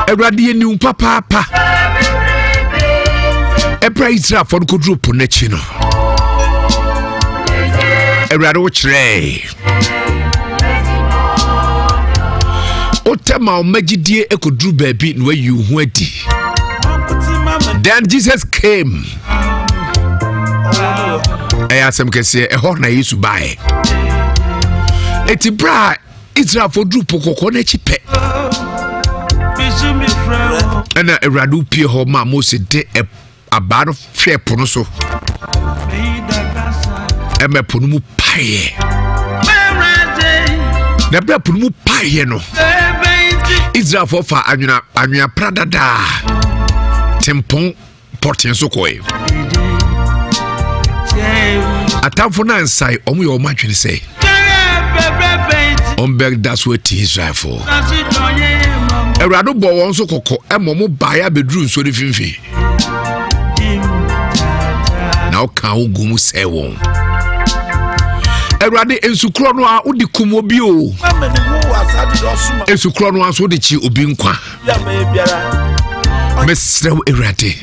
Awurade yɛnim papaapa. Ɛberɛ a Israelfoɔ no kɔduru po no akyi no, Awurade wo kyerɛɛ. Wotɛ ma wo magyidie kɔduru baabi na wayi wo ho adi. Then Jesus came. Ɛyɛ asɛm kɛseɛ ɛhɔ na Yesu baeɛ. Eti berɛ a Israelfoɔ duru po kɔkɔɔ no akyi pɛ ɛna Awurade pie hɔ ma Mose de abaa no hwɛɛ po no so ɛma po no mu paeɛ na berɛ po no mu paeɛ no Israelfoɔ fa anwena anwea pradadaa tempɔn pɔten so kɔe atamfo no ansae ɔmo yɛ ɔmo adwene sɛ ɔmbɛda so ati Israelfoɔ. Awurade bɔ wɔn so kɔkɔ ɛma ɔmo baeɛ abɛduru nsuo no mfimfini na ɔka wo gu mu sɛe wɔn. Awurade nsukorɔ no a wode kum obi o, nsukorɔ no a nso wode kyi obi nkwa. Mesrɛ wo Awurade,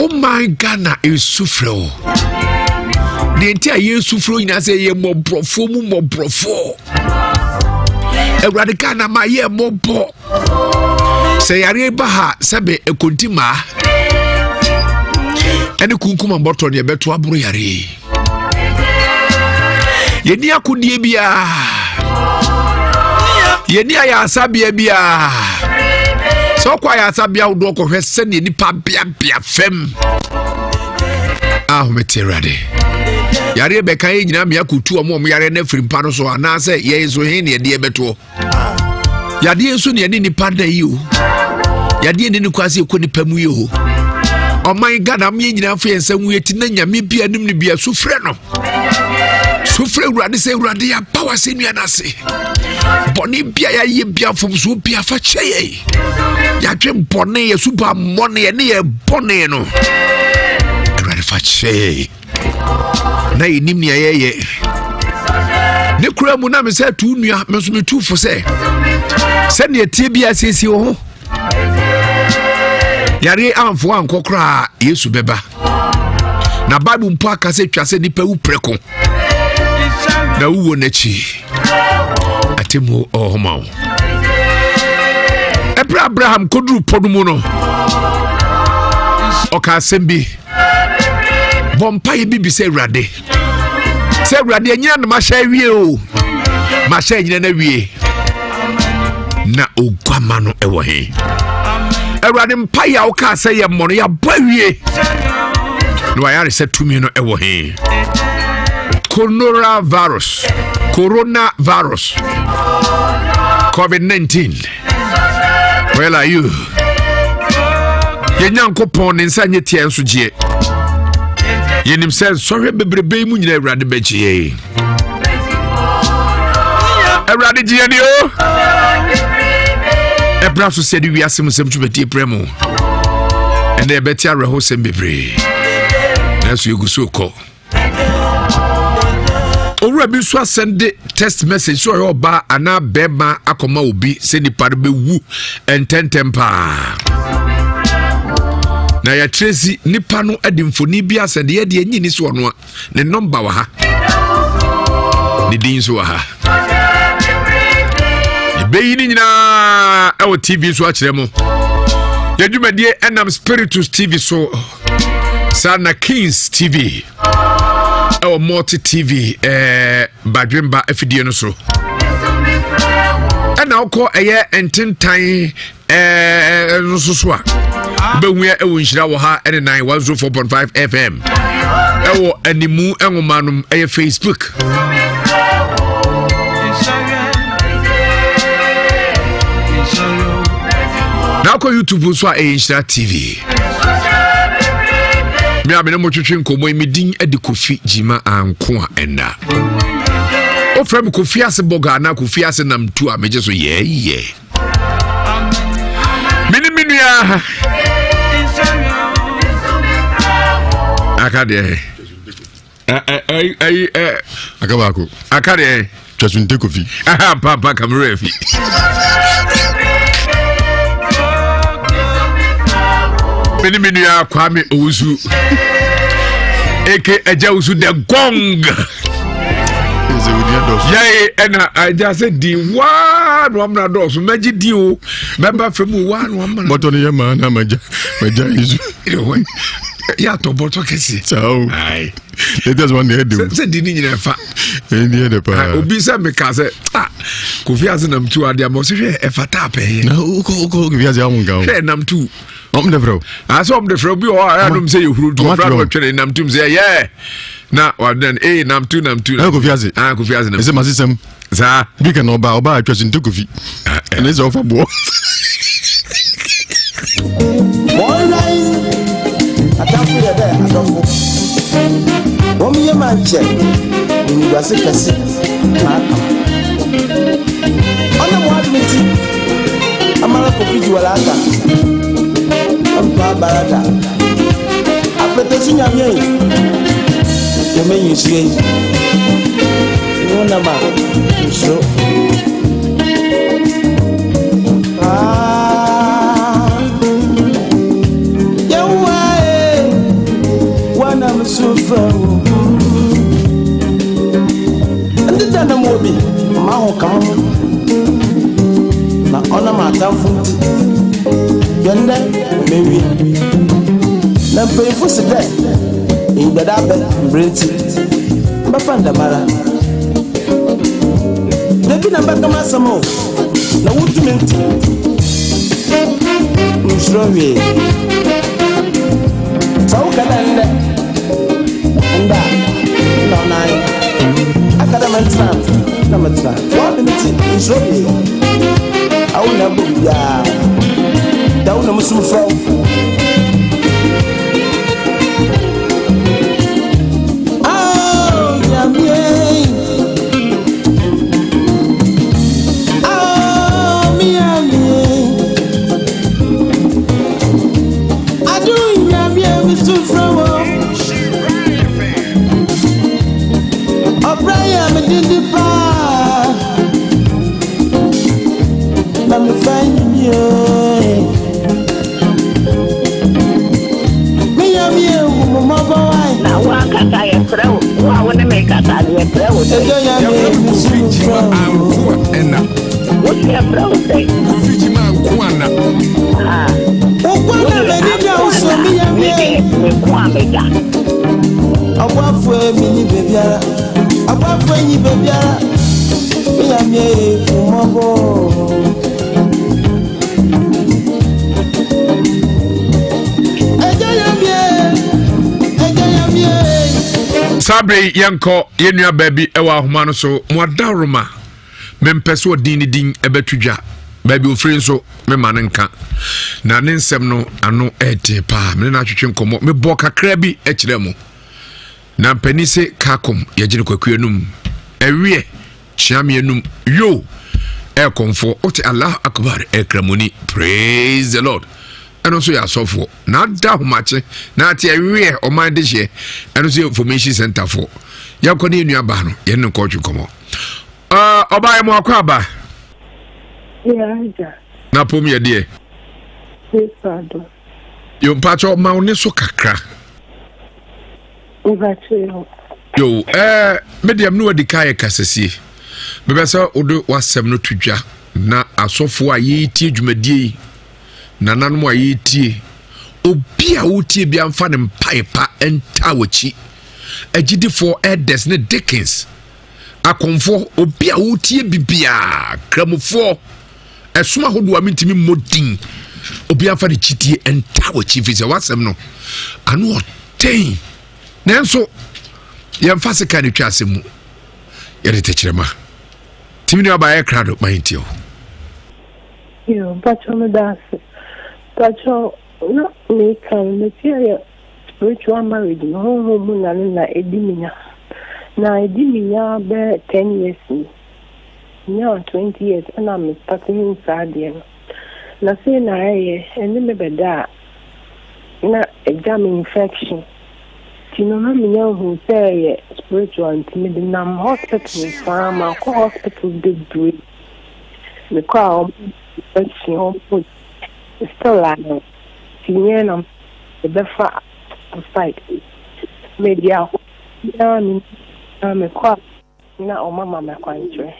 woman Ghana nsu frɛ wo. Deɛ nti a yɛnsu frɛ wo nyinaa sɛ yɛ mmɔborɔfoɔ mu mmɔborɔfoɔ. Awurade Ghana ma yɛ mmɔbɔ. Sɛ yareɛ ba ha sɛbe ɛkɔnti maa ɛne kunkum abɔtɔ deɛ ɛbɛto aboro yareɛ yi. Yɛni akodie biara, yɛni ayarasabea biara. Sɛ ɔkɔ ayarasabea ahodoɔ kɔhwɛ sɛdeɛ nipa beabea fam ahomete Awurade. Yareɛ bɛka yɛ nyinaa mmea kɔtu ɔmo ɔmo yareɛ no afiri mpa no so anaasɛ yɛn nso he ne ɛdeɛ bɛtoɔ. Yadeɛ nso ne ɛne nipa da yi o. Yadeɛ ne ne kwan sɛ ɛkɔ nipa mu yi o. Ɔman Ghana mo yɛn nyinaa fo yɛn nsa ngu yɛ ti na nyame bi anim ne bia so frɛ no. So frɛ Awurade sɛ Awurade yɛaba w'asɛnnua no ase. Bɔne bia yɛayɛ bia mfomsoɔ bia fa kyɛ yɛn. Yɛadwe bɔne yɛ suba mmɔne yɛne yɛ bɔne no. Awurade fa kyɛ yɛn. Na yɛnim nea yɛyɛ. Ne kura mu na me sɛ tu nua me nso metu fo sɛ sɛdeɛ tie bia siesie wo ho. Yareɛ amfo ankɔ koraa Yesu bɛba. Na Bible mpo aka sɛ twa sɛ nipa wu prɛko na wowɔ n'akyi atemmuo ɔwɔ hɔ ma wo. Ɛberɛ Abraham kɔduru pɔ no mu no ɔka asɛm bi bɔ mpaeɛ bi bisa Awurade sɛ Awurade anyina no mahyɛ awie o mahyɛ anyina no awie na oguama no ɛwɔ he. Awurade mpaeɛ a wokaa sɛ yɛ mmɔ no yɛabɔ awie na wayare sɛ tumi no ɛwɔ he. Coronavirus, coronavirus, COVID-19, where are you? Yɛn Nyankopɔn ne nsa nyɛ tia nso gyeɛ. Yɛnim sɛ nsɔhwɛ bebrebe yi mu nyina Awurade bɛgye yɛn. Awurade gye yɛn o. Ɛbra so sɛ de wiase mu nsɛm dwumadie brɛ mu. Ɛnna yɛbɛte awerɛhosɛm bebree. Nanso yɛgu so kɔ. Owura bi nso asɛnde text message sɛ ɔyɛ ɔbaa anaa bɛrima akɔma obi sɛ nipa no bɛwu ntɛntɛm paa. Na yɛakyerɛ si nipa no de mfoni bi asɛnde yɛ deɛ nyini so ɔno a ne nɔmba wɔ ha ne din nso wɔ ha. Yɛbɛyi ne nyinaa ɛwɔ TV so akyerɛ mo. Yɛn dwumadie ɛnam Spiritus TV so saa na Kings TV ɛwɔ Multi TV ɛɛ Badwemba afidie no so ɛna wokɔ ɛyɛ ntentan ɛɛ nso so a wobɛhu yɛ ɛwɔ nhyira wɔ ha ɛne 9 104.5 FM ɛwɔ animu nwoma nom ɛyɛ Facebook. Na akɔ YouTube nso a ɛyɛ Nhyira TV. Me a me ne mo twetwe nkɔmmɔ yi me din de Kofi Gyima Anko a ɛnna. Wofrɛ me Kofi ase bɔga anaa Kofi ase nam tu a megye so yɛɛyɛ. Me ne me nua aka deɛ ɛyi ɛ aka baako aka deɛ twasunte kofi papa kamera fi. Me ne me nua Kwame Owusu aka Agya Owusu the gong. Yɛe ɛna agya sɛ din waa na wamena dɔɔso mɛgye din o mɛba fam o waa na wamena. Bɔtɔ no yɛ maa na magya magya yi so. Yɛ atɔ bɔtɔ kɛseɛ. Saa o. Latest one deɛ ɛde o. Sɛ din ne nyina ɛfa. Ɛni yɛ dɛ paa. Obi sɛ meka sɛ ah Kofi ase nam tu adeɛ ama ɔsɛ hwɛ ɛfata apɛyɛ. Na wokɔ wokɔ Kofi ase ahun kan o. Hwɛ nam tu. Ɔmo de frɛ o. Asɛ ɔmo de frɛ obi wɔ hɔ a ɛyà nom sɛ yɛ huru nti ɔfra no ɔtwɛn nam tu sɛ yɛ na wadɛn ee nam tu nam tu. Ɛyɛ Kofi ase. Ah Kofi ase nam. Ɛsɛ ma sisɛm. Saa. Bi ka na ɔba ɔba atwa so nte Kofi. Ɛne sɛ ɔfa boɔ. Atamfo yɛ dɛ adɔfo. Wɔn yam ankyɛ animguase kɛse na aka. Ɔnam w'adom nti, amara Kofi Juwalaka, mpa barada. Apɛtɛsi nyame yi, yɛ m'enyi nsuo yi. Ne wo nam a, nsuro. Ah, Yehowa eh, wanam so frɛ wo. Ndeda na mowɔ bi, ma ho ka mo ho. Na ɔnam atamfo nti, hwɛ ndɛ mewie. Na mpanyimfo se dɛ, enyidada abɛ mbrɛ ntsi, mbɛfa no dɛmara. Dabi na mbɛka m'asɛm o, na wo tumi ntsi, munnsuro hwee. Sɛ woka dɛ ndɛ, ndɛ a, nna ɔno ara nye. Aka dɛ mentsena a, nna metsena. W'adom ntsi, munnsuro hwee. Awo na ebɔ biribiara. Da wo na musu mefrɛ wo. Oh, Nyame. Oh, me Nyame. Adum Nyame, mesu frɛ wo. Ɔbra yɛ me didi paa. Na mefa nyimie. Me Nyame hu mo mmɔbɔ wae. Na wo ankasa yɛfrɛ wo, wo a wo ne me kasa no yɛfrɛ wo sɛn? Ɛdɔ Nyame Yɛfrɛ me mesu Kofi frɛ Gyima wo. Ankoa ɛna. Wo se yɛfrɛ wo sɛn? Kofi Gyima Ankoa na. Ah, Wo kwa wo na de m'ani da wo Ankoa so na, me me Nyame. de me ko a meda. Ɔboafo mi nyi beebiara. Ɔboafo nyi beebiara. Me Nyame hu mmɔbɔ. Ɛgya Nyame, ɛgya Nyame. Saa bere yi yɛnkɔ yɛn nua baa bi wɔ ahoma no so mo adaworoma mempɛ sɛ ɔdin ne din ɛbɛto dwa baabi ofiri nso mema no nka na ne nsɛm no ano ɛɛden paa mene no atwetwe nkɔmmɔ mebɔ kakra bi kyerɛ mo na mpanin se kakom yɛgye no kwaku anum ɛweɛ kyeame anum yo ɛkɔmfoɔ wote Allah akbar ɛkramoni praise the Lord ɛno nso yɛ asɔfoɔ na ada ahomakye na ate ɛweɛ ɔman de hyeɛ ɛno nso yɛ information center foɔ yɛnkɔ ne yɛn nua baa no yɛne no nkɔtwe nkɔmmɔ ɔbaa yɛ mo akɔ aba na pom yɛ deɛ yo mpakyɛ ma wo ne so kakra yo ɛɛ me deɛ me ne wadi ka yɛ kasasie mebɛ sɛ wode w'asɛm no to dwa na asɔfoɔ a yɛretie dwumadie yi nananom a yɛretie obi a wotie bi amfa ne mpae pa ntaa w'akyi agyidifoɔ elders ne deacons akɔmfoɔ obi a wotie bibiaa kramofoɔ ɛsom ahodoɔ a mentumi mmɔ din obi amfa ne kyidie ntaa w'akyi fi sɛ w'asɛm no ano ɔden nanso yɛmfa sika ne twa asɛm mu yɛde tɛkyerɛma timi ne ɔbaayɛ krado ma yɛntie o. Yo, mpakyɛw meda ase. Mpakyɛw na meka no meti ayɛ spiritual marriage no honhom mu na ne na edi me nya. Na edi me nya bɛyɛ 10 years ni. Nyaa 20 years ɛna me start hu saa adeɛ no. Na sei na ɛyɛ ɛne me bɛda a na ɛgya me infection. Nti no na menya hu sɛ ɛyɛ spiritual nti mede nam hospital saa makɔ hospital bebree. Mekɔ a wɔn infection wɔn still a nti nyɛ na. Mebɛfa side. Mede akɔ biara me na mekɔ a na ɔma ma me akwankyerɛ.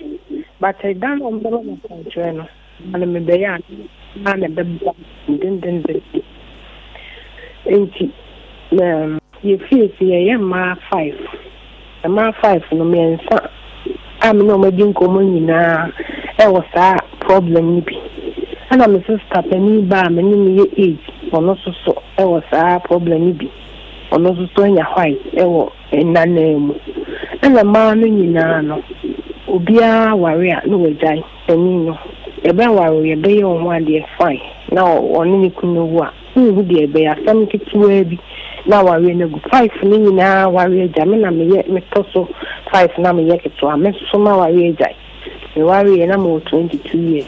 But ɛda no a ɔmbɛma me akwankyerɛ no, na no mebɛyɛ a na na ɛbɛba dendenden. Nti na yɛfie si yɛyɛ mmaa five. Mmaa five no mmiɛnsa a me ne wɔn adi nkɔmmɔ nyinaa ɛwɔ saa problem no bi. Ɛna me sister panin ba a me ne no yɛ age, ɔno nso so ɛwɔ saa problem no bi. Ɔno nso so anya white ɛwɔ nnanan mu. Ɛna mmaa no nyinaa no, obiara ware a na wagyae panin no. Yɛbɛware yɛbɛyɛ wɔn ho adeɛ fine na ɔne ne kunu wu a, nhu deɛ ɛbɛyɛ asɛm ketewaa bi na awareɛ no agu. Five no nyinaa ware agya me na meyɛ metɔ so five na meyɛ ketewa me nso so maware agyae. Mewareɛ na mewɔ 22 years.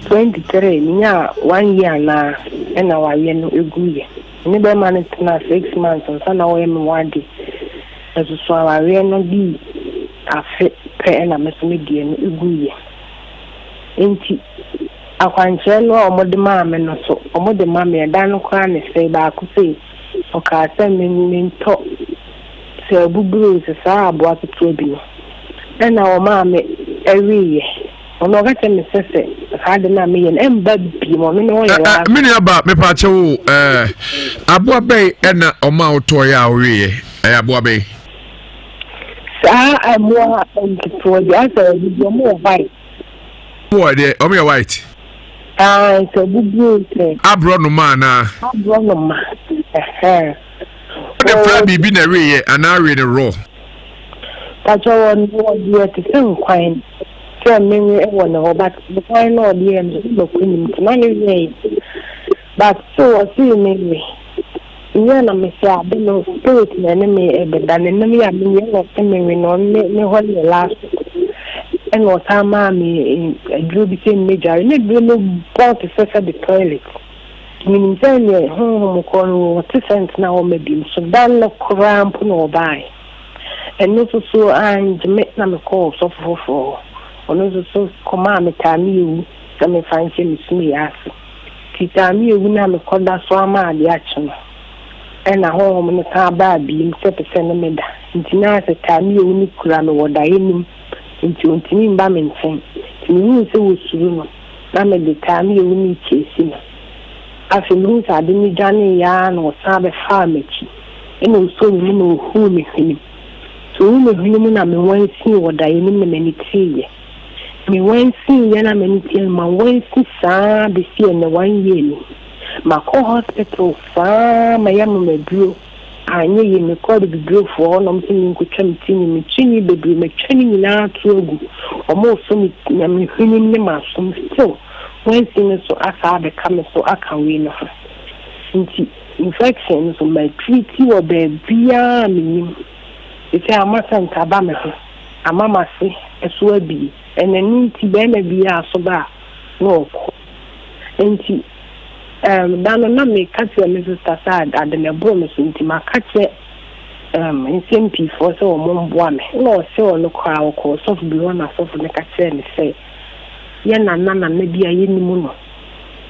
23 menyaa one year anaa ɛna awareɛ no eguiɛ. Me ne bɛrima no tena 6 months ansa na ɔyɛ me ho ade. Ɛso so awareɛ no dii afe pɛ ɛna me nso me deɛ no eguiɛ. Nti akwankyerɛ no a wɔde maa me no so wɔde ma me ɛda no koraa ne sɛ baako sei ɔkaa sɛ me mentɔ sɛ abuburo sɛ saa aboa ketewa bi no ɛna ɔmaa me ɛweeɛ. Ɔno ɔka kyerɛ me sɛ saa de no a meyɛ no ɛmba bio ɔno ne ɔyɛ last. Me nua ba mepa kyɛ wo aboa bɛn ɛna ɔma wotɔeɛ a woweeɛ ɛyɛ aboa bɛn? Saa mmoa nketewa bi asɛ ɔmo wɔ white. Wɔ deɛ ɔmo yɛ white. Ah, sɛ buburo sɛ. Aborɔnoma anaa? Aborɔnoma. Ɛhɛn. Wode fra biribi na ɛweeɛ anaa wee no raw? Pakyɛ wɔ deɛ te sɛ nkwan sɛ menwe wɔ ne hɔ but nkwan no ɔde yɛ no mako nim nti na ne wee but so ɔsee menwe nyɛ na mesɛ ade no spirit na ɛne me ɛbɛda ne nam yɛ a menyɛ na ɔsɛ menwe na ɔne ne hɔ ne last ɛna ɔsan maa me aduro bi sɛ mmɛdware na aduro no bɔn te sɛ sɛ de toilet. Menim sɛ neɛ honhom korɔ no wɔte sɛ ntena hɔ ma biom so dan no koraa mpo na ɔbaeɛ. Ɛno nso so angye me na mekɔɔ sɔfo foforɔ hɔ. Ɔno nso so kɔmaa me taame ewu sɛ memfa nhyɛ me sum yɛ ase. Nti taame ewu no a mekɔda so ama ade akye no ɛna honhom no san baa biem sɛ pɛ sɛ ne meda. Nti na sɛ taame ewu no kura me wɔ daeɛ no mu nti ɔntumi mba me nkyɛn. Nti mehuu sɛ wɔsuro no na mede taame ewu no rekyɛsi no. Afei mehuu sɛ ade no dwaneeɛ ara na ɔsan bɛfaa m'akyi ɛna ɔsɔɔ me mu na ɔhuu me hwenem. Nti ohuu me hwene mu na me wansii wɔ daeɛ no mu na m'ani teeɛ. Me wansiiɛ na m'ani teeɛ no ma wansi saa bɛsi ɛnnɛ one year ni. Makɔ hospital saa ma yɛama me aduro anyɛ yie. Mekɔɔ abibidurofoɔ hɔ na ɔmo sɛ menkɔtwa me ti nwi. Me ti nwi bebree matwa ne nyinaa ato agu. Ɔmo resɔ me na me hwenem ne m'asom still wansi no so asa abɛka me so aka wei no ho. Nti infection no so matreat wɔ baabiara a menim. Sɛ ama scent aba me ho, ama m'ase so abie. Ɛna ɛno nti bɛrima biara so ba a na ɔkɔ. Nti da no na meka kyerɛ me sister sɛ ade no ɛboro me so nti maka kyerɛ nsɛm piifoɔ sɛ wɔn mboa me. Na ɔsɛ ɔno koraa ɔkɔɔ sɔfo bi hɔ na sɔfo no ka kyerɛ no sɛ yɛ nana nana bi a yɛnim no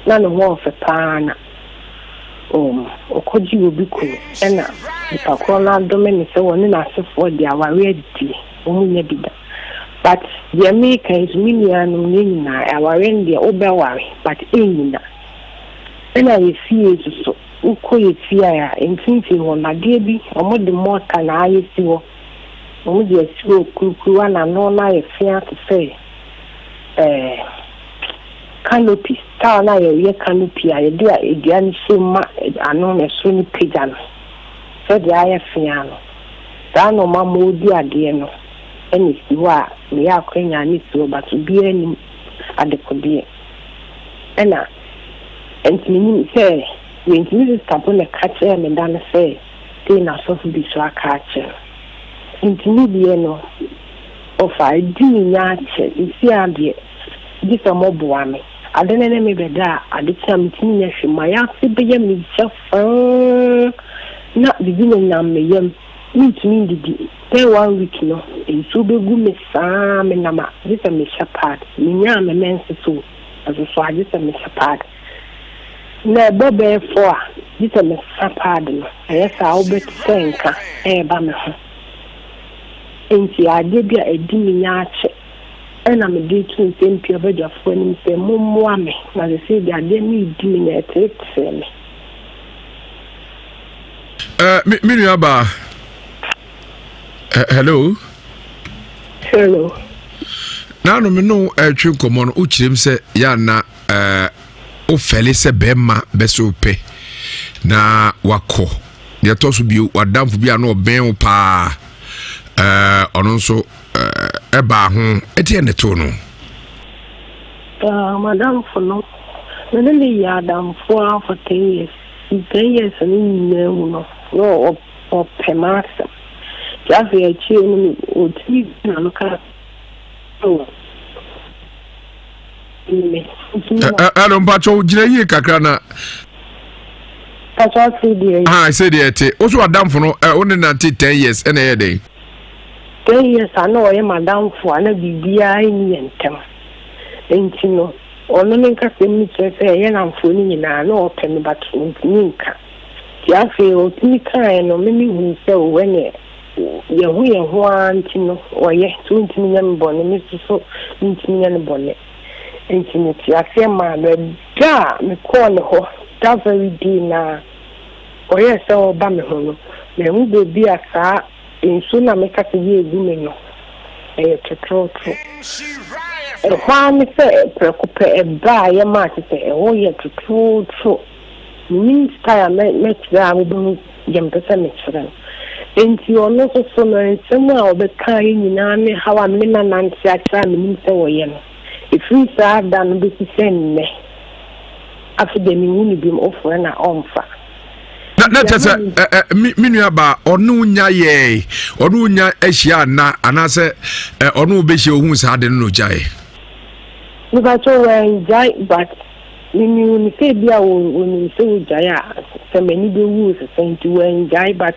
na ne ho ɔfɛ paa na ɔkɔgye obi kunu ɛna nipa korɔ no adome ne sɛ wɔne n'asefoɔ de aware adie wɔn nyɛ bi da. But deɛ meka yi so me nuanom ne nyinaa aware no deɛ wobɛware but ɛnnyina. Ɛna yɛ fie nso so wokɔ yɛ fie a mfimfini hɔ no adeɛ bi ɔmo de mortar na ayɛ si hɔ. Ɔmo de asi hɔ kurukuruwa na ano no ayɛ fea te sɛ canopy style na yɛyɛ canopy a yɛde a dua no hyɛ mu ma ano no ɛsoro no pagya no sɛdeɛ ayɛ fea no saa na ɔma ma ɔdi adeɛ no ɛna esi hɔ a meyɛ akɔnya ne si hɔ but obiara nim adekodeɛ. Ɛna nti menim sɛ wentumi sister po na ɛka kyerɛɛ me da no sɛ sei na asɔfo bi so aka akyerɛ no. Nti me deɛ no ɔfa edi me nya akyɛ esi adeɛ gye sɛ ɔmoboa me. Ade no ne me bɛda a ade kye a metumi nyɛ hwee ma yɛase bɛyɛ me gya faa na biribi nenam me yam mentumi ndidi. Bɛyɛ one week no nsuo bɛgu me saa menam a gye sɛ mehyɛ pad. Menyaa me menses o ɛso so a gye sɛ mehyɛ pad. Na ɛbɔ bɛyɛ 4 a Gye sɛ mesesa paade no, ɛyɛ saa a wobɛte sɛ nka ɛreba me ho. Enti adeɛ bi a ɛdi me nya akyɛ ɛna mede reto nsɛm pii abadwafoɔ anim sɛ mommoa me, na seesei deɛ adeɛ no redi me nya, ɛteetee me. Uh, me, me nua baa. Uh, hello. Hello. Naanu me no ɛtwe nkɔmɔ no wokyerɛ m sɛ yɛ ana ɛɛ wofɛle sɛ bɛrima bɛsɛ wopɛ na wakɔ deɛ ɛtɔ so bio wadamfo bi a na ɔbɛn wo paa ɛɛ ɔno nso ɛɛ ɛbaa ho ɛdeɛ ne to no. Madamfo no me ne ne yɛ adamfo ara for 10 years. 10 years no nyinaa mu no na ɔpɛ m'asɛm. Nti afei akyire no ɔtumi gyina no kaa sɛ Ɛno mpakyɛw gyina yie kakra na. Mpakyɛw ase deɛ. Ah, sɛ deɛ ɛte. Wo so adamfo no, ɛ wo ne nante 10 years ɛna ɛyɛ dɛn? 10 years a na ɔyɛ m'adamfo a na biribiara nni yɛn ntam. Nti no, ɔno ne nkasɛm no kyerɛ sɛ ɛyɛ namfoɔ no nyinaa na ɔpɛ me but ɔntumi nka. Nti afei ɔtumi kaeɛ no, me mehuu sɛ o ɛneɛ yɛho yɛn ho ara nti no ɔyɛ nti ɔntumi nyɛ me bɔne, me nso so mentumi nyɛ no bɔne. Nti mete aseɛ maa no. Ɛda a mekɔɔ ne hɔ, that very day no ara, ɔyɛɛ sɛ ɔreba me ho no, manhu baabi a saa nsuo no a meka sɛ yɛ ɛgu me no, ɛyɛ totorotoro. Ɛhɔ ara ne sɛ prɛko pɛ ɛbaeɛ maa kyerɛ sɛ ɛhɔ yɛ totorotoro. Mennim style a mɛkyerɛ a wobɛhu deɛ mepɛ sɛ mekyerɛ no. Enti ɔno nso so no, nsɛm a ɔbɛkaeɛ nyinaa ne haw a me ne no anante akyerɛ a menim sɛ ɔyɛ no, ɛfiri saa da no bɛsi sɛ nnɛ, afei deɛ menhu no biom, wofrɛ no a ɔmfa. Na na kyɛ sɛ ɛ ɛ me me nua baa ɔne wo nya yɛɛ ɔne wo nya ahyia ana anaasɛ ɛ ɔne wo bɛhyia ohun saa ade no na ogyae. Mepakyɛ wangyae but Menim no sɛ ebia wɔnim sɛ wogyae a sɛ m'ani bɛwu o sɛ nti wangyae but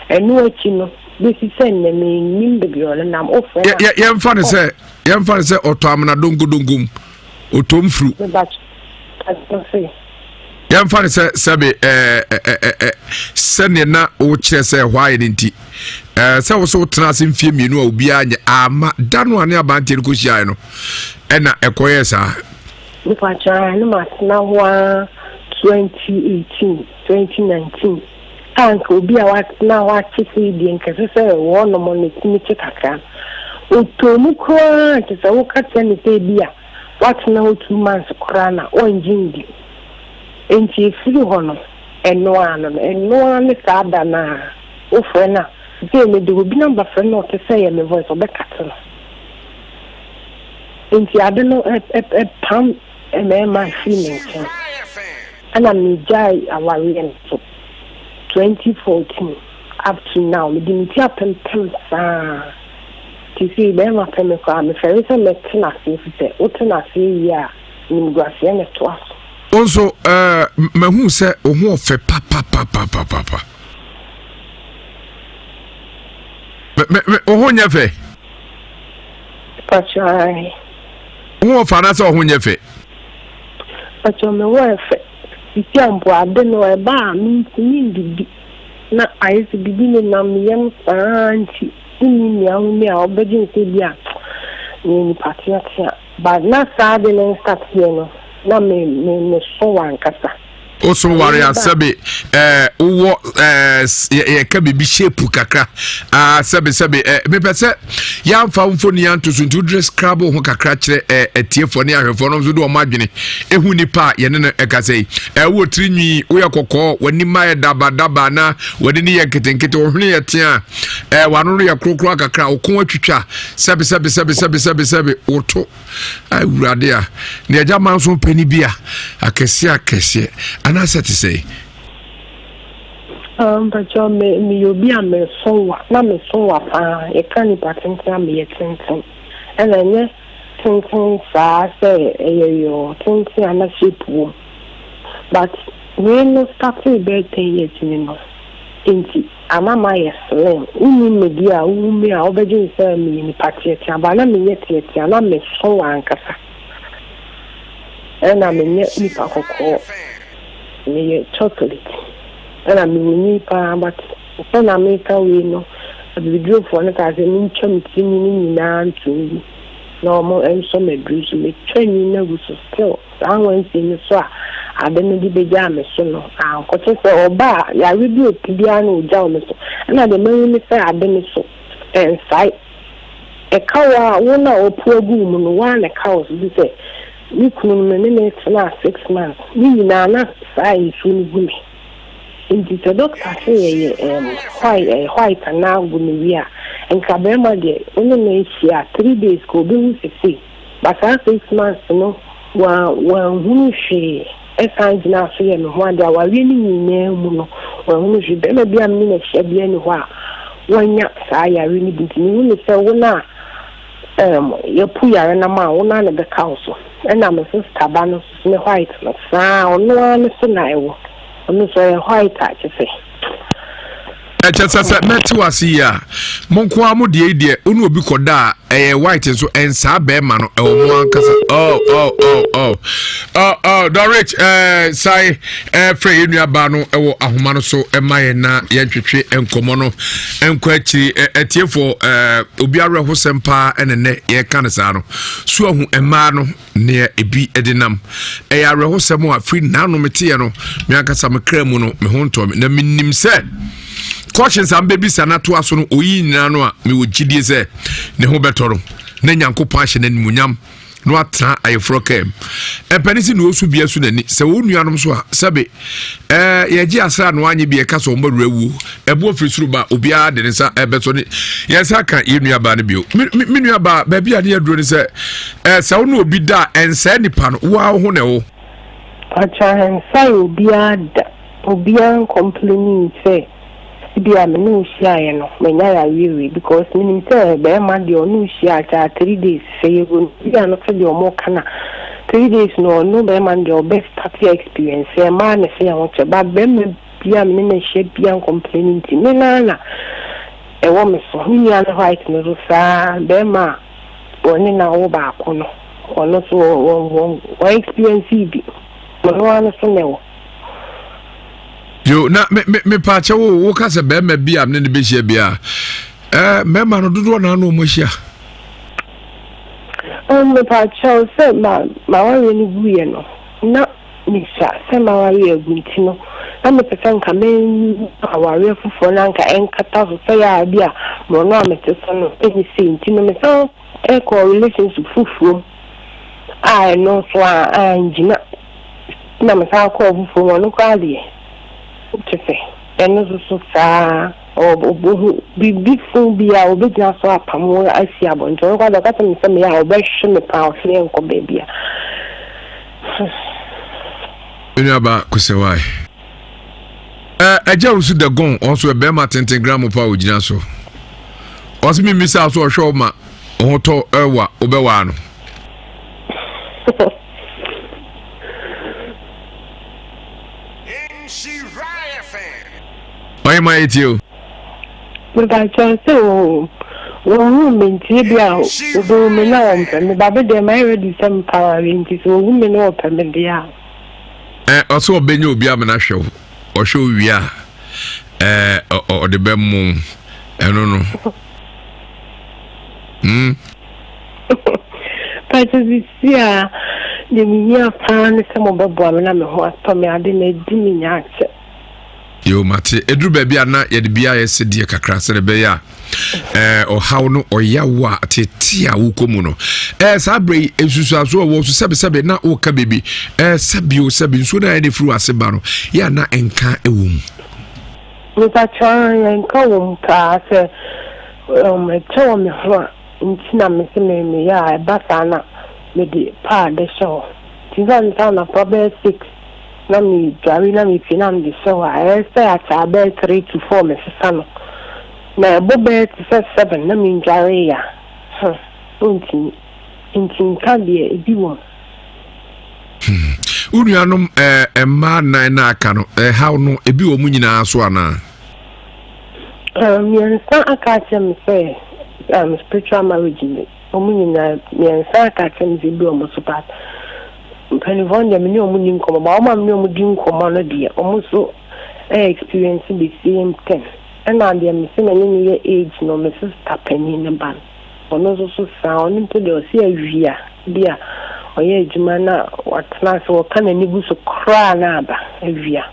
ɛno akyi no bɛsi sɛ nnɛ mennim baabi a ɔnenam wofrɛ no a. Yɛmfa no sɛ yɛmfa no sɛ ɔtɔ amena donkodonko mu ɔtɔ mfuru. Yɛmfa no sɛ sɛbe ɛɛ ɛɛ sɛdeɛ na wokyerɛ sɛ ɛhɔ ayɛ no nti ɛɛ sɛ wo so wotena ase mfie mmienu a obiara nyɛ ama da no a ne abanteɛ no kɔhyiaeɛ no ɛna ɛkɔyɛɛ saa. Mepakyɛw a na matena hɔ ara 2018, 2019 a nka obi a watena hɔ akye sei deɛ nka ɛsɛ sɛ wɔnom no tumi kye kakra. Ɔtɔɔ mu koraa kyerɛ sɛ woka kyerɛ no sɛ bi a watena hɔ 2 months koraa na ɔngye ndi. Nti ɛfiri hɔ no, ɛno ara no no, ɛno ara ne saa da no a wofrɛ no a, sɛ mede obi number frɛ no na ɔte sɛ ɛyɛ me voice ɔbɛkate no. Nti ade no ɛpam mmarima firi me nkyɛn. Ɛna megyae awareɛ no so 2014 up to now mede me ti apempem saa. Nti sei bɛrima pɛ me koraa mefɛre sɛ mɛte n'ase ɛfiri sɛ wote n'ase wie a nimguaseɛ na ɛtoa so. Wo nso ɛɛ mahu sɛ wo ho ɔfɛ papapapapapa. Wo ho nyɛ fɛ? Pacho ae. Wo ho ɔfɛ anaasɛ wo ho nyɛ fɛ? Pacho me ho ɛfɛ. Sisi a mpo ade no ɛba a mentumi ndidi na ayɛ sɛ biribi nenam me yam saa nti wonni nea wo ni a wobɛgye sɛ bi a meyɛ nipa teatea. But na saa ade no nsateɛ no na me me me so wɔ ankasa. Woso ware a sɛbe ɛɛ wowɔ ɛɛ yɛka biribi shape kakra aa sɛbe sɛbe ɛɛ mepɛ sɛ yɛamfa mfoni anto so nti wodere scrabble ho kakra kyerɛ ɛɛ atiefoɔ ne ahwɛfoɔ no nso de wɔn adwene ehu nipa a yɛne no ɛkasa yi. Ɛɛ wowɔ tiri nwi, woyɛ kɔkɔɔ, w'anim ayɛ dabadaba na w'ani no yɛ nketenkete, wo hwene yɛ tea, ɛɛ w'ano no yɛ korokoro kakra, wo kɔn atwitwa, sɛbe sɛbe sɛbe sɛbe sɛbe sɛbe woto. Awurade a ne agya ma nso pɛ ne bi a akɛseɛ akɛseɛ anaasɛ te sɛ. Mpakyɛw me meyɛ obi a meso wa na meso wa paa yɛka nipa tenten a meyɛ tenten ɛna ɛnyɛ tenten saa sɛ ɛyɛ yɔɔ tenten a na shape wɔ mu but wei no startee bɛyɛ 10 years ni no nti ama mayɛ slim. Wonnim me deɛ a, wohu me a wobɛdwene sɛ meyɛ nipa teatea but na menyɛ teatea, na meso wɔ ankasa. Ɛna menyɛ nipa kɔkɔɔ, meyɛ chocolate. Ɛna mewɔ nwi paa but sɛ na meka wei no abibidurofoɔ no kaa sɛ mentwa me tiri nwi no nyinaa nto ngu na wɔn nsɔ m'aduru so metwa nwi no agu so still saa nwansie no so a ade no de bɛgyaa me so no ankɔ kyɛ sɛ ɔba a yare bi ɔpi biara na ɔgyaw me so ɛna deɛ mahu ne sɛ ade no so ɛnsae ɛka wo a wo na ɔpu agu wo mu no wo ara na ɛka wo so bi sɛ Me kunu no, me ne no tenaa six months, ne nyinaa na saa nsuo no gu me. Nti sɛ doctor se yɛyɛ ɛɛm white ɛɛ white anaa gonorrhea a, nka barima deɛ wo ne no ahyia a three days ka ɔbɛhu sesei. But saa six months no wa wanhunu hwee ɛsan gyinaa so yɛ me ho adeɛ. Awareɛ no nyinaa mu no wanhunu hwee. Barima biara a me ne no ahyia biara nni hɔ a wanya saa yareɛ no bi. Nti mehu no sɛ wo no a Erm yɛpu yare no ma wo no ara na ɛbɛka wo so. Ɛna me sister ba no nso ne white no saa ɔno ara ne so na ɛwɔ. Ɔno nso ɔyɛ white a kyɛ sɛ. Ɛkyɛ sɛ sɛ mɛte wo ase yie a, mo nko ara mo deɛ yi deɛ wo ne obi kɔda a ɛyɛ white nso ɛnsaa bɛrima no ɛwɔ mo ankasa. Oh oh oh oh oh oh Dorich ɛɛ eh, sae ɛɛ eh, frɛ yɛn nua baa no ɛwɔ ahoma no so ɛma yɛn na yɛntwetwe nkɔmɔ no. Nkɔ akyiri atiefoɔ ɛɛ obi awerɛhosɛm paa ɛna nnɛ yɛreka no saa no so ahu mmaa no neɛ ebi de nam ɛyɛ awerɛhosɛm a firi nanom teɛ no me ankasa me kra mu no me ho ntɔ me na menim sɛ kɔhyens a mbɛbisa no atoa so no oyi nyinaa no a mewɔ gyidie sɛ ne ho bɛtɔ no na nyankopɔn ahyɛ no animuonyam na watena ayeforɔ kaa mu ɛpɛ si na ɔsu bia su n'ani sɛ wo nuanom so a sɛbe ɛɛ yɛgye asra na wanye bi ɛka sɛ wɔn bɛwura wuo ɛboɔ firi soro ba obiara de ne nsa ɛbɛsɔ ne yɛn nsa ka yɛn nua baa no bio me me nua baa baabi a ne yɛduro ne sɛ ɛɛ sɛ wo ne obi da a ɛnsɛɛ nipa no wo ara ho na ɛwɔ. Pakyɛ ɛnsae obiara da obiara nkɔmpleni sɛ Ebia me ne wo hyiaeɛ no manya yareɛ wei because menim sɛ barima deɛ ɔne wo hyia akyɛ a three days sɛ yɛ gonorrhea no sɛdeɛ ɔmo ka no a three days no ɔno barima no deɛ ɔbɛ start experience sɛ mmaa na ɛsɛ yɛn ho kyɛ but barima biaa me ne no ahyia biaa ncomplaini nti me naa na ɛwɔ me so me nua no white no so saa barima a ɔne no awo baako no ɔno so wɔ wɔ experience bi ɔno ara no so na ɛwɔ. Yo, na me me me paakyɛ wo wo ka sɛ bɛrima bi a ne ne bɛhyia bi a ɛɛ mmarima no dodoɔ na ano wɔn ahyia. Um, me paakyɛw sɛ ma ma wareɛ no guiɛ no na mesua sɛ ma wareɛ agu nti no na mepɛ sɛ nka mɛnya awareɛ foforɔ na nka ɛnkata so sɛ yɛ a bi a mmorɔno a mete so no ɛnyɛ sei nti no mesan ɛkɔɔ relationship foforɔ mu a ɛno nso a angyina. Na mesan kɔɔ foforɔ mu, ɔno koraa deɛ, kyerɛ sɛ, ɛno nso so saa ara. Ɔbɛhu biribi fo bi a, ɔbɛgyina so apam wo asi abɔnten. Ɔno koraa deɛ, ɔka kyerɛ me sɛ meyɛ a, ɔbɛhwe me paa, ɔse yɛnkɔ baabi a. Me nuaba Kosɛwae. Ɛgya wo so da gɔn, ɔnso ɛbɛrima tenten gram pa a ɔgyina so. Ɔse memmisa so ɔhwɛ wo ma ho tɔ ɛwa wobɛwaa no. Ɔyɛ ma yɛtie o. Mepakyɛw sɛ o wɔhu me nti ebi a obehu me na wɔmpɛ me ba me deɛ mayɛ ready sɛ mpa awareɛ nti sɛ wɔhu me na wɔpɛ me deɛ a. Ɛ ɔsɛ ɔbɛnya obi amena hwɛ wo ɔhwɛ wo wie a ɛɛ ɔde bɛmo ɛno no. Hmm. Pakyɛ sisi a deɛ mehia paa ne sɛ mobɛboa me na me ho atɔ me ade na adi me nya akyɛ. Yo mate ɛduru baabi a na yɛde bi ayɛ sedeɛ kakra sɛde ɛbɛyɛ a ɛɛ ɔhaw no ɔyaw a tete a wokɔ mu no ɛɛ saa berɛ yi nsusuaso a ɛwɔ so sɛbesɛbe na woka biribi ɛɛ sɛbio sɛbi nsuo no a yɛde firi ase ba no yɛ a na nka ɛwɔ mu. Mepakyɛ yɛnka wɔ mu paa sɛ ɛkyɛ wɔ me ho a nti na mese me meyɛ a ɛba saa na mede pad hyɛ hɔ nti sɛ mesa anapa bɛyɛ six na medware na mepie na mede hyɛ hɔ a ɛyɛ sɛ akyɛ a bɛyɛ 3 to 4 mesesa no na ɛbɔ bɛyɛ te sɛ 7 na mendwaree a hmm ontumi nti nka deɛ ebi wɔ mu. Hmm. Wo nuanom eh, mmaa nnan na aka no ɛhaw no ebi wɔ mu nyinaa so anaa? Mmiɛnsa aka akyerɛ me sɛ um, spiritual marriage ni wɔn nyinaa mmiɛnsa aka akyerɛ me sɛ ebi wɔn so but mpanimfoɔ no deɛ me ne wɔn ni nkɔmmɔ ba wɔn a me ne wɔn di nkɔmmɔ no deɛ wɔn so. experience the same thing. Ɛna deɛ mese me ne no yɛ age no, me sister panin ne ba no, ɔno nso so saa, ɔno mpo deɛ ɔse awia bi a ɔyɛ adwuma na watena ase, ɔka n'ani gu so koraa na aba awia.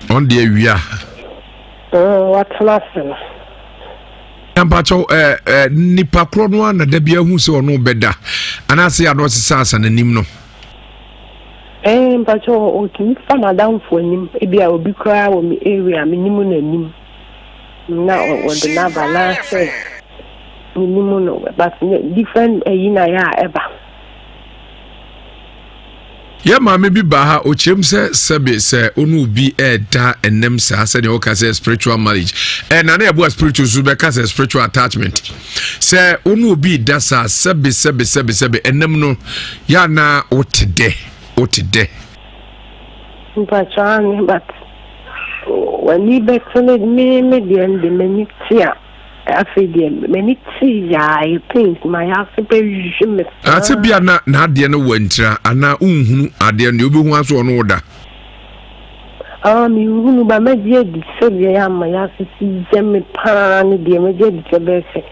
Ɔno deɛ awia. Watena ase no. Mpakyɛw ɛɛ ɛɛ nipa korɔ no ara na da bi ahu sɛ ɔno bɛda anaasɛ ano ɔsesa asa n'anim no. Ɛɛ mpakyɛw ɔtumi fa n'adamfo anim ebi a obi koraa wɔ me area menim n'anim na ɔde n'aba anaasɛ menim no but different ɛyi na yɛ a ɛba. Yɛ maame bi baa ha, ɔkyerɛm sɛ sɛbe sɛ ɔne obi ɛɛda ɛnam saa sɛdeɛ wɔka sɛ spiritual marriage ɛna na ɛboa spiritual so bɛka sɛ spiritual attachment sɛ ɔne obi da saa sɛbe sɛbe sɛbe sɛbe ɛnam no yɛ ana wote dɛ wote dɛ. Mpakyɛ ane but w'ani bɛtene me me deɛ de m'ani te a. Afei deɛ m'ani te yaa yɛ pains ma yɛ ase bɛhwehwɛ me saa. Ase bia na n'adeɛ no wɔ ntira anaa wonhunu adeɛ no deɛ wobɛhu aso ɔno wo da. Ah menhunu ba mɛgye adi sɛ deɛ yɛ ama yɛ ase si yɛ me paa ne deɛ mɛgye adi sɛ bɛyɛ sɛ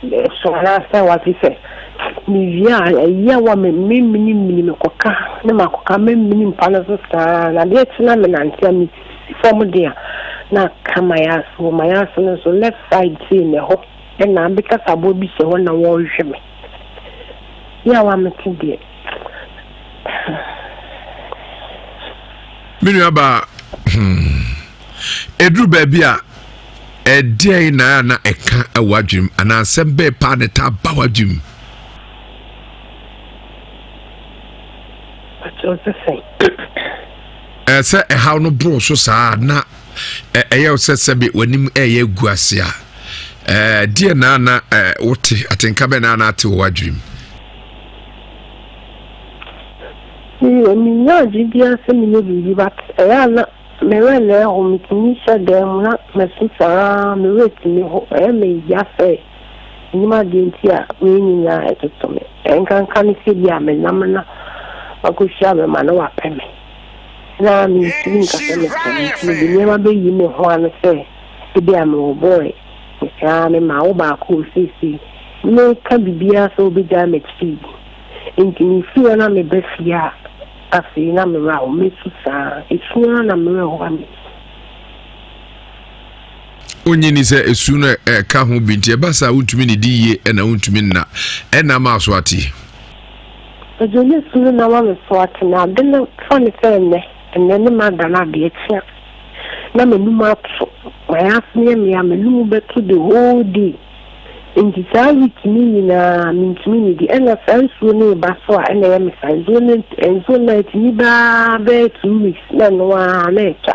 ɛso anaasɛ wate sɛ mewie a ɛyɛ wa me memini mini mekɔka ne makɔka memini mpa no so saa na adeɛ kye na menante a Si fam de a, na aka mayase. Wɔ mayase no nso, left side sei na ɛhɔ na abekasaboa bi hyɛ hɔ na wɔrehwɛ me. Yaw a mete deɛ. Me nuabaa, hmm, ɛduru baabi a ɛdeɛn na na ɛka wɔ adwenem anaa asɛm bɛɛ paa na ɛtaa ba w'adwenem? Pakyɛw sɛ sɛn? Sɛ ɛhaw no boro so saa na ɛyɛ sɛ sɛbe w'anim ɛyɛ agu ase a, deɛ na na wote atenka bɛ na na ate wɔ w'adwenem? Menya adwene biara sɛ menyɛ biribi but ɛyɛ a na me werɛ na ɛho metumi hyɛ dan mu na masu saa me werɛ tumi ho ɛyɛ me ya sɛ menim adeɛ nti a wei nyinaa ɛtoto me ɛnkanka ne sɛ bi a menam na makɔhyia bɛma na wapɛ me na mentumi nka sɛ mepɛ no nti mede nneɛma bɛyi me ho ano sɛ ebi a mewɔ bɔɔe mesaa me ma wo baako wɔ seesei meka biribiara sɛ wobɛgyaa m'akyiri yi nti mefiri hɔ na meba fie a afei na mewerɛ aho mɛsu saa ɛsu ara na mewerɛ ho a mɛsu. Wonnye nni sɛ esu no ɛka ho bi nti ɛba saa wontumi nnidi yie ɛna wontumi nna ɛna ama aso ate. Ɛgye ne su no na ama me so ate na ade no fa ne sɛ ɛnnɛ ɛnnɛ ne mada no adeɛ kye a na m'anum ato mayɛ ase yɛ me a m'anum bɛto the whole day nti saa week no nyinaa mentumi nnidi ɛna saa nsuo no reba so a ɛna ɛyɛ me saa nsuo no nsuo no ɛtumi baa bɛyɛ 2 weeks na ɛno ara na ɛtwa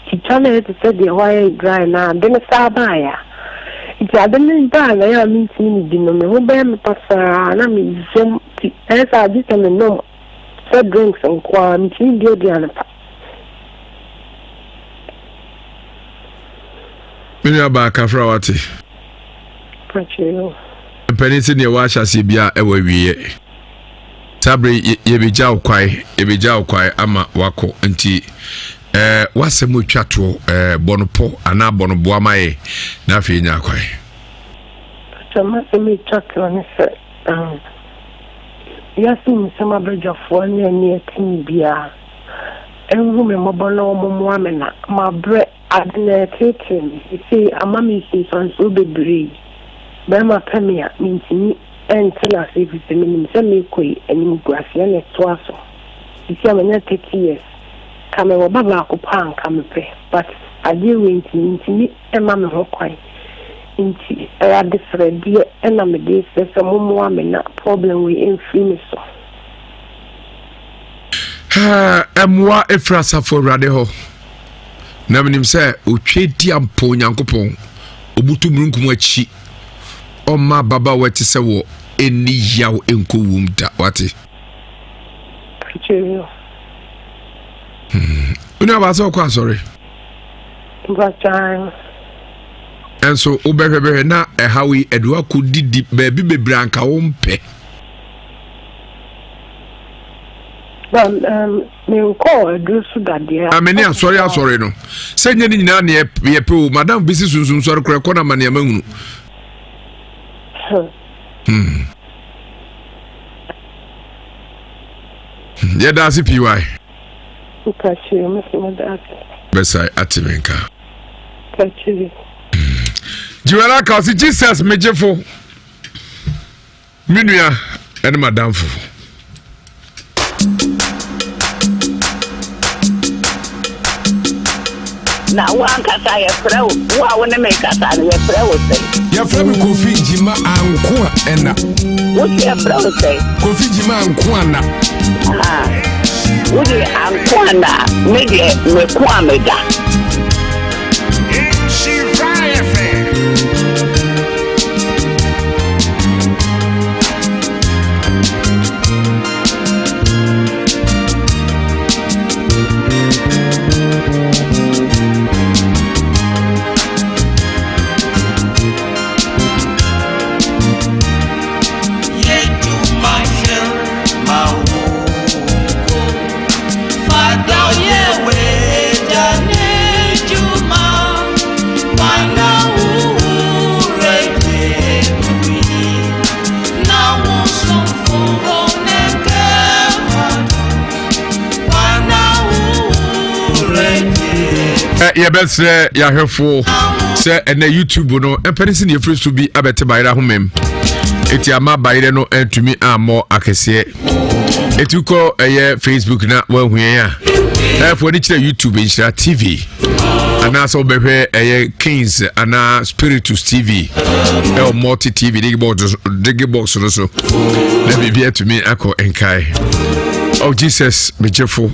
nti twa no ɛyɛ te sɛ deɛ hɔ ayɛ dry na ade no saa baeɛ a nti ade no baa na ɛyɛ a mentumi nnidi no me ho bɛyɛ me pasaa na me yam nti ɛyɛ sɛ agye sɛ menom sɛ drinks nko ara mentumi di aduane pa. Me nua baa kafra wate. Mpanin sɛ deɛ wɔahyɛ aseɛ biara ɛwɔ awieɛ. Saa bere yɛbɛgya wo kwae yɛbɛgya wo kwae ama wakɔ nti ɛɛ wasɛm otwa toɔ ɛɛ bɔ no pɔ anaa bɔ no boa ma yɛ na afei nya akwae. Sɛ masɛm etwa toɔ ne sɛ wiase nsɛm abadwafoɔ ne ɛne ɛtene biara ɛnhu me mmɔbɔ na wɔn mmoa me na mabrɛ. Ade na ɛreteetee me seesei ama me nsunsuansoɔ bebree. Barima pɛ me a, mentumi ntena ase ɛfiri sɛ menim sɛ merekɔ yi, animguaseɛ na ɛtoa so. Seesei a manya 30 years, nka mewɔ ba baako pɛ a nka mepɛ but adeɛ wei nti mentumi mma me ho kwan. Nti ɛyɛ adesrɛdeɛ na mede resrɛ sɛ mommoa me na problem wei mfiri me so. Mmoa ɛfiri asafo Awurade hɔ. Na menim sɛ otwa di ampa Onyankopɔn, ɔbutu mununkum akyi, ɔmma ababaawa ti sɛ wɔ ɛnni yaw nkɔ wum da, wate? Wone abaa sɛ ɔkɔ asɔre? Ɛnso wobɛhwɛbɛhwɛ na ɛhaw yi ɛde wakɔ didi baabi bebree anka wompɛ. Ba um, menkɔɔ aduro so dadeɛ. Na me ne asɔre asɔre no sɛ nyɛ ne nyinaa ne yɛpɛ o madam bi si sunsum sɔre korɛ kɔ na ma nneɛma hunu. Yɛda ase pii wae. Bɛsae ate me nka. Jiwala ka ɔse Jesus megyefo. Me nua ne m'adamfo. Na wo ankasa yɛfrɛ wo, wo a wo ne me kasa no yɛfrɛ wo sɛn? Yɛfrɛ me Kofi Gyima Anko a ɛna. Wo se yɛfrɛ wo sɛn? Kofi Gyima Anko ana. Ah, wo de Anko ana, me deɛ meko a meda. Yɛbɛsrɛ yɛahwɛfoɔ sɛ ɛnɛ YouTube no ɛmpɛne sɛ ne yɛfiri so bi abɛte bayerɛ ahomam, ɛti ama bayerɛ no antumi ammɔ akɛseɛ. Ɛti kɔ ɛyɛ Facebook na woahu yɛn a, ɛfoɔ ne kyerɛ YouTube Nhyira TV, anaasɛ wobɛhwɛ ɛyɛ Kings anaa Spiritus TV ɛwɔ Multi TV digi box no so na biribi atumi akɔ nkae. Oh Jesus megyefo.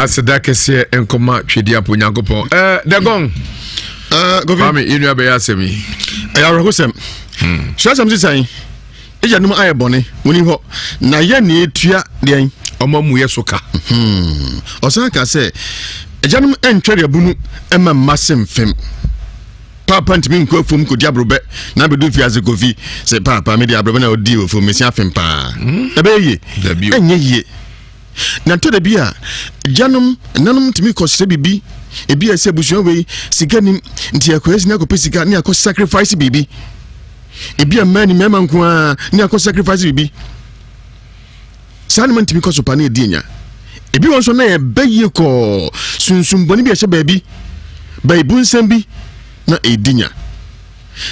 Aseda kɛseɛ nkɔma twɛdi apo Nyankopɔn. Eh, Dagong. Eh, Kofi. Kwame, yɛn nua bɛyɛ asɛm yi. Ɛyɛ awerɛhosɛm. Suasɛm sisan agyanom ayɛ bɔne, wɔni hɔ, na yɛ ne etua deɛn? Ɔma mu yɛ so ka. Ɔsan ka sɛ, agyanom ntwɛre abunu ma mma se mfem. Paapa ntumi nkɔ afuom kɔdi aborɔbɛ na abɛdu fiase Kofi sɛ paapa mede aborɔbɛ na ɔdii wɔ afuom mesi afem paa. Ɛbɛyɛ yie? Ɛnyɛ yie. Na ɛtɔ da bi a agyanom ɛnanom tumi kɔsrɛ biribi, ebi a ɛsɛ abusua wei sika nim nti akɔyɛ si ne akɔpɛ sika ne akɔ sacrifice biribi. Ebi a mmaa ni mmarima nko ara ne akɔ sacrifice biribi. Saa nneɛma ntumi kɔ so pa ne ɛdi anya. Ebi wɔ nso na ɛbɛ yie kɔɔ sunsum bɔne bi a ɛhyɛ baabi, baabu nsɛm bi na ɛdi nya.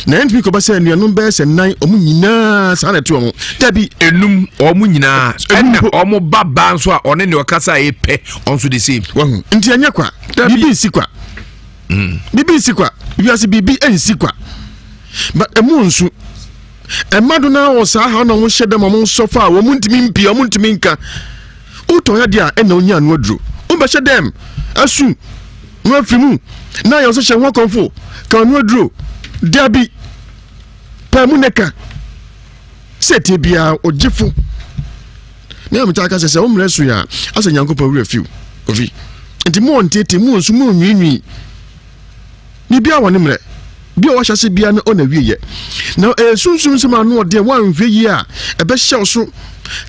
Na ɛntumi kɔba sɛ anuanom bɛyɛ sɛ nnan, wɔn nyinaa saa na ɛte wɔn. Dabi. Enum, wɔn nyinaa. Ɛna wɔn ba baa nso a ɔne nea ɔkasa yɛ pɛ, ɔno nso the same. Wahu. Nti ɛnyɛ kwa. Biribi nsi kwa. Biribi nsi kwa. Wiase biribi nsi kwa. But ɛmu nsu. Ɛma do na wɔ saa ha na wɔn hyɛ dɛm wɔn sɔfa a wɔn ntumi mpie, wɔn ntumi nka. Wotɔ ya deɛ a ɛna onya ano aduro. Wobɛhyɛ dɛm asu na wafiri mu na ayɛ ɔsɛ hyɛ ho akɔmfo ka ano aduro. Dabi, paa mu ne ka sɛ tie biara ogyefo. Ne a metaa ka sɛ sɛ wo mmerɛ so yɛ a asɛ Nyankopɔn werɛ fiw Kofi. Nti mo ɔnteete mo nsu mo nwiinwii. Biribiara wɔ ne mmerɛ. Bi a wahyɛ ase biara no ɔna wie yɛ. Na ɛyɛ sunsum nsɛm ano ɔdeɛ wanhwɛ yie a ɛbɛhyɛ wo so.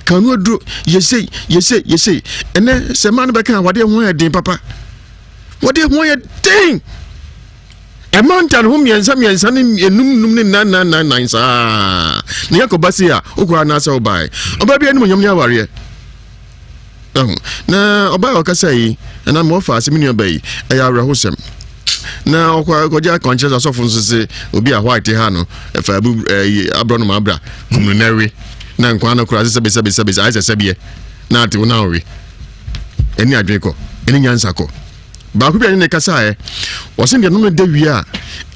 Ka ano aduro yɛsei yɛsei yɛsei. Ɛnɛ sɛ mmaa no bɛka a wadeɛ ho ayɛ den papa. Wadeɛ ho ayɛ den. Ɛma nta ne ho mmiɛnsa mmiɛnsa ne enum num ne nan nan nan nan saa. Na yɛkɔba sei a wokɔ anaasɛ wobae. Ɔbaa bi anim onyam ne awareɛ. Ɛho. Na ɔbaa a ɔkasa yi, ɛna ma ɔfa ase me nua ba yi, ɛyɛ awerɛhosɛm. Na ɔkɔ akɔgye akwankyerɛ sɛ asɔfo nso se obi a white ha no, ɛfa abu ɛyi aborɔ no ma abra, kum no na ɛwe. Na nkwa no koraa sɛ sɛbe sɛbe sɛbe ayɛ sɛ sɛbeɛ na ate wo na ɔwe. Ɛne adwene kɔ, ɛne nyansa kɔ. Baako bi a ne ne kasaeɛ, ɔse deɛ no no da wie a,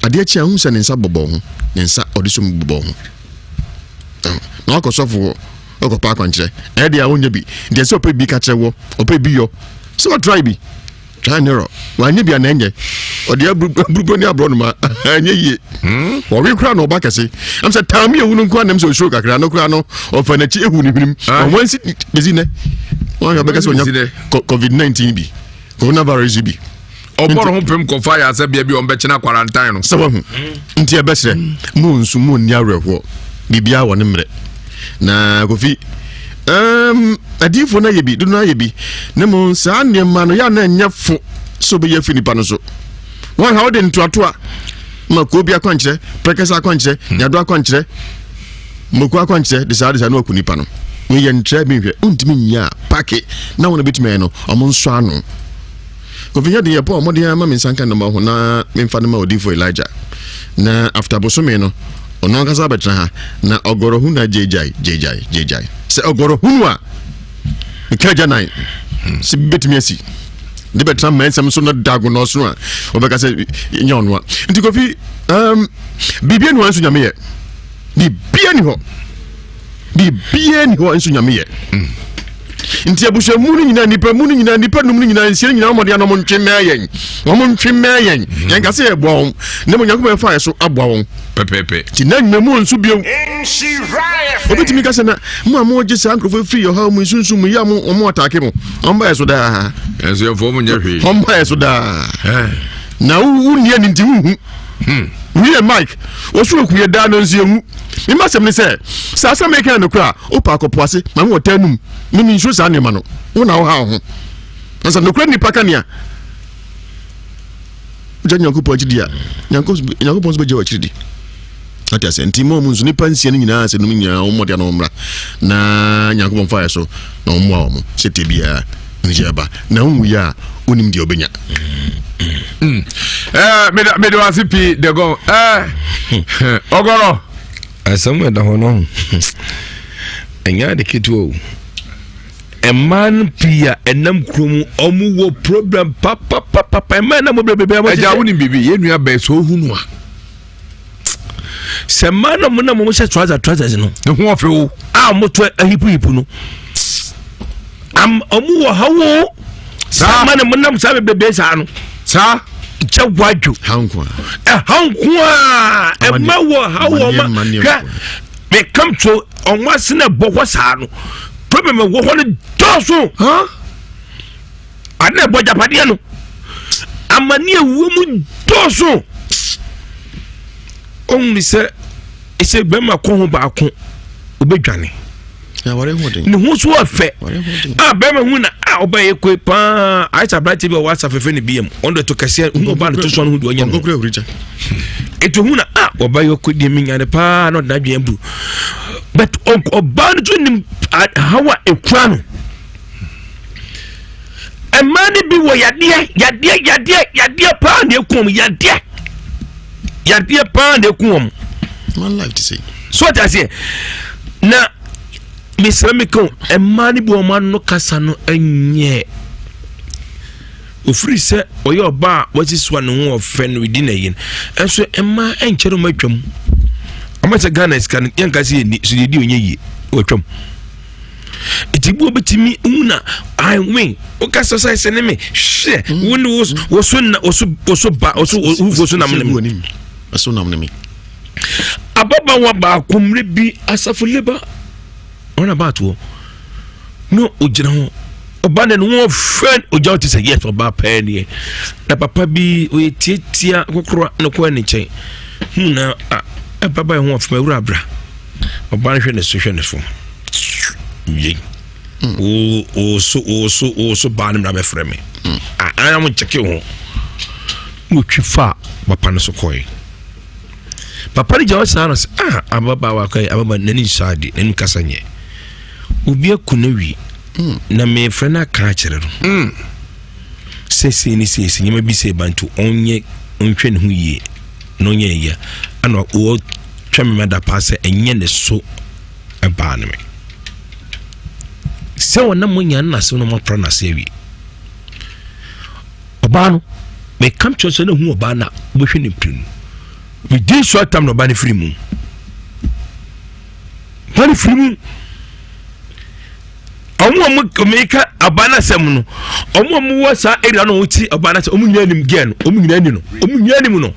adeɛ kye a ɔhu sɛ ne nsa bɔbɔ ho, ne nsa ɔde so mu bɔbɔ ho. Na wakɔ sɔfo hɔ. Ɔkɔpɛ akwankyerɛ. Ɛyɛ deɛ a ɔnyɛ bi. Deɛ sɛ ɔpɛ bi ka kyerɛ wɔ, ɔpɛ bi yɔ. Sɛ ɔtry bi. Try and error. Wanyɛ bi a na ɛnyɛ. Ɔde aburuburo ne aborɔnoma. Ɛnyɛ yie. Hmm? Ɔwe koraa na ɔba kɛse. Ɛm sɛ taame ehu no nko anam sɛ osuro kakra no koraa no ɔfa n'akyi ehu ne hwenem. Ah. Ɔmo ansi besi nɛ. Wɔn ahwɛ bɛka sɛ ɔnya COVID-19 bi. Coronavirus bi. Ɔbɔ ne ho pem kɔfa yɛ asɛ bea bi ɔmbɛkyena quarantine no. Sɛ wahu. Nti ɛbɛsrɛ mo nsu mo nni awerɛhoɔ. Biribiara wɔ ne mmerɛ. Na Kofi um, adiyifoɔ no ayɛ bi, dodo no ayɛ bi. Ne mo saa nneɛma no yɛ na ɛnyɛ fo sɛ wobɛyɛ afiri nipa no so. Wɔn ha wode ntoatoa. Ma kuo bi akwankyerɛ, prɛkɛsɛ akwankyerɛ, hmm. nyado akwankyerɛ, moko akwankyerɛ, de saa de saa na waku nipa no. Meyɛ ntrɛ bi nhwɛ, wontumi nyɛ a pake na wɔn bɛtumi ayɛ no, ɔmo nsɔ ano. Kofi nyɛ den yɛbɔɔ mmɔden ara ma me nsa nka nnɔma ho na memfa no ma odiyifo Elijah. Na after bosome no, ɔno ankasa abɛtena ha na ɔgɔrɔ hunu a gyegyae gyegyae gyegyae. Sɛ ɔgɔrɔ hunu a, meka agya nan sɛ bɛtumi asi de bɛtena mma nsɛm so na dago na ɔsono a wɔbɛka sɛ nyɛ ɔno a. Nti Kofi, um, biribi ani hɔ nso nyame yɛ. Biribi ani hɔ. Biribiara ni hɔ nso nyame yɛ. Mm. Nti abusua mu no nyinaa nipa mu no nyinaa nipa num no nyinaa nsia no nyinaa wɔn de wɔn ntwe mmɛn yɛn wɔn ntwe mmɛn yɛn mm. yɛn kase yɛ boa wɔn na mo nyankopɔn fa yɛ so aboa wɔn pɛpɛpɛ ti na nyina mu nso bio obetumi kasa na mo a mo gye saa nkurɔfoɔ firi ɔhaw mu nsunsun mu yɛ mo wɔn ataake mo wɔn ba yɛ so daa ɛnso yɛn fɔ mo nyɛ hwee wɔn ba yɛ so daa na wo nni ani nti wo hu Hmm. Wie Mike, wɔso okuyɛ daa no nso yɛnwu. Mema asɛm ne sɛ, sɛ asɛm meka yɛ nokorɛ a, wopɛ akɔpo ase ma me wɔ taa num. Me mensuro saa nneɛma no. Wo na woha wo ho. Na sɛ nokorɛ nnipa ka nea wogya Nyankopɔn akyi di a, Nyankopɔn nso bɛgya w'akyiri di. Ate aseɛ nti ma ɔmo nso nipa nsia no nyinaa sɛ num nyinaa wɔn mmɔde ano mmra na Nyankopɔn fa yɛ so na wɔn mmoa wɔn sɛ te biara anigye aba na wɔn wuyi a onim deɛ ɔbɛnya. Mm. Eh, mede wase pii dɛgɔn eh, ɔgɔrɔ asɛm ɛda hɔ no ɛnyɛ ade ketewa o mmaa no pii a ɛnam kurom ɔmo wɔ problem papapapa mmaa nam bebrebe ɛgya wo nim biribi yɛn nua bɛɛ sɛ ohu no a sɛ mmaa na ɔmo nam ɔmo hyɛ trouser trousers no ne ho ɔfɛ o a ɔmo to ahipuhipu no am ɔmo wɔ ha wo saa mmaa na ɔmo nam saa bebrebe saa no saa kyɛ wadwo ɛha nko a ɛma wɔ ha wɔ ɔma hwɛ mekam to ɔmo ase na ɛbɔ hɔ saa no problem ɛwɔ hɔ no dɔɔso ade na ɛbɔ agyapadeɛ no amane ɛwɔ mu dɔɔso ɔhunu sɛ ɛsɛ bɛrima kɔ ho baako ɔbɛdwane ne ho so ɔfɛ a bɛrima hu na a ɔba yɛ koe paa ayɛ sɛ aberante bi a ɔwɔ asa fɛfɛ ne bia mu ɔno de to kɛseɛ hu ɔba no to so no ho deɛ ɔnyɛ no ɛti hu na a ɔba yɛ koe deɛ menyane paa na ɔde n'adwene aburu but ɔbaa no so nim hawa ɛkura no mmaa no bi wɔ yadeɛ yadeɛ yadeɛ yadeɛ paa na eku wɔn yadeɛ yadeɛ paa na eku wɔn. Man life ti sɛ. So ɔte aseɛ na mesrɛ me ka mmaa no bi wɔn ano kasa no nyɛ ofiri sɛ ɔyɛ ɔbaa a wasi so a ne ho ɔfɛ no redi na yɛn nso mmaa nkyɛn wɔn atwam wɔn sɛ Ghana sika no yɛn ka sɛ yɛn ni so yɛdi onye yie wɔatwam. Eti bi obetumi hu na I win. Woka sɛ sɛ sɛ ne me hwɛ mm. wo ne wo wo so na wo so wo so ba wo so wo so nam ne me. So nam ne me. Ababaawa baako mmerɛ bi asafo leba wɔn abaatoɔ na ogyina hɔ ɔba ne no wɔn fɛ ogya ɔte sɛ yes ɔba pɛɛ neɛ na papa bi ɔyɛ tietia kokoro na kɔɛ ne nkyɛn hu na ababaawa ho ɔfɛ awura abra. Ɔbaa no hwɛ ne so hwɛ ne so. Yei. Wo wo so wo so wo so baa no mmra bɛfrɛ me. A ana mo nkyɛke ho. Na otwi fa papa no so kɔe. Papa no gya hɔ saa na sɛ ah ababaawa kɔe ababaawa n'ani nsɔ ade n'ani kasa nyɛ. Obi aku no wi. Na mefrɛ no aka akyerɛ no. Mm. Sɛ sei ne sei sɛ nneɛma bi sɛ ba nti ɔnyɛ ɔnhwɛ ne ho yie na ɔnyɛ yɛ ana ɔwɔ twa me mada paa sɛ ɛnyɛ ne so ɛbaa no me sɛ wɔnam mo nya no n'ase no moapra n'ase awie ɔbaa no meka kyerɛ sɛ na hu ɔbaa no a wobɛhwɛ ne mprenu within short time na ɔbaa no firi mu ɔbaa no firi mu ɔmo a ɔmo meka ɔbaa no asɛm no ɔmo a ɔmo wɔ saa area no ɔmo ti ɔbaa no asɛm ɔmo nyinaa nim gɛɛ no ɔmo nyinaa ni no ɔmo nyinaa nim no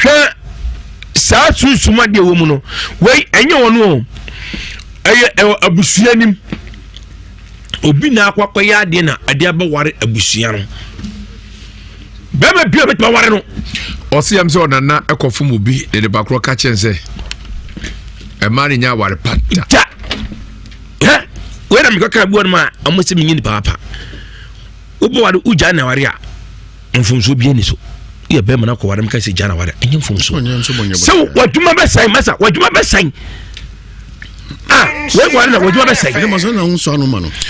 hwɛ saa sunsum adeɛ wɔ mu no wei ɛnyɛ wɔn o ɛyɛ ɛwɔ abusua nim obi na akɔ akɔyɛ adeɛ na adeɛ abɛware abusua no bɛrima bi a bɛtumi aware no. Ɔsi yam sɛ ɔnana ɛkɔ fom obi na nipa korɔ ka kyɛn sɛ ɛmaa ne nya aware pa da. Ja hɛ wei na mekɔka bi wɔnom a ɔmo sɛ menye nipa papa wobɔ ware wogya na aware a mfomsoɔ bia ni so. Woyɛ bɛrima no akɔware meka sɛ gya na ware ɛnyɛ mfomso sɛ wadwuma bɛsɛn masa wadwuma bɛsɛn ah weware na wadwuma bɛsɛn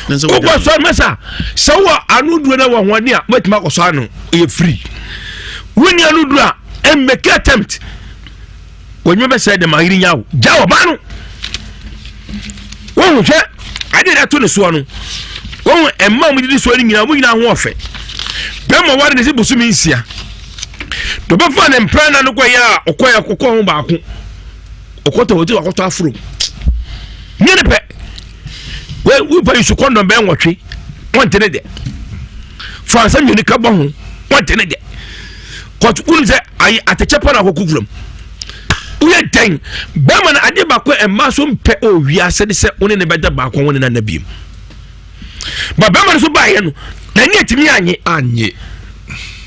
wokɔ sɔ masa sɛ wowɔ ano duro na wɔ ahoɔden a wobɛtumi akɔsɔ ano ɛyɛ free wonni ano duro a ɛmmɛki attempt wɔnyɛ bɛ sɛ dɛm ayiri nya wo gya ɔbaa no wɔn hwɛ adeɛ de ato ne soɔ no wɔn mma a wɔdidi soɔ no nyinaa wɔn nyinaa ho ɔfɛ bɛrima ware ne se bosomi nsia dɔbɛfa ne mpra na no kɔ yɛ a ɔkɔ yɛ kɔkɔ ho baako ɔkɔtɔ wɔti wakɔtɔ aforo nyɛ ne pɛ wopa yi so kɔndɔm bɛɛ nwɔtwe wɔnte ne deɛ fa nsa mmienu ka bɔ ho wɔnte ne deɛ kɔtu wonu sɛ ayi atɛkyɛ pa na akɔkɔ wuram woyɛ dɛn bɛrima no adeɛ baako a mmaa so mpɛ wɔ wiase ne sɛ wo ne ne bɛda baako wo ne nana biem ba bɛrima no so baeɛ no n'ani atumi anye anye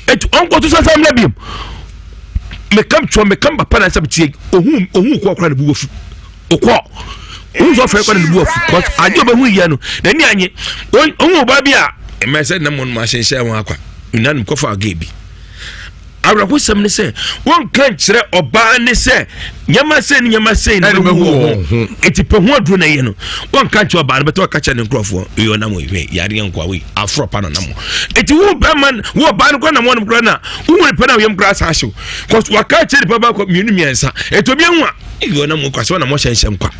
etu ɔnkɔto sansan mmerɛ biem mekam kyerɛ mekam papa na nsɛm tie ohun ohun kɔ kora ne bu wafu okɔ ohun sɛ ɔfɛ kɔ ne bu wafu kɔs adeɛ ɔbɛhu yɛ no n'ani anye ohun ɔbaa bi a mmaa sɛ nam wɔn ahyehyɛ wɔn akwa nnanom kɔfa agɛ bi Awerɛhosɛm ne sɛ, wɔnka nkyerɛ ɔbaa ne sɛ nneɛma sei ne nneɛma sei na ɛbɛhu wɔ ho. Eti pɛ ho aduro na ɛyɛ no. Wɔnka nkyerɛ ɔbaa no bɛtɛ ɔka kyerɛ ne nkurɔfoɔ. Eyi ɔnam wɔ yareɛ nkoa wei aforɔ pa na ɔnam. Eti wo bɛrima wo ɔbaa no kora nam wɔnom kora na wo hu nipa na yam kora asan ahyew. Kɔs waka kyerɛ nipa baako mmienu mmiɛnsa. Eti obi ehu a eyi ɔnam wɔ kwa sɛ ɔnam ɔhyɛnhyɛn kwa.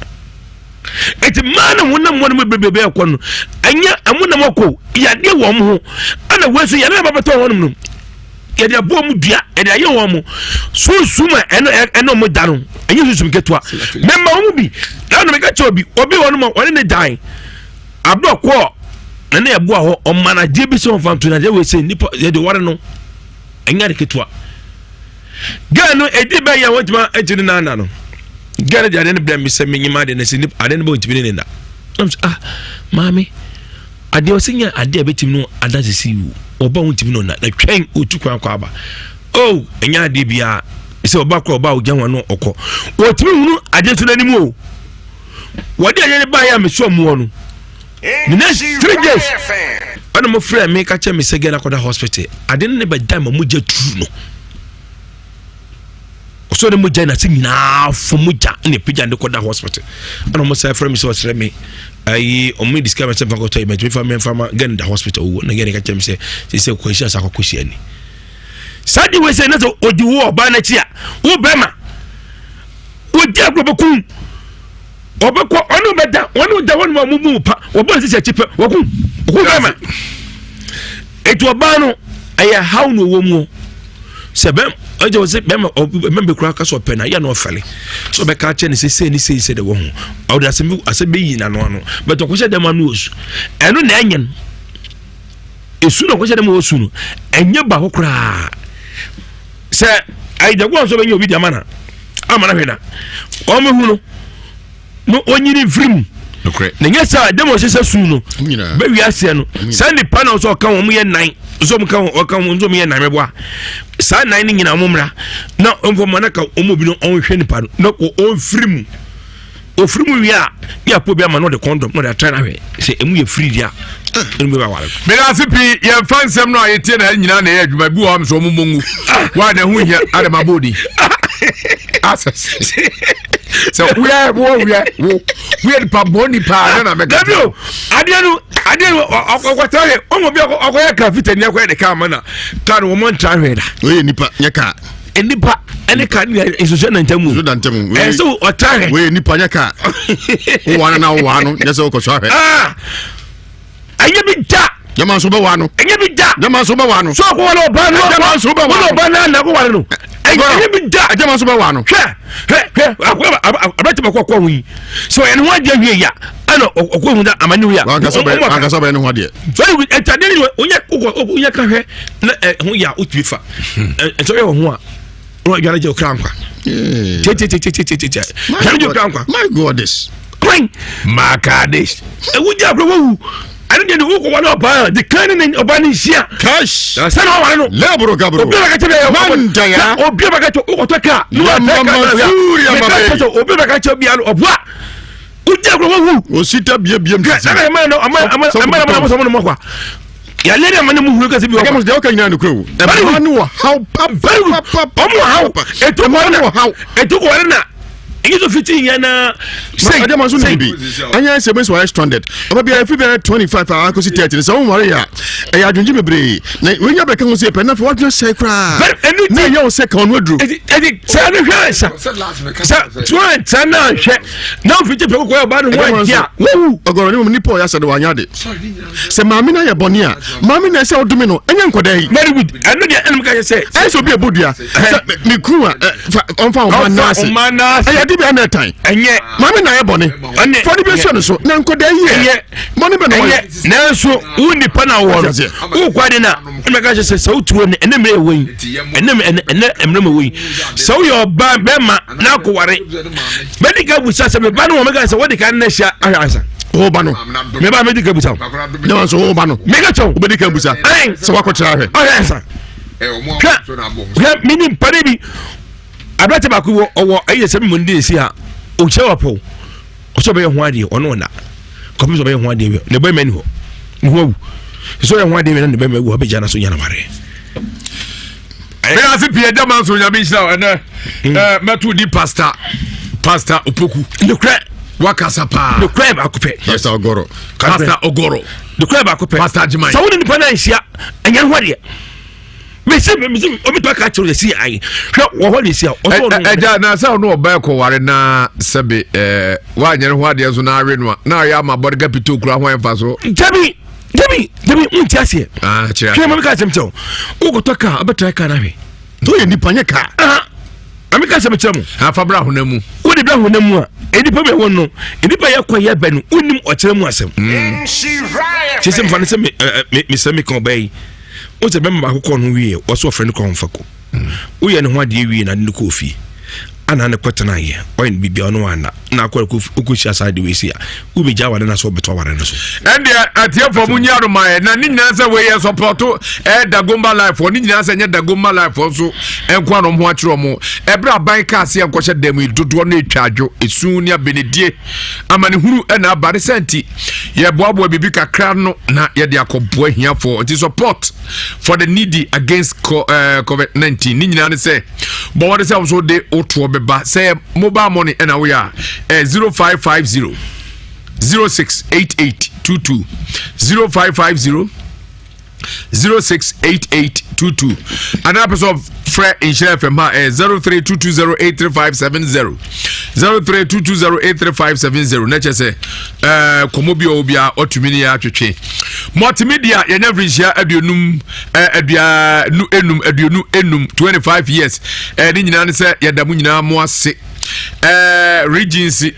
Eti mmaa na wɔn nam wɔn mu bebrebe ɛkɔ no ɛnyɛ ɛmo nam ɔkɔ yadeɛ wɔn ho ɛna wɔn nso yadeɛ na bɛtɔ wɔn nom yɛde abɔ wɔn dua yɛde ayɛ wɔn mo sunsum a ɛno ɛno wɔn da no ɛnyɛ sunsum ketewa mɛma wɔn bi ɛna mɛka kyerɛ obi obi wɔn mo wɔne ne dan abirɛ kɔɔ na ne ɛboa hɔ ɔma no adeɛ bi sɛ ɔfa nto na adeɛ wɔ sɛ nipa yɛde wɔre no ɛnyɛ ade ketewa gɛɛ no edi bɛyɛ a wɔntuma ɛgye ne nana no gɛɛ no de adeɛ no brɛ mi sɛ menyima adeɛ no sɛ nipa adeɛ no bɛ wɔntumi ne ne na ɛna sɛ ah maame. Adeɛ ɔsɛ nya adeɛ a bɛtumi no ada sisi wo ɔba wo ntumi no na na twɛn otu kwan kɔ aba oh ɛnya adeɛ biara sɛ ɔba kɔ ɔba ogya ho ano ɔkɔ wɔtumi hunu adeɛ nso n'anim o wɔde adeɛ no baeɛ a mesɔ muɔ no the next 3 days ɛna mo frɛ me ka kyerɛ me sɛ gɛn akɔda hospital adeɛ no ne bɛda ma mogya turu no ɔsɔ ne mogya na se nyinaa fo mogya na epagya ne kɔda hospital ɛna ɔmo sɛ frɛ mi sɛ ɔsrɛ mi ayi ɔmo discover sɛ nfa kɔtɔ yi mɛtumi fa mɛnfa ma gɛn da hospital owó na gɛn ka kyerɛ mi sɛ sɛ sɛ kɔ ehyia sa akɔkɔ hyia ni saa di wei sɛ ne sɛ odi wo ɔbaa n'akyi a wo bɛrima wodi agorɔ bɛkum ɔbɛkɔ ɔne ɔbɛda ɔne ɔda hɔ nom a ɔmo mu pa wɔbɔ ne sisi akyi pɛ wɔkum ɔkum bɛrima etu ɔbaa no ɛyɛ haw na ɔwɔ mu sɛ bɛm ɛgye wɔ sɛ bɛrima bɛrima bi koraa kasa ɔpɛ na yɛ na ɔfɛle sɛ ɔbɛka akyɛ ne sɛ sei ne sei sɛ de wɔ ho ɔde asɛm bi asɛm bɛyi n'ano ano bɛtɛ ɔkɔhyɛ dɛm ano osu ɛno na ɛnyɛ no esu na ɔkɔhyɛ dɛm osu no ɛnyɛ baako koraa sɛ ayidagua nso bɛnyɛ obi di ama na ama na hwɛ na wɔn hu no no onyini mfiri mu na nyɛ sɛ dɛm ɔhyehyɛ su no bɛwi aseɛ no saa nipa na ɔsɛ ɔka wɔn yɛ nan nso wɔn ka ɔka wɔn nso wɔn yɛ nan mɛboa saa nan no nyinaa wɔn mmra na nfɔmɔ na ka wɔn obi no ɔnhwɛ nipa no na ɔnfiri mu ofiri mu wie a ne apɔ bi ama na ɔde kɔndɔm na ɔde atra n'ahwɛ sɛ emu yɛ firi deɛ a ɛnu bɛ ba ware. meda ase pii yɛmfa nsɛm no a yɛtie na nyinaa na ɛyɛ adwuma bi wɔ hɔ sɛ ɔmo mmɔ ngu wa na ɛho hia adama bɔ odi sɛ woyɛ wo woyɛ wo woyɛ nipa bɔ nipa na na mɛka dabi o adeɛ no adeɛ no ɔkɔtara hwɛ ɔmo bi ɔkɔyɛ kaa fitani akɔyɛ ne kaa ma na kaa no wɔn ntra hwɛ da woyɛ nipa nyɛ kaa nipa ɛne kaa ne nsusuɛ na ntamu nsusuɛ na ntamu ɛsɛ ɔtra hwɛ woyɛ nipa nyɛ kaa wowɔ ano na wowɔ ano nyɛ sɛ wokɔsɔ ahwɛ ah! ɛnyɛ bi da jama nso bɛwɔ ano ɛnyɛ bi da jama nso bɛwɔ ano so ɔkɔ wale ɔbaa no jama nso bɛwɔ ano ɔbaa no ana akɔ wale no ɛnyɛ bi da jama nso bɛwɔ ano hwɛ hwɛ hwɛ abɛte bɛkɔ ɔkɔ ho yi sɛ ɔyɛ ne ho adeɛ wie ya ɛna ɔkɔ hu da amane wie a wankasa bɛyɛ ne ho adeɛ so ɛtadeɛ ne onyɛ onyɛ ka hwɛ na ɛho yɛ a wotumi fa ɛsɛ ɔyɛ wɔ ho a na wadwane gye okra nkwa tietietie dwane gye okra nkwa my goddess kwan makades ewu gye akora wawu ɛne deɛ ne wokɔ wale ɔbaa de kan ne ne ɔbaa ne nhyia cash sɛ na ɔware no lebro gabro obi bɛka kyɛ mandaya obi bɛka kyɛ wokɔtɔ kaa ne wapɛ kaa obi bɛka kyɛ bia no ɔboa wogye akora wawu osita biebiem sisi ɛna ɛma no ɛma ɛma ɛma no mɔ kwa. Yàrá ní àmà ni mo hùwé kẹsì bí wọn. Ẹgbẹ́ mọ̀sí ọkọ̀ nyina nukuri o. Ẹ̀ma ni wɔ haw papapapa. Ọmọ haw. Ètò kọ̀ wọlé ètò kọ̀ wọlé na èyí tó fiti yẹn na. Sèyí ɛdɛ ma nso nim bi ɛnyɛ sɛ ebi nso wɔyɛ stranded ɔbɛ bi efi bɛ 25 a akosi 30 sɛ wɔn ware yɛ a ɛyɛ adwendwen bebree na wɔn nya bɛka ho sɛ pɛ na afei wɔadwene sɛe koraa na ɛyɛ wo sɛ ka ɔno aduro. Ɛdi sɛ ɛni hwɛ ɛsa sɛ tiwọn nkyɛn na hwɛ na ofiti pɛ kɔkɔ yɛ ɔbaa no ho adi a wɔwu. Ɔgɔrɔ ne mu nipa ɔyɛ asɛ de wanya ade sɛ maame na yɛ bɔne a maame na ɛsɛ ɔdome no ɛnyɛ nkɔda yi. Very good ɛno deɛ ɛnum ka yɛ sɛ. Ɛyɛ sɛ obi ɛbɔ dua sɛ me kunu a ɔnfa ɔma naase ɛyɛ ade bi ana ɛtan ɛnyɛ maame na ayɛ bɔne fɔde bi ahyɛ no so na nkɔda yi yɛ bɔne bɛ na ɔyɛ. Nanso wo nipa na wɔ no wo kɔ ade na ɛna ka kyerɛ sɛ sɛ wotuo no ɛnɛ mmerɛ ɛwɔ yi ɛnɛ ɛnɛ mmerɛ mu ɛwɔ yi sɛ woyɛ ɔbaa bɛrima na akɔware mɛdi ka busa sɛ meba no wɔ mɛka sɛ wode ka nna hyia ahwɛ ansa wo ba no meba mɛdi ka busa ne wa nso wo ba no mɛka kyɛw wobɛdi ka busa sɛ woakɔkyerɛ ahwɛ ahwɛ ansa hwɛ hwɛ mene mpane bi aberante baako wɔ ɔwɔ ɛyɛ sɛ mmom de ɛsi ha ɔkyerɛ wapɔw ɔsɛ ɔbɛyɛ ho adeɛ ɔno ɔna kɔpem sɛ ɔbɛyɛ ho adeɛ ne bɛma ni hɔ ne ho awu sɛ ɔyɛ ho adeɛ na ne bɛma awu ɔbɛgya no so nya no wareɛ. Meda ase pii ɛda ma nso nyame nhyira wo ɛnɛ mɛto di pastor pastor opoku nokorɛ wakasa paa nokorɛ baako pɛ pastor ogoro pastor ogoro nokorɛ baako pɛ pastor agyeman sɛ wo ne nipa no anhyia ɛnyɛ ho adeɛ mesi mesi obi tɔ ka kyerɛ esi ayi hwɛ wɔ hɔ na esi a ɔsɔ ɔno. Ɛgya na sɛ ɔno ɔbaa kɔware na sɛbe ɛɛ wanyɛ ne ho adeɛ nso na awe no a na ayɛ ama bɔde kapito kura ho ɛmfa so. Dabi dabi dabi n ti aseɛ. Ah kyerɛ. Hwɛ maame ka asɛm kyerɛ o wokɔtɔ kaa ɔbɛtra kaa no ahwɛ. To yɛ nipa nyɛ kaa. Maame ka asɛm kyerɛ mo. Afa bra honam mu. Wode bra honam mu a nnipa bɛ wɔ no nnipa yɛ kɔ yɛ bɛ no wonim ɔkyerɛ mu asɛm. Kyerɛ sɛ mfa no sɛ mesɛ meka ɔbaa yi wo sɛ bɛma baako kɔɔ no wie ɔsɛ ɔfrɛ no kɔ ɔmfa kɔ woyɛ ne ho adeɛ wie na ade no kɔɔ fie ana ne kɔtena yɛ ɔyɛ no biribi ɔno ana na akɔ ɔkɔhyia saa de wei si a wobɛgya aware no so wobɛtɔ aware no so. Ɛndeɛ atiefoɔ mu nyia no ma yɛ na ne nyinaa sɛ wei yɛ sɔpɔto ɛyɛ Dagomba life ne nyinaa sɛ nyɛ Dagomba life nso nko a na ɔmo ho akyerɛ ɔmo ɛberɛ aban kaa se yɛnkɔhyɛ dɛm yi dodoɔ no atwa adwo esu ne abenedie amanehunu ɛna aba ne sɛ nti yɛboaboa biribi kakra no na yɛde akɔboa hiafoɔ nti support for the needy against eh, covid-19 ne nyinaa ne sɛ bɔ wɔde sɛ wo so de wotoɔ bɛba sɛ mobile money ɛna woyɛ a eh, 0550 068822 0550 068822 anaa pɛ sɛ frɛ nhyira fm ha ɛyɛ 0322083570 0322083570 na kyɛ sɛ ɛɛ kɔmɔ bi a ɔwɔ biara ɔtumi ne yɛ atwetwe multimedia yɛnya mfirinhyia aduonum ɛɛ aduonu enum 25 25 years ɛɛ ne nyinaa ne sɛ yɛda mo nyinaa mo ase ɛɛ regency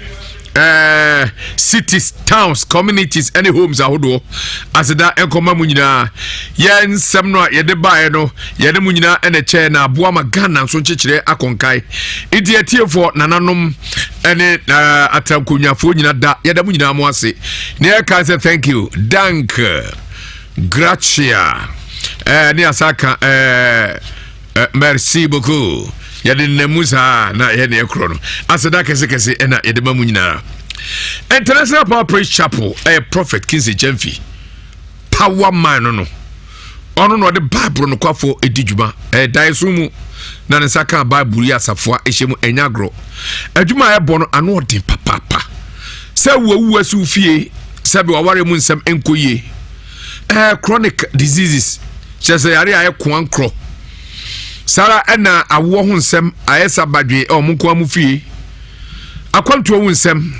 eh, cities towns communities ɛne homes ahodoɔ aseda nkɔma mu nyinaa yɛn nsɛm no a yɛde baeɛ no yɛne mu nyinaa ɛna kyɛɛ na aboa ma ghana nso nkyekyerɛ akɔnkae nti atiefoɔ nananom ɛne uh, atankonwafoɔ nyina da yɛda mu nyinaa mo ase ne yɛka sɛ thank you dank gracia eh, ne asa ka eh, Eh, merci beaucoup yɛde nna mu saa na yɛ neɛ korɔ no aseda kɛsekɛse ɛna yɛde ma mu nyinaa international power praise chapel ɛyɛ prophet kinsey gyamfi power man no no ɔno na ɔde bible nokwafoɔ ɛdi dwuma ɛyɛ daeso mu na ne nsa kaa bible yi asafoa ɛhyɛ mu ɛnyɛ agorɔ adwuma a ɛbɔ no ano ɔden papaapa sɛ wuawu asiw fie sɛ bi waware mu nsɛm ɛnkɔ yie ɛɛ chronic diseases kyerɛ sɛ yare a ɛyɛ koa nkorɔ saa ɛna awoɔ ho nsɛm ayɛ sɛ abadwe ɛwɔ mo nkoa mo fie akwantuo ho nsɛm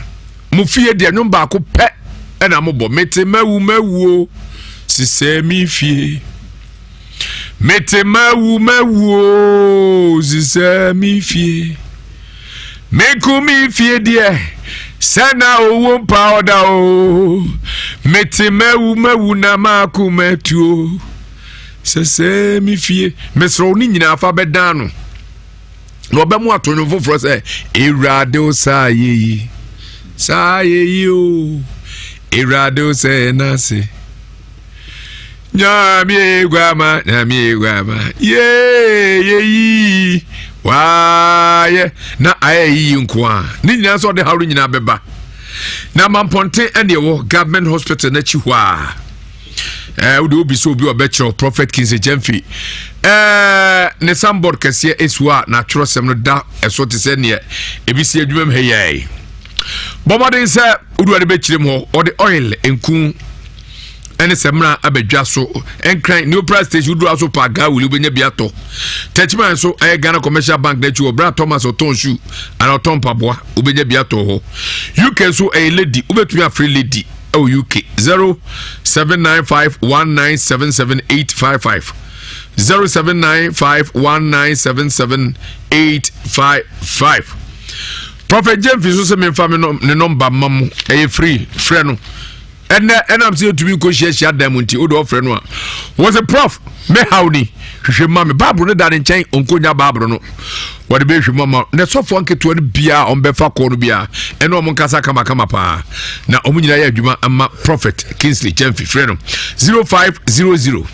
mo fie deɛ nwom baako pɛ ɛna mobɔ mete mawu mawuo sisɛ mi fie mete mawu mawuo sisɛ mi fie Menku me fie deɛ sɛ na owó mpa ɔda o mete mawu mawu na maako matuo sɛ sɛ me fie mesrɛ wo ne nyinaa fa bɛdan no na ɔbɛmo ato nnwom foforɔ sɛ ewurade o saa yɛyi saa yɛyi o ewurade o sɛ ɛnase Nyame guama, nyame guama, yee yeyi waayɛ na ayɛ yiyi nko a ne nyinaa sɛ ɔde haw no nyinaa bɛba na mampɔnten ɛne ɛwɔ government hospital n'akyi hɔ a Ɛɛ wode obi sɛ obi ɔbɛkyerɛw Prophet Kingsley Gyamfi. Ɛɛ ne signboard kɛseɛ esi hɔ a n'atwerɛsɛm no da ɛso te sɛ neɛ ebi si adwuma mu ha yɛɛ. Bɔ mmɔden sɛ wode w'ani bɛkyerɛ mu hɔ. Ɔde oil nku ɛne sɛmina abɛdwa so nkran new price station woduru aso pa gaa wuli wobɛnya bi atɔ tɛkyiman nso ɛyɛ Ghana Commercial Bank n'akyi wɔ bra Thomas ɔtɔn shoe anaa ɔtɔn mpaboa wobɛnya bi atɔ hɔ. UK nso ɛyɛ lady wobɛtumi afrɛ lady ɛwɔ UK 0795197785 0795197785. Prophet James nso sɛ memfa me ne nɔmba ma mo, ɛyɛ free, frɛ no ɛnɛ. Ɛnam sɛ yɛtumi nkɔ hyiahyia dan mu nti wode ɔfrɛ no a wɔ sɛ prof mehaw ni hwehwɛ ma me. Bible no da ne nkyɛn, ɔnkɔnya Bible no wɔde bɛhwɛ mu ama na sɔfoɔ nketewa no biaa ɔmbɛfa kɔɔ no biaa ɛne ɔmo nkasa kamakama paa na ɔmo nyinaa yɛ adwuma ama Prophet Kingsley Gyamfi. Frɛ no 0500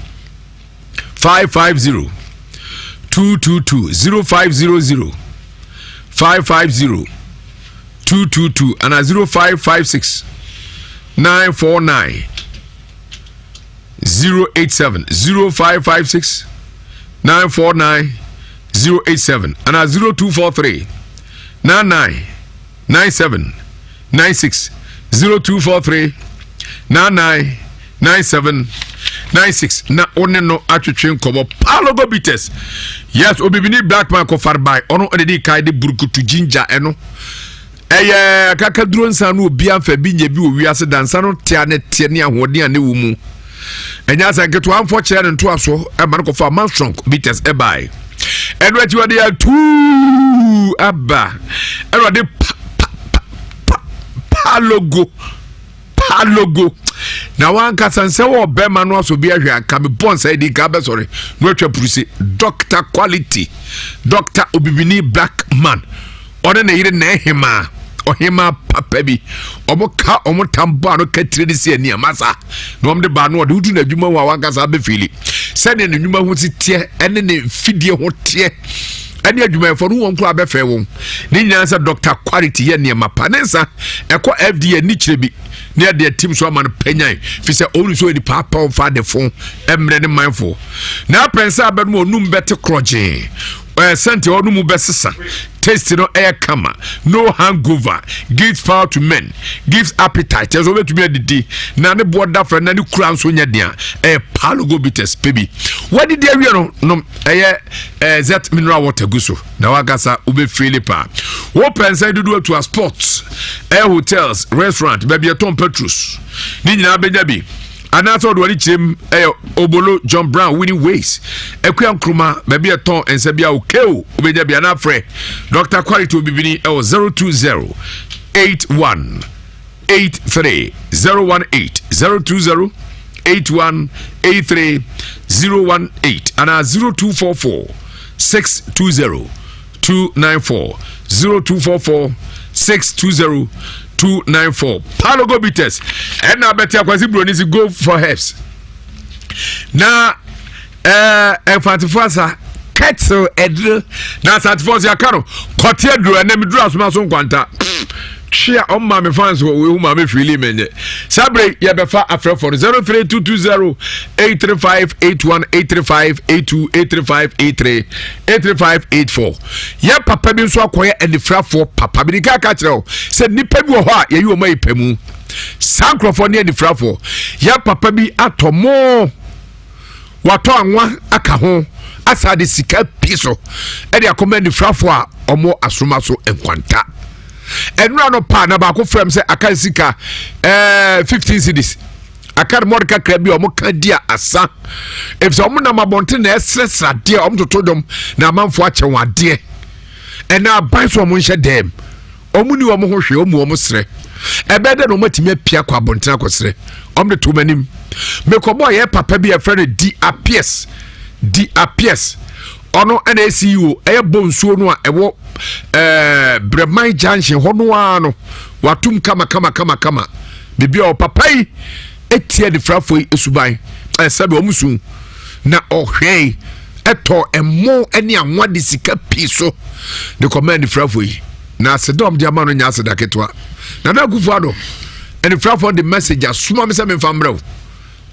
550 222, 0500 550 222 ana 0556 949 087, 0556 949 087 ana 0243 99 97 96, 0243 99 97 96 na wo ne no atwetwe nkɔmmɔ. Palogo Bitters, yes, obibini black man kɔfare by ɔno ɛde di kan de burukutu ginger. Ɛno ɛyɛ akakaduro nsa no, obi amfa bi nyɛ bi wɔ wiase dansa no tea ne teɛ ne ahoɔden a ne wɔ mu ɛnyɛ asɛ nketewa mfɔ kyerɛ ne ntoasoɔ ɛma no kɔfa man strong bitters ɛbae. Ɛno akyi wɔde atuu aba ɛna ɔde pa pa pa pa palogo palogo na wankasa nsɛ wɔ bɛrima no aso bi ahwɛ anka mebɔ nsa di nka bɛsɔre na watwa puruse. Doctor Quality, Doctor Obibini Black Man, ɔne ne yere na ɛhemaa ɔhemaa papa bi ɔmo ka ɔmo tam bɔ ano ka tire de si ani amasa na ɔmo de ba ano ɔde wotu n'adwuma ho a wankasa abɛfili sɛdeɛ ne nnwuma ho si teɛ ɛne ne fidie ho teɛ ɛne adwumayɛfoɔ no wɔn kora abɛfɛ wɔn ne nyinaa sɛ Dr Quality yɛ nneɛma pa ne nsa ɛkɔ FDA ni kyerɛ bi ne ɛde atim so ama no panyan fi sɛ ɔnu so nipa apa ɔmfa ade fo mmerɛ ne manfoɔ na apɛn sɛ abɛnom ɔnum bɛte korɔgyee ɛɛ sɛnti ɔno mu bɛsesa taste no ɛyɛ kama, no hangover, gives power to men, gives appetite, ɛsɛ ɔbɛtumi adidi na ne boɔ da fɛ na ne kura nso nyɛ dea. Ɛyɛ Palogo Bitters pɛ bi wadidi awie no nom ɛyɛ ɛɛ zet mineral water gu so na wakasa wobɛfili paa. Wopɛ nsa dodo atu a sports ɛyɛ hotels, restaurant, baabi ɛtɔn petrus ne nyinaa bɛnya bi anaasɛ ɔde wɔde kyerɛm ɛyɛ Obolo John Brown Winning Ways Akua Nkroma baabi ɛtɔn nsa bi a okeo wobɛnya bi anaa frɛ Dr Quality Obibini ɛwɔ 020 81 83 018, 020 81 83 018 anaa 0244 620 294, 0244 620 294. Palogo Bitters ɛna abɛte akwasi buroni si go for herbs na ɛɛ ɛmfantefoɔ asa kettle ɛduro na asantefoɔ sɛ aka no kɔte aduro. Ɛnɛ meduru asoma so nkwanta twea ɔma me fans wɔ wehu ma me fili menyɛ saa bere. Yɛbɛfa afrɛfoɔ no 03220 835 81, 835 82, 835 83, 835 84. Yɛ papa bi nso akɔyɛ anifirafoɔ papa bi nika ka kyerɛ wo sɛ nnipa bi wɔ hɔ a yɛyi wɔn ayi pɛ mu saa nkurɔfoɔ ne anifirafoɔ. Yɛ papa bi atɔ mo watɔ anwa aka ho asa de sika pii so ɛde akɔma anifirafoɔ a ɔmo asoma so nkwanta. Ɛnura no paa na baako frɛm sɛ aka sika 15 cedis aka no mɔde kakra bi a ɔmo ka di a asa efisɛ ɔmo nam abɔnten na ɛsrɛsrɛ adeɛ, ɔmo toto dɔm na amanfoɔ akyɛ wɔn adeɛ. Ɛna aban so ɔmo nhyɛ dɛm, ɔmo ni ɔmo ho hwee, ɔmo ɔmo srɛ ɛbɛyɛ dɛ na ɔmo atumi apia kɔ abɔnten akɔsrɛ. Ɔmo de to ɔmo anim mekɔbɔ yɛ papa bi a yɛfrɛ no Di Apies, Di Apies, ɔno ɛna CEO ɛyɛ bɔ nsuo no a ɛwɔ Brɛman Junction hɔ no ara no watum kama kama kama kama biribi a ɔpapa yi etia nifrafoɔ yi esuban ɛsɛbi ɔmo sun na ɔhwɛn ɛtɔ ɛmo ɛne anwa de sika pii so de kɔma nifrafoɔ yi na aseda ɔmo de ama no nyɛ aseda ketewa. Nana Akufo Ado, nifrafoɔ de message asoma mi sɛ mi nfa mbrɛw.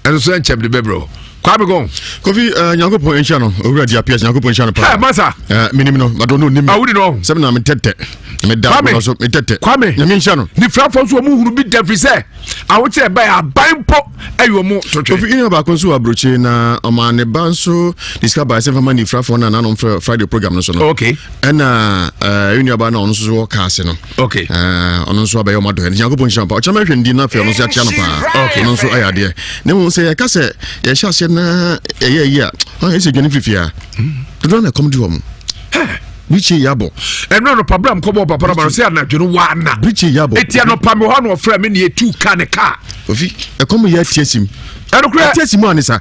Ɛno so ɛnkyɛm de bɛbrɛ o. Kwame Gɔn. Kofi uh, Nyankopɔn nhyira no. Owura di apia Nyankopɔn nhyira no paa. Hey, masa. Uh, minim no, but no nim. Awudi no. Sɛm na metɛtɛ. Meda no so metɛtɛ. Kwame. Nyame nhyira no. Nifrafo nso wɔn hunu bi da firi sɛ ahokyerɛ bɛyɛ aban mpo ɛyɛ wɔn totwe. Kofi ina baako nso wɔ aburokyi na ɔma ne ba nso ne sika baa sɛ fama nifrafo na nanom frɛ Friday program no so no. Okay. Ɛna ɛɛ nua na ɔno nso wɔ kaase no. Okay. Eh, ɔno nso abɛyɛ ɔma dɔyɛ no nyankopɔn nhyira pa ɔkyerɛ mɛhwɛ ndi no afei ɔno nso yɛakyea no paa okay. ɔno nso ayɛ adeɛ na mmom sɛ yɛka sɛ yɛhyɛ aseɛ na ɛyɛ ayi a ɛsɛ dwane firifia dodoɔ na ɛkɔm de wɔ mo birikyi yɛ abɔ ɛno anɔpa berɛ a mkɔbɔɔ papa no ma no sɛ anadwo no waana birikyi yɛ abɔ ɛti anɔpa me hɔ na ɔfrɛ me ne ɛtu ka ne kaa ofi ɛkɔm yɛ atia sim ɛnokorɛ atia sim a ne sa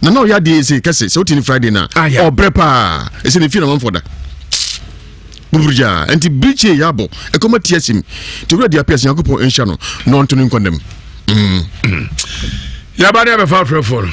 na na ɔyɛ adeɛ ɛsɛ kɛse sɛ wote ne friday no a ɔbrɛ paa ɛsɛ ne fie na mamfɔ da Buburugyaa nti birikyi yɛ abɔ ɛkɔm ati asim nti owura di apias nyankopɔn nhyɛ no na ɔnto no nkɔndam mm. Yɛba ne abɛfa afrɛfoɔ no.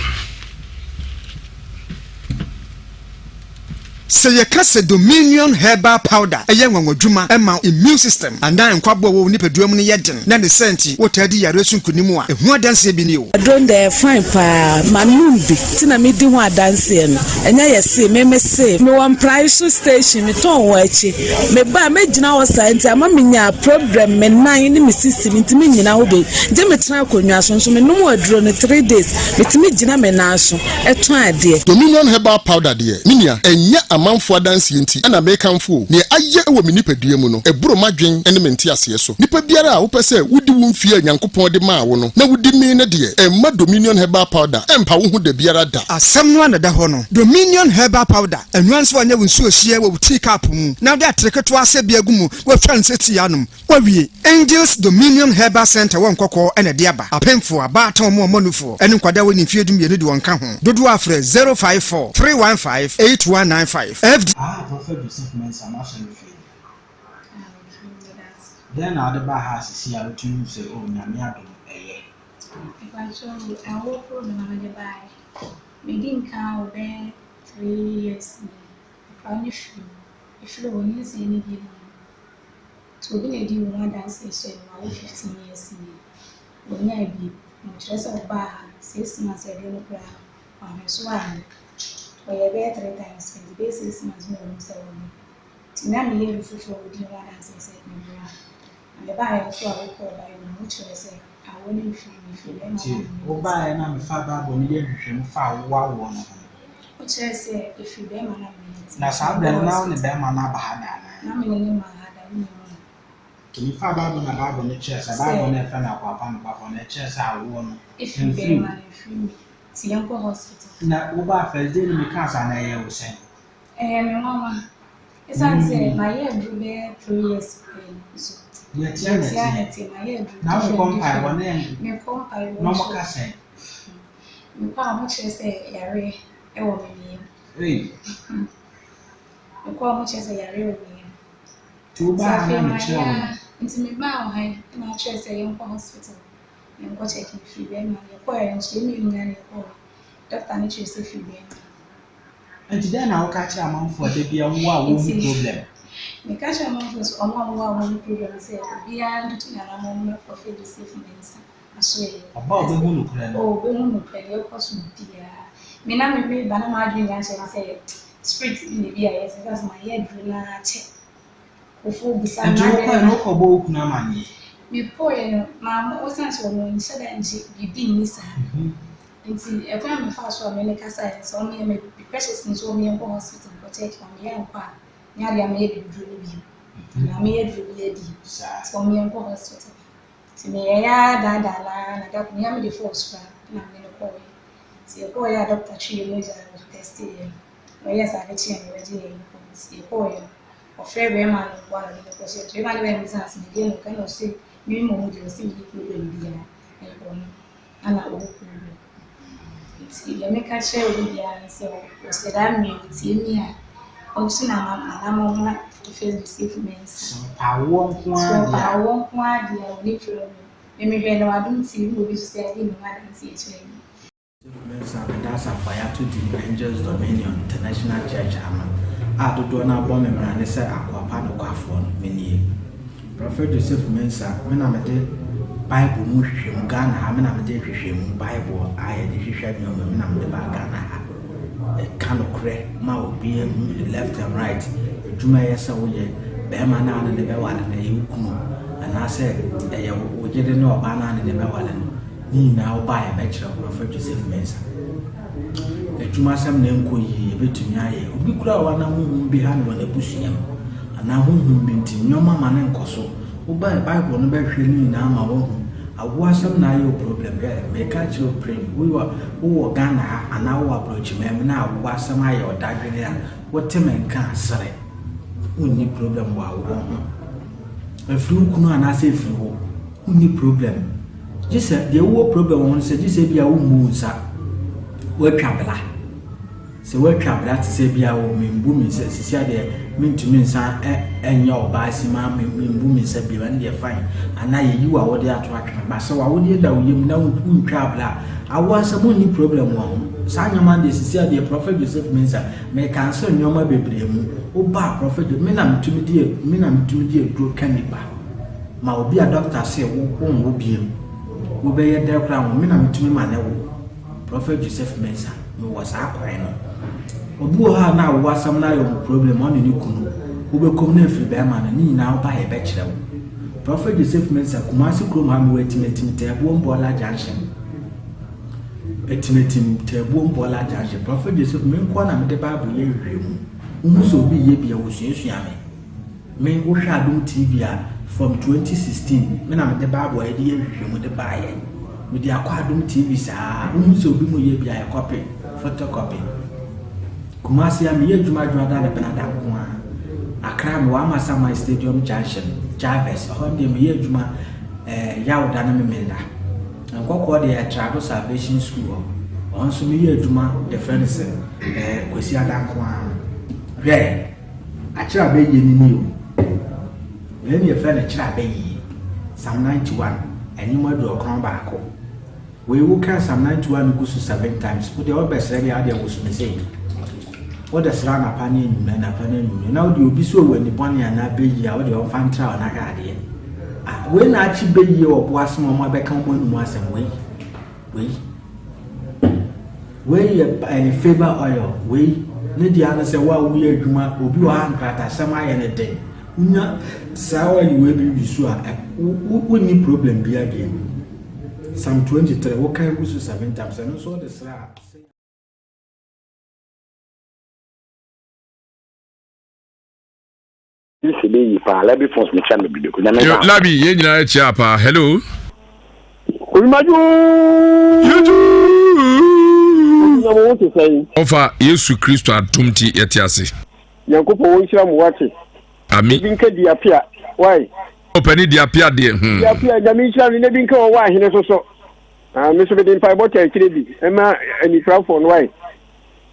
Sɛ yɛka sɛ Dominion Herbal Powder yɛ nwanwadwuma ma immune system anaa nkwaboa a ɛwɔ wo nipadua mu no yɛ den na ne saa nti wotaa di yareɛ so nkonim a, ɛho adanseɛ bi nie o. Aduro no deɛ ɛyɛ fine paa manom bi nti na medi ho adanseɛ no ɛnyɛ yɛ see me me see. Mewɔ mprae so station me tɔn wɔ akyi me ba a mɛ gyina hɔ saa nti ama me nya problem me nan ne me sisi me ntumi nnyina hɔ bio gye me tena akonnwa so nso me nom aduro no 3 days me tumi gyina me nan so tɔn adeɛ. Dominion Herbal Powder deɛ, me nua, ɛnyɛ amanfoɔ adanseɛ nti na merekamfo o. Deɛ ayɛ wɔ me nipadua mu no, ɛboro m'adwen ne me nteaseɛ so. Nipa biara a wopɛ sɛ wodi wo mfeɛ a Nyankopɔn de maa wo no na wodi mee no deɛ, mma Dominion Herbal Powder mmpa wo ho dabiara da. Asɛm no ara na ɛda hɔ no. Dominion Herbal Powder, ɛno ara ne sɛ woanyɛ wo nsuo hyeɛ wɔ wo tea cup mu na wode atere ketewa asɛ bi agu mu na woatwa no sɛ tea anom. Wɔawie. Angels Dominion Herbal Centre wɔ Nkɔkɔɔ na ɛde aba. Apemfoɔ, abaatan, wɔn a wɔmmɔ nufoɔ, ne nkwadaa a wɔnni mfeɛ dumienu de wɔn ka ho. Dodoɔ a frɛ 054 315 8195. FD. Ah Prophet Joseph Mensah m'asɔre fie ni. Ah okay meda ase. Dɛn na wode baa ha sisi a wotumi hu sɛ oh Nyame adom ɛyɛ? Mepakyɛw awoɔ problem na mede baeɛ. Medi nkan awo bɛyɛ 3 years ni. Akwadaa no firi mu. Ɛfiri hɔ nyinsɛn no bi mma. Nti obi na edii ho adanse hyɛɛ no mawo 15 years nie. Ɔnyaa bi na ɔkyerɛ sɛ ɔbaa ha no 6 months aduro no koraa wahwɛ so anyɛ. Ɔyɛɛ bɛyɛ 3 times pɛ nti bɛyɛ 6 months na ɔhuu sɛ wanyɛ. Nti na meyɛ bi foforɔ a ɔdii ho adanse sɛ memmra ha. Na mebaeɛ nso a wokɔɔ Bible mu wokyerɛɛ sɛ awoɔ no mfiri me ɛfiri bɛrima Nti no a me ne no te. wobaeɛ na mefaa Bible no yɛɛ nhwehwɛmu faa wo awoɔ no ho no. Wokyerɛɛ sɛ ɛfiri bɛrima no a me ne no te. Na Nti saa mekɔɔ berɛ no na wo ne hospital. bɛrima no aba ha da anaa? Na me ne no mmaa ha da, mennim no. Nti mefaa Bible na Bible no kyerɛɛ sɛ, Sɛ. Bible no a yɛfrɛ no Akoa Pa Nokwafoɔ no, ɛkyerɛ sɛ awoɔ no Ɛfiri mfiri bɛrima wo. no, ɛfiri me. Nti yɛnkɔ hospital. Na wobaa first day no mekaa saa no ɛyɛɛ wo sɛn? Ɛyɛ me nwanwa. Ɛsiane sɛ mayɛ aduro bɛyɛ 3 years pɛɛ nso. Deɛ ɛteɛ na Deɛ ɛteɛ na ɛteɛ. ɛteɛ, mayɛ aduro Na wokɔ different mpaebɔ different. na ɛn Mekɔ mpaebɔ na nso. wɔka sɛn? Mekɔ a wɔkyerɛ sɛ yareɛ ɛwɔ me ne yam. Ei. Mekɔ a wɔkyerɛ sɛ yareɛ wɔ me yam. Nti wobaa Nti ha afei na mayɛ mekyerɛ wo no. a nti mebaa wɔ ha yi na akyerɛ sɛ yɛnkɔ hospital yɛnkɔ check mfiri bɛrima no yɛkɔɛ nso yɛn mmienu nyinaa na yɛkɔɛ. Doctor no kyerɛ sɛ firi bɛrima no. Nti dɛn na woka kyerɛ amanfoɔ a da biara wɔwɔ a wɔhu Nti problem? meka kyerɛ amanfoɔ sɛ ɔmo a wɔwɔ a wɔhu problem sɛ obiara ntutu n'anammɔn mmra Prophet Joseph Mensah asoɛeɛ. Ɔba a ɔbɛhu nokorɛ no. Oh, ɔbɛhu nokorɛ deɛ ɛkɔ so biara. Me na me meba na m'adwene nyinaa kyerɛ me sɛ spirit bi na ebi a ɛyɛ sɛ sɛ mayɛ aduro no ara kyɛ. Nkurɔfoɔ bisa me Nti m'adwene wokɔɛ no wokɔbɔɔ wo kunu amanneɛ? Mekɔeɛ no, maama osiane sɛ ɔno ɔnhyɛ da ngye biribi nni saa. Nti ɛkwan a mefaa so a me ne kasaeɛ no sɛ ɔmmɛyɛ me precious nso ɔmmɛyɛ nkɔ hospital nkɔ check na meyɛ ankɔ a nyɛ adeɛ a mɛyɛ bibiduro no bio anaa mɛyɛ aduro bi adi nti ɔmmɛyɛ nkɔ hospital. Nti meyɛeɛ ara daadaa no ara na da koro me ara mede force koraa na me ne no kɔeɛ. Nti yɛkɔeɛ a doctor twee mogya no ɔtɛsteeɛ no ɔyɛɛ sɛ ade kyeeɛ no ɔbɛgye yɛn report. Nti yɛkɔeɛ no ɔfrɛɛ bɛrima no nko ara na ɔde no kɔhyɛɛ nti bɛrima no baeɛ no mebisaa no sɛ medeɛ na ɔka na ɔse me mmom deɛ ɔse menni problem biara ɛyɛ ɔno. Ana ɔwɔ problem. Nti deɛ meka kyerɛ obi biara ne sɛ ɔsɛ daa mmerɛ ɔtie me a ɔntu n'anammɔn mmra Facebook Safe Mensah. Sɛ ɔpɛ awoɔ nko Sɛ ara ɔpɛ deɛ a. awoɔ nko ara deɛ a ɔnni problem. Me mehwɛ no Adom TV na obi nso sɛ adi ne ho adanseɛ kyerɛ me. Joseph Mensah bɛda asafo a yɛato din Angels Dominion International Church ano a dodoɔ no ara bɔ me mmara ne sɛ Akoa Pa Nokwafoɔ no, me nie. Prophet Joseph Mensah, me na mede Bible mu nhwehwɛmu, Ghana ha me na mede nhwehwɛmu Bible a yɛde hwehwɛ nneɛma me na mede baa Ghana ha. Ɛka nokorɛ ma obiara hu left and right. Adwuma ɛyɛ sɛ woyɛ, bɛrima no a ne ne bɛware no ɛyɛ wo kunu anaasɛ ɛyɛ wo yere ne ɔbaa no a ne ne bɛware no. Ne nyinaa wo ba a yɛbɛkyerɛ wo Prophet Joseph Mensah. Adwumasɛm na ɛnkɔ yie yɛbɛtumi ayɛ. Obi koraa wɔ hɔ a na honhom bi ha no wɔ n'abusua mu anaa honhom bi nti nneɛma ma no nkɔ so. Wobae Bible no bɛhwehwɛ ne nyinaa ma woahu. Awoɔ asɛm na ayɛ wo problem hwɛ meka akyerɛ wo pren woyɛ wowɔ Ghana ha anaa wowɔ abrɔkyiman mu na awoɔ asɛm ayɛ wo dadwene a wote me nka a sere. Wonni problem wɔ awoɔ ho. Ɛfiri wo kunu anaasɛ ɛfiri wo. Wonni problem. Gye sɛ deɛ wowɔ problem wɔ ho no sɛ gye sɛ ebia wommu wo nsa. Woatwa bla. Sɛ woatwa bra te sɛ ebia o membu me nsa sisi adeɛ mentumi nsan nyɛ ɔbaa simaa membu me nsa bio ɛno deɛ fine. Anaa yɛyi w'awodeɛ ato atwene. But sɛ w'awodeɛ da wo yam na wontwaa bra a, awoɔ asɛm wonni problem wɔ ho. Saa nneɛma no deɛ sisi adeɛ Prophet Joseph Mensah me cancel nneɛma bebree mu. Woba a Prophet me na metumi de me na metumi de aduro ka nipa. Ma obi a doctor se wo wonwo biem. Wobɛyɛ dɛn koraa wo me na metumi ma ne wo. Prophet Joseph Mensah, mewɔ saa kwan no. Obi wɔ hɔ a na awo asɛm no ayɛ ɔmo problem, ɔne ne kunu. Wobɛkɔ mu na afiri bɛrima no, ne nyinaa woba a yɛbɛkyerɛ wo. Prophet Joseph Mensah, Kumasi kurom ha mewɔ Atimatim Taabuom Bɔɔla Junction. Atimatim Taabuom Bɔɔla Junction. Prophet Joseph, me nkoa na mede Bible yɛ nhwehwɛmu. Wohu sɛ obi yɛ bi a, wɔsuasua me. Me wo hwɛ adom TV a from 2016 me na mede bible a yɛde yɛ nhwehwɛmu de baayɛ mede akɔ adom TV saa wo hu sɛ obi mu yɛ bi a yɛ copy photocopy Kumasi a meyɛ adwuma adwuma da ne benada nko a Accra me wɔ Amasaman Stadium Junction Jarvis ɛhɔ deɛ meyɛ adwuma eh, Yawda ne Memenda Nkɔkɔɔ deɛ yɛ Trado Salvation School hɔ ɔhɔ nso meyɛ adwuma yɛfrɛ no sɛ eh, Kwasi Ada nko a hwɛ Akyerɛ abɛyie no nie o. Wei ne yɛfrɛ no kyerɛ abɛyie. Psalm 91, ɛnwom 91. Wei wo kan Psalm 91 no gu so seven times. Wo deɛ wobɛsrɛ deɛ adeɛ woso me sei. Wode srɛ anapa ne anwummerɛ, anapa ne anwummerɛ. Na wode obi so wɔ ani bɔne anaa bɛyie a wode ɔmfa ntra wo na hwɛ adeɛ. Ah, wei na akye bɛyie wɔ bo asɛm a wɔn abɛka wɔn anum asɛm wei. Wei. Wei yɛ ɛyɛ favour oil. Wei ne deɛ ano sɛ wo a woyɛ adwuma obi wɔ ha nkratasɛm ayɛ ne den. Wonya saa oil wei bi wi so a wonni problem bi adeɛ. Psalm 23 wokan gu so seven times ɛno nso wode sra a. Nsi bɛ yi paa labi phones mi kyɛ mi bi ko nyame nka. Labi yɛn nyinaa kyia paa hello. Oyumaju. Yuju. Onyame wo te sɛn. Ɔfa Yesu Kristo adom ti yɛte ase. Nyankopɔn wo nhyira mo wate. Ami. Ebi nka di apia why. Ɔpɛni di apia deɛ. Hmm. Di apia nyame nhyira no na ebi nka ɔwɔ ahene so so. Ah, me so mede mpaebɔ taa akyire bi ɛma anifirafoɔ no why.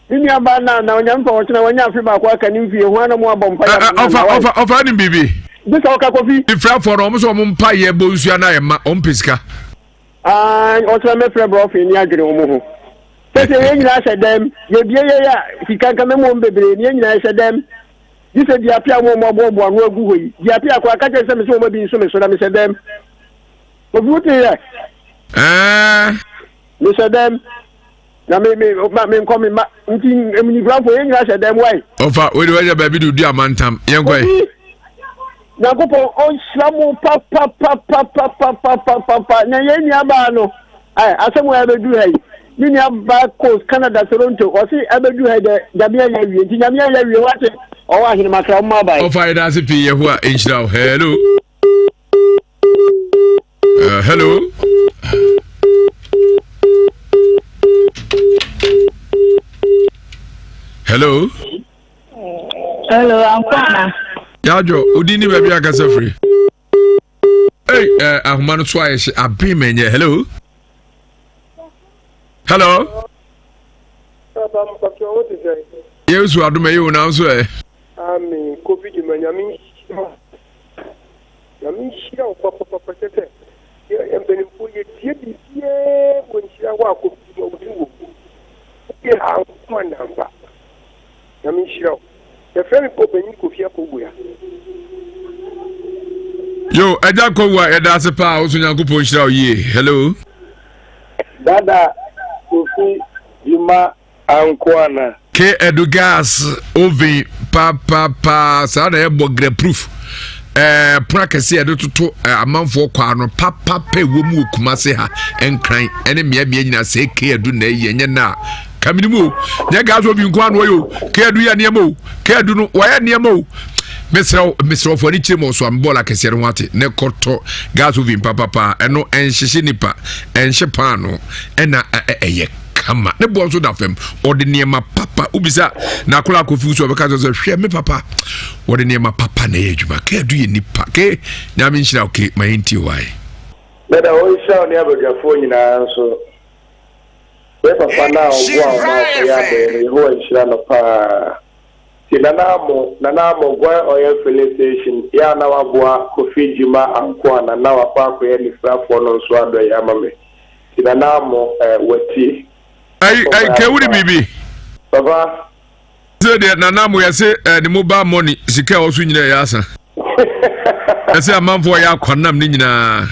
Me nua baa na na onyame pa ɔkyena wanya afe baako aka ne mfie ho ana mo abɔ mpa ya ma ɔfa ɔfa ɔfa ne biribi. Bisa ɔka kofi. Ifrafoɔ no ɔmo sɛ ɔmo mpa yɛ bɔ nsua na ɛma ɔmo pɛ sika. Aa ɔkyena mɛfrɛ brɔfe ne adwene ɔmo ho. Sɛsɛ yɛn nyinaa hyɛ dɛm yɛbie yɛ yɛ a sika nka mɛmu ɔmo bebree ne yɛn nyinaa hyɛ dɛm. Gye sɛ diapia ɔmo ɔmo aboaboa ano agu hɔ yi diapia koraa ka kyerɛ sɛ mesɛ ɔmo bi nso me so na mehyɛ dɛm. Kofi wote yɛ? Ɛɛ. Mehyɛ dɛm. Na me me ma me nkɔ me mma nti emunifurafoɔ yɛn nyinaa hyɛ dɛm wae. Ɔfa wei de wanya baabi de odi amantam yɛn kɔ yi. Nyankopɔn ɔnhyira mo papapapapapapapapa na yɛn nua baa no ɛ asɛm wɔ ɛbɛduru ha yi me nua baa coast Canada Toronto ɔse ɛbɛduru ha yi dɛ nyame ayɛ awie nti nyame ayɛ awie wate ɔwɔ ahenemakra ɔmo abae. Ɔfa yɛda ase pii Yehowa nhyira wo hello. Hello. Hello. Hello, Ankwana. Yadwo, odi ni baabi akasa firi. Hey, eh, ahoma no so ayɛ hye aben mɛnyɛ. Hello. Hello. Yesu adom ɛyɛ o nanso ɛ. Amen. Kofi Juma nyame nhyira. Nyame nhyira wo papapapa kyɛ sɛ yɛ mpanimfoɔ yɛtie biribiaa wɔ nhyira hɔ a Kofi Juma wo din wɔ mu. Woyɛ anko anamba. Nyame nhyira wo. Yɛfrɛ me Ɔpanyin Kofi Akowua. Yo, agya kɔwu a yɛda ase paa wo so Nyankopɔn nhyira wo yie. Hello. Dada Kofi Juma Ankoana. K Edu gas oven papaapa saa na ɛbɔ grɛ proof ɛɛ eh, pono akɛse yɛde toto eh, amanfoɔ kwaa no papapa ɛwɔ mu wɔ Kumase ha nkran ɛne mmeammea nyinaa sɛ K Edu na ɛyɛ nyɛ na kamini mu o nyɛ gas oven nko ano ɔyɛ o K Edu yɛ nneɛma o K Edu no wɔyɛ nneɛma o mesrɛ wo mesrɛ wo fo ani kyerɛ mu ɔso a bɔɔl akɛseɛ no ho ate ne kɔtɔ gas oven papapa ɛno ɛnhyehye nipa ɛnhye paano ɛna ɛyɛ kama ne boɔ nso da fam ɔde nneɛma papa wobisa na akɔla akɔfi so ɔbɛka sɛ hwɛ me papa wɔde nneɛma papa na ɛyɛ adwuma kɛ adu yɛ nipa ke nyame nhyira wo ke ma yɛntie wae. Dada ɔnhyira wo ne abadwafoɔ nyinaa nso. Yɛ papa no a ɔboa wo ma wokɔyɛ adɔeɛ no Yehowa nhyira no paa. Ti Nana Amo Nana Amo Guan Oil Filling Station yɛ a na waboa Kofi Gyima Ankoa na na wakɔ akɔyɛ anifirafoɔ no nso adɔeɛ ama me. Ti Nana Amo eh, watie. Ayi, ayi, kɛ wuli biribi. Papa. Sɛ deɛ Nana Amo yɛse eh, ne mobile money sika ɛwɔ so nyina ɛyɛ asa. Ɛsɛ amanfoɔ yɛ akwanam ne nyinaa.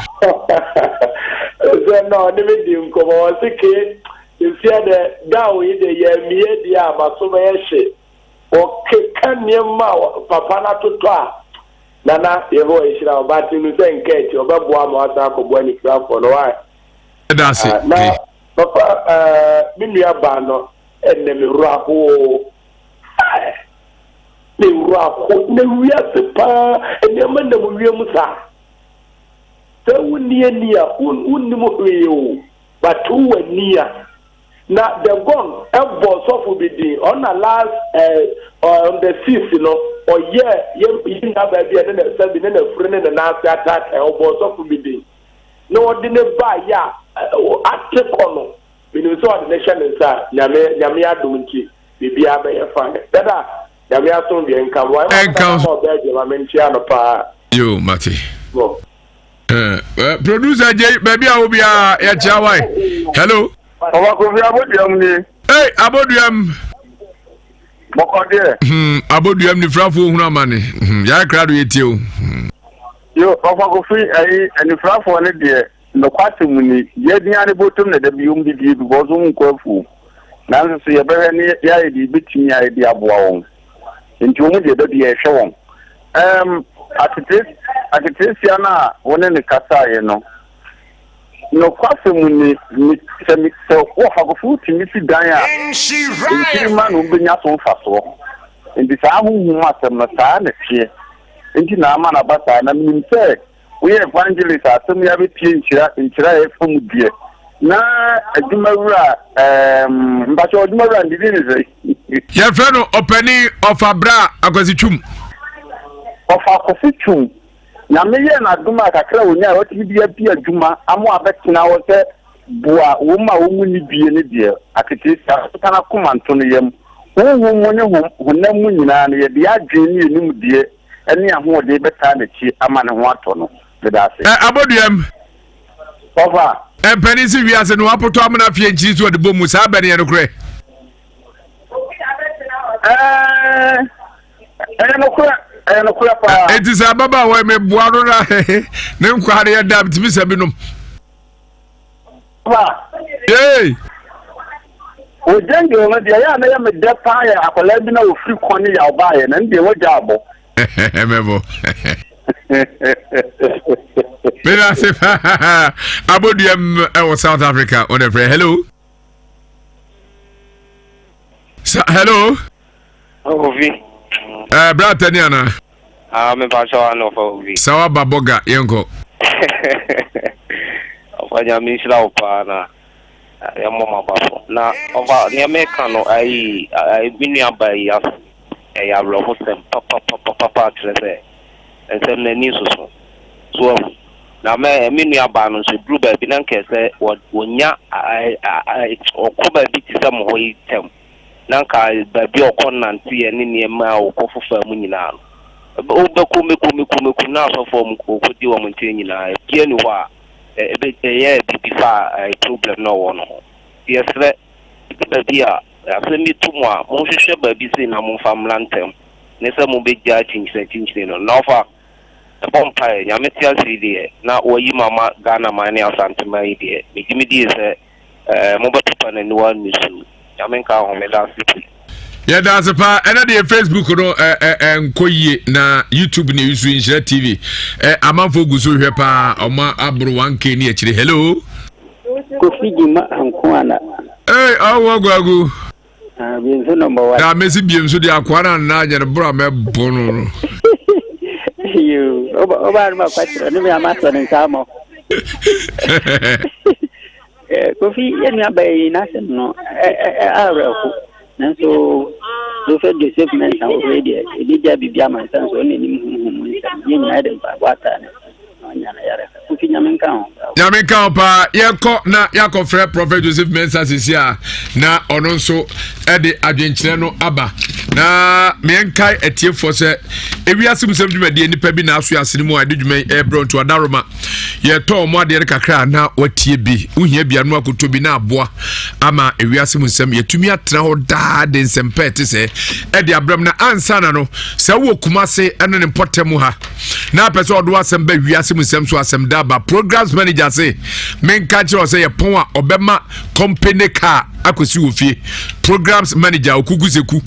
Sɛ na ɔne me di nkɔmmɔ ɔse ke Efia dɛ, da a oyi dɛ yɛammie deɛ a, m'aso bɛyɛ hye. Wɔkeka nneɛma a papa no atotɔ a, Nana, Yehowa nhyira wo, but nim sɛ nka akyi, ɔbɛboa ma woasan akɔboa anifirafoɔ no, why? Yɛda ase. Ah, na papa, eh, me nua baa no, ɛnɛ me werɛ ahoo. Eh, me werɛ aho, na wiase paa, nneɛma nam wiem saa. Sɛ wonni ani a, wonnim hwee o. But wo w'ani a. Na the gong bɔ sɔfo bi din ɔno na last eh, on the six no ɔyɛ yɛ yɛ nua baa bi a ne na sɛbi ne na furu ne ne nan ase ataatae ɔbɔ sɔfo bi din na ɔde ne ba yɛ a ate kɔ no menim sɛ ɔde ne hyɛ ne nsa a nyame nyame adom nti biribiara bɛyɛ fine dada nyame asomdwe nka mo ayɛ ma ɔbɛɛ deɛ ma menkyea no paa. Yo mate. Bo. Eh, eh, producer jay baabi a wo biara yɛkyea wae hello Ɔba Kofi aboduam nie. Hey, aboduam. Bɔkɔ deɛ. Hmm, aboduam nifirafoɔ hunu amane. Hmm, yɛayɛ krado yɛtie o. Hmm. Yo, Ɔfa Kofi, ɛyi, anifirafoɔ ne deɛ, nokwasɛm mu ni, yɛadua ne botom na da bi wɔn didie because wɔn nkɔ afuom. Nanso so yɛbɛhwɛ ne yɛayɛ deɛ yɛbɛtumi ayɛ de aboa wɔn. Nti wɔn deɛ da bi yɛhwɛ wɔn. Ɛɛm, atete, ateteesia no a wo ne no kasaeɛ no, nokwasɛm ni, me, sɛ me, sɛ wɔ fakofo tumi si dan a, nkyirimma na wɔbɛnya so mfasoɔ. Nti saa honhom asɛm no, saa na ɛteɛ. Nti na ama no aba saa. Na menim sɛ Woyɛ evangelist a asɛm yi abɛpie nhyira nhyira a ɛfa mu deɛ na adwuma wura ɛɛm mpakyɛ adwuma wura ne din ne sɛ. Yɛfrɛ no ɔpanin ɔfa bra akwasi twum. Ɔfa akwasi twum nyame yɛ n'adom a kakra onya a watumi de abi adwuma ama abɛtena hɔ sɛ boa wɔn a wɔn mu nni bie ne deɛ aketeesia nka n'akoma nto no yam honhom mu ne honam mu nyinaa no yɛde adwene ne yɛn nimdeɛ ne ahoɔden bɛtaa n'akyi ama ne ho atɔ no. Meda ase. Ɛ aboduam. Ɔfa. Mpanin si wiase no apotɔ amena fie nkyiri so ɔde bɔ mu saa bɛ no yɛ nokorɛ. Ɛɛ ɛyɛ nokorɛ ɛyɛ nokorɛ paa. Eti sɛ ababaawa yi meboa no na ne nkwa no yɛ da metumi sɛ binom. Ba. Yay. O jungle no deɛ ɛyɛ a na yɛ me dɛ paa yɛ akwadaa bi na ofiri kɔn ne yaw baayɛ na ne deɛ wagya abɔ. Mɛbɔ. Meda ase paa. Aboduam ɛwɔ South Africa wɔn frɛ hello. Sa hello. Ovi. Ɛɛ eh, bra tani ana. Ah, me pa so ano fa ovi. Sawa ba boga yɛnkɔ. Ɔfa nyame nhyira wo paa na yɛmmɔ ma ba so. Na ɔfa nea meka no ayi me nua ba yi aso ɛyɛ awerɛhosɛm papapapapa kyerɛ sɛ nsɛm n'ani nsoso. So ahu. Na me me nua baa no nso duru baabi na nkɛ sɛ wɔnya ɔkɔ baabi te sɛ mo hɔ yi tɛm. na anka baabi a ɔkɔ nanteɛ ne nneɛma a ɔkɔ fofaa mu nyinaa no, wobɛkɔ mɛku mɛku mɛku na asɔfoɔ a ɔkɔdi wɔn nkyɛn nyinaa, ebia ni hɔ a ɛbɛ ɛyɛ biribi fa problem na ɔwɔ no ho. Nti yɛsrɛ, ɛdu baabi a asɛm bi to mo a, monhwehwɛ baabi sei na momfa mmra ntɛm, ne sɛ mobɛgyaa kyinkyini akyinkyini no. Na ɔfa. Mebɔ mpaeɛ, Nyame te ase yi deɛ, na wayi mo ama Ghana man ne Asante man yi deɛ, megye me die sɛ eh, mobɛpepa n'aniwa nusu. Nyame nka ho, meda ase pii. Yɛda ase paa. Ɛnɛ deɛ Facebook no ɛnkɔ yie na YouTube ne nso Nhyira TV amanfoɔ gu so hwɛ paa, ɔma aboro 1K ne akyire. Hello. Kofi Juma Ankoana. Hey, ɔwɔ gwagu. Ah, biem so number one. Na mesi biem so deɛ akoa no anna anyɛ no borɔ a mɛbo no no. Yoo, ɔba no ma kwakyerɛ ne me ama sɔ ne nsa ama. Eh, Kofi, yɛn nua bɛyɛ yi n'asɛm no awerɛho. Nanso Prophet Joseph Mensah wɔ hɔ yi deɛ, ebi gya biribi ama nsa nso ɔne anim huhum nsɛm. Yɛn nyinaa yɛde mpaebɔ ataa ne na ɔnya no yaresa. Kofi Nyame nka ho. Nyame nka ho paa. Yɛkɔ na yɛakɔfrɛ Prophet Joseph Mensah sisi a na ɔno nso ɛde adwenkyerɛ no aba. Na meɛnkae atiefoɔ sɛ ewiase mu sɛm dwumadie nipa bi na aso asene mu a ɛde dwuma yi ɛrebrɛ nto adaroma. Yɛtɔ wɔn adeɛ no kakra na watie bi. Wohia bi ano akoto bi na aboa ama ewiase mu nsɛm yɛtumi atena hɔ daa de nsɛmpa ɛte sɛ ɛde abrɛm na ansa na no sɛ wowɔ Kumase ɛne ne mpɔtam ha na apɛ sɛ ɔde asɛm ba wiase mu nsɛm so asɛm da ba programs manager se menka kyerɛ sɛ yɛpɔn a ɔbɛma company car akɔsi wɔ fie programs manager okuku seku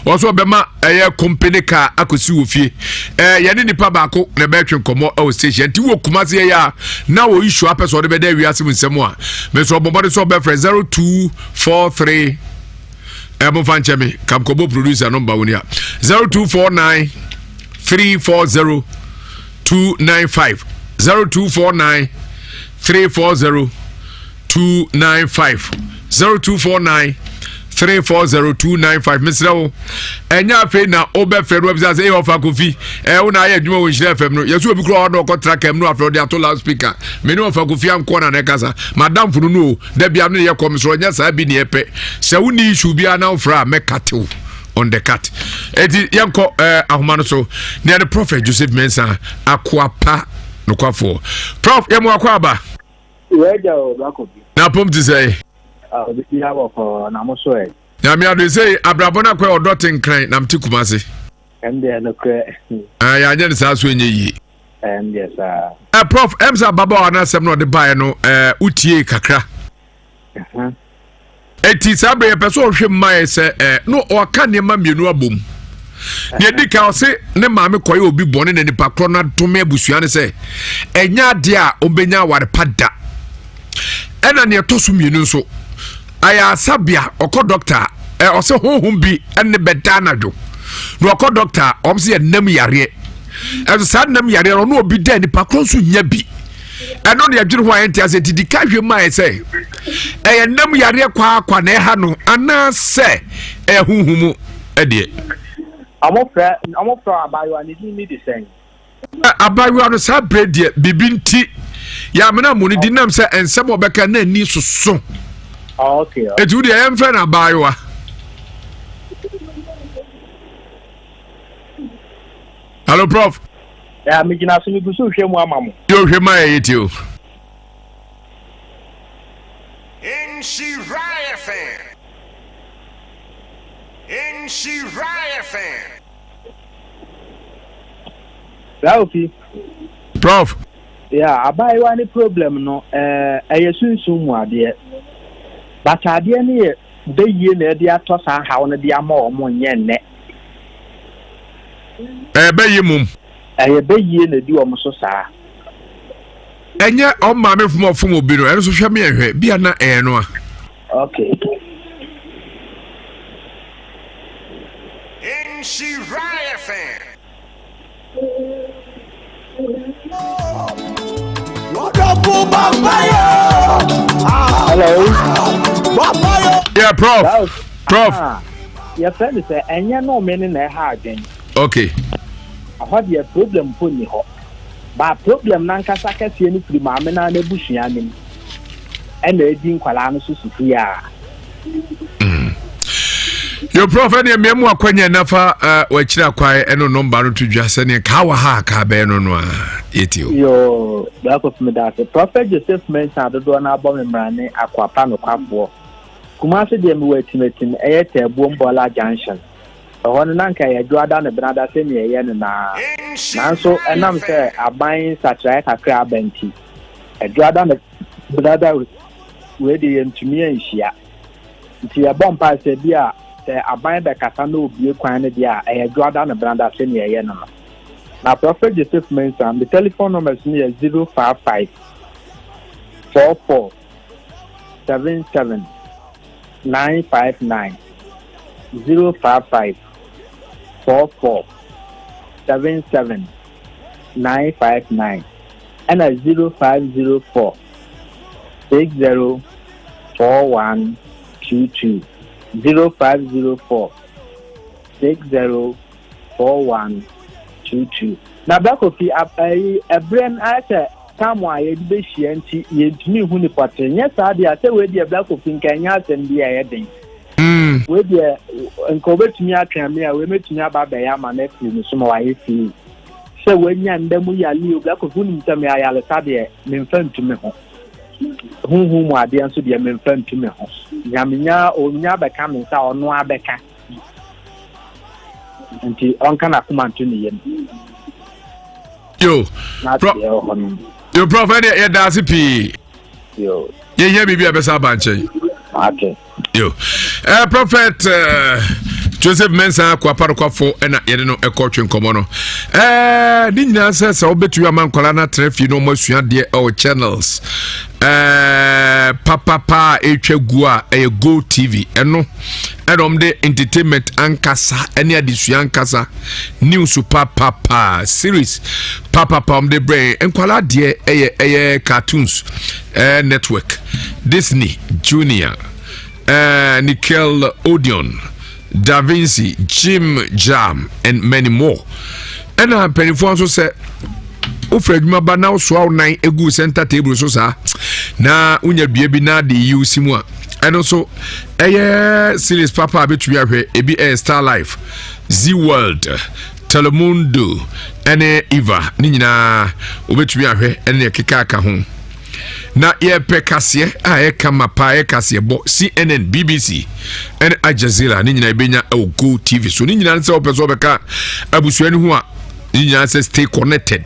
ɔso ɔbɛma ɛyɛ company car akɔsi wɔ fie ɛɛ yɛne nipa baako na ɛbɛtwe nkɔmmɔ ɛwɔ station nti wɔ kumase yɛ a na wɔ issue apɛ sɛ ɔde bɛda wiase mu nsɛm a mɛsɛ ɔbɔ mmɔden sɛ ɔbɛfrɛ 0243 ɛɛ momfa nkyɛ me kamkɔbɔ producer number wo ni a 0249 340 295 0249 340 295 0249 340 295 mesrɛ wo ɛnyɛ afei na wobɛfrɛ no wabisa sɛ ɛyɛ ɔfa kofi ɛɛ wo na ayɛ adwuma wɔ nhyira fam no yɛsɛ obi kora ɔdɔ ɔkɔtra kam no afrɛ ɔde ato loud speaker me ne ɔfa kofi ankɔ na na ɛkasa madamfo no no o da bia no yɛ kɔm so ɔnyɛ saa bi ne ɛpɛ sɛ wonni issue biara na wofrɛ a mɛkatew on the cut eti yɛnkɔ ɛɛ eh, ahoma no so nea ne prophet joseph mensah akoapa nokwafoɔ prof yɛ mo akɔ aba. Wɛgya o bako bi. Na pom ti sɛ. Ah, obi bi awɔ kɔ na mo so ɛ. Nyame ado sɛ abrabɔ no akɔ ɔdɔ te nkran na mte kumase. Ɛndeɛ nokorɛ. Ah, yɛanyɛ no saa so ɛnyɛ yie. Ɛndeɛ saa. Eh, prof, ɛm sɛ ababaawa no asɛm na ɔde baeɛ no eh, wotie kakra. Eti saa bere yɛpɛ sɛ ɔhwɛ mu ma yɛ sɛ ɛ no ɔka nneɛma mmienu abom. Nea edi kan ɔse ne maame kɔyɛ obi bɔne na nipa korɔ no adome abusua no sɛ ɛnyɛ adeɛ a ɔbɛnya aware pa da. Ɛna nea ɛtɔ so mmienu nso ayɛ asabea ɔkɔ dɔkta ɛ ɔsɛ honhom bi ɛne bɛda anadwo na ɔkɔ dɔkta ɔm sɛ yɛ nam yareɛ ɛso saa nam yareɛ no ɔno obi da nipa korɔ nso nya bi. ɛno ne ɛdwene ho a ɛnte ase nti di ka hwɛ mu ayɛ sɛ ɛyɛ nam yareɛ kwaakwa na ɛha no anaasɛ ɛyɛ honhom mu ɛdeɛ. Wɔfrɛ wɔfrɛ abaayewa ne din ne de sɛn? Abaayewa no saa berɛ deɛ biribi nti yɛamena mu no di nam sɛ nsɛm a ɔbɛka na ani soso. Oh, okay. Eti wo deɛ yɛmfrɛ no abaayewa. Hello, Prof. Yeah, me gyina so me gu so hwɛ mu ama mo. Yo hwɛ ma yɛ ti o. Nhyira FM. Nhyira FM. Raofi. Prof. Yeah, abaayewa ne problem no ɛɛ eh, ɛyɛ sunsun mu adeɛ. But adeɛ no yɛ bɛyie na ɛde atɔ saa haw no de ama wɔn nyɛ nnɛ. Ɛyɛ bɛyie mom. Ɛyɛ bɛyie na ɛdi wɔn so saa. Ɛnyɛ wɔn maame fom ɔfom obi no ɛno nso hwɛ me ɛhwɛ bia na ɛyɛ no a. Okay. Nhyira FM. Hello. Yeah, prof. Prof. Ah, yɛfrɛ no sɛ ɛnyɛ no me ne na ɛha adwen. Okay. Ɛhɔ deɛ problem mpo nni hɔ. Ba problem nankasa kɛseɛ no firi maame no ara n'abusua no mu ɛna edi nkwadaa no so sisi a. Mm. Yo prof ɛneɛ mmea mu akwanya nafa eh, wakyiri akwae ɛno nɔmba no to dwa sɛneɛ kaa wɔ ha a kaa bɛyɛ no no a yɛti o. Yo, Brako me da ase. Prophet Joseph Mensah dodoɔ no abɔ me mmara ne akoapa nokwafoɔ. Kumase deɛ mewɔ atimatim ɛyɛ Taabuom Bɔla Junction. Ɛhɔ no, na anka ɛyɛ Dwoada ne Benada sɛnea ɛyɛ no no ara. Nanso ɛnam sɛ aban nsakyeraeɛ kakra aba nti, Dwoada ne Benada wei deɛ yɛntumi anhyia. Nti yɛbɔ mpae sɛ bi a sɛ aban bɛkasa na obue kwan no deɛ a, ɛyɛ Dwoada ne Benada sɛnea ɛyɛ no no. Na Prophet Joseph Mensah, me telephone numbers no yɛ 055 44 77 959 055 44 77 959 ɛna 0504 60 4122 0504 60 4122. Na Bra Kofi, ayi ɛberɛ no ayɛ sɛ tam a yɛde bɛhyia nti yɛntumi nhu ne pɔtee. Nyɛ saa deɛ a, sɛ wei deɛ Bra Kofi nka ɛnyɛ asɛm bi a ɛyɛ den. Wei deɛ nka obɛtumi atwɛn me a wei mɛtumi aba abɛyɛ ama no afiri ne so ma wayɛ fii. Sɛ wanya nda mu yale o, Bra Kofi wonim sɛ me ayaresa deɛ memfa ntu me ho. Honhom mu adeɛ nso deɛ memfa ntu me ho. Nea menya ɔnya bɛka me nsa ɔno abɛka. Nti ɔnka n'akoma nto ne yam. Yo, pro, yo, prof, ɛdeɛ yɛda ase pii. Yo. Yɛhia biribi a bɛsa aba nkyɛn. Ate. Yo. Eh, prophet eh, Joseph Mensah Kwaparokwafo ɛna yɛde no ɛkɔ twe nkɔmmɔ no. Eh, ne nyinaa sɛ sɛ wobɛtumi ama nkwadaa no atena fie na ɔmo asua adeɛ ɛwɔ channels eh, papapa a ɛtwa gu a ɛyɛ Go TV ɛno ɛna wɔn de entertainment ankasa ɛne adesua ankasa news papapa series papapa wɔn de brɛ nkwadaa deɛ ɛyɛ ɛyɛ cartoons ɛɛ network Disney Junior ɛɛ Nickelodeon Da Vinci Jim Jam and many more ɛna mpanimfoɔ nso sɛ wofiri adwuma ba na wosoa wo nan gu center table so saa na wonya dua bi na de yi wo si mu a ɛno nso ɛyɛ series papa a bɛtumi ahwɛ ebi ɛyɛ star life z world telemundo ɛne eva ne nyinaa wobɛtumi ahwɛ ɛne ɛkeka aka ho na yɛpɛ kaseɛ a ɛka ma paa ɛyɛ kaseɛ bɔ cnn bbc ɛne al jazeera ne nyinaa ɛbɛnya ɛwɔ go tv so ne nyinaa sɛ wopɛ sɛ wobɛka abusua no ho a ne nyinaa sɛ stay connected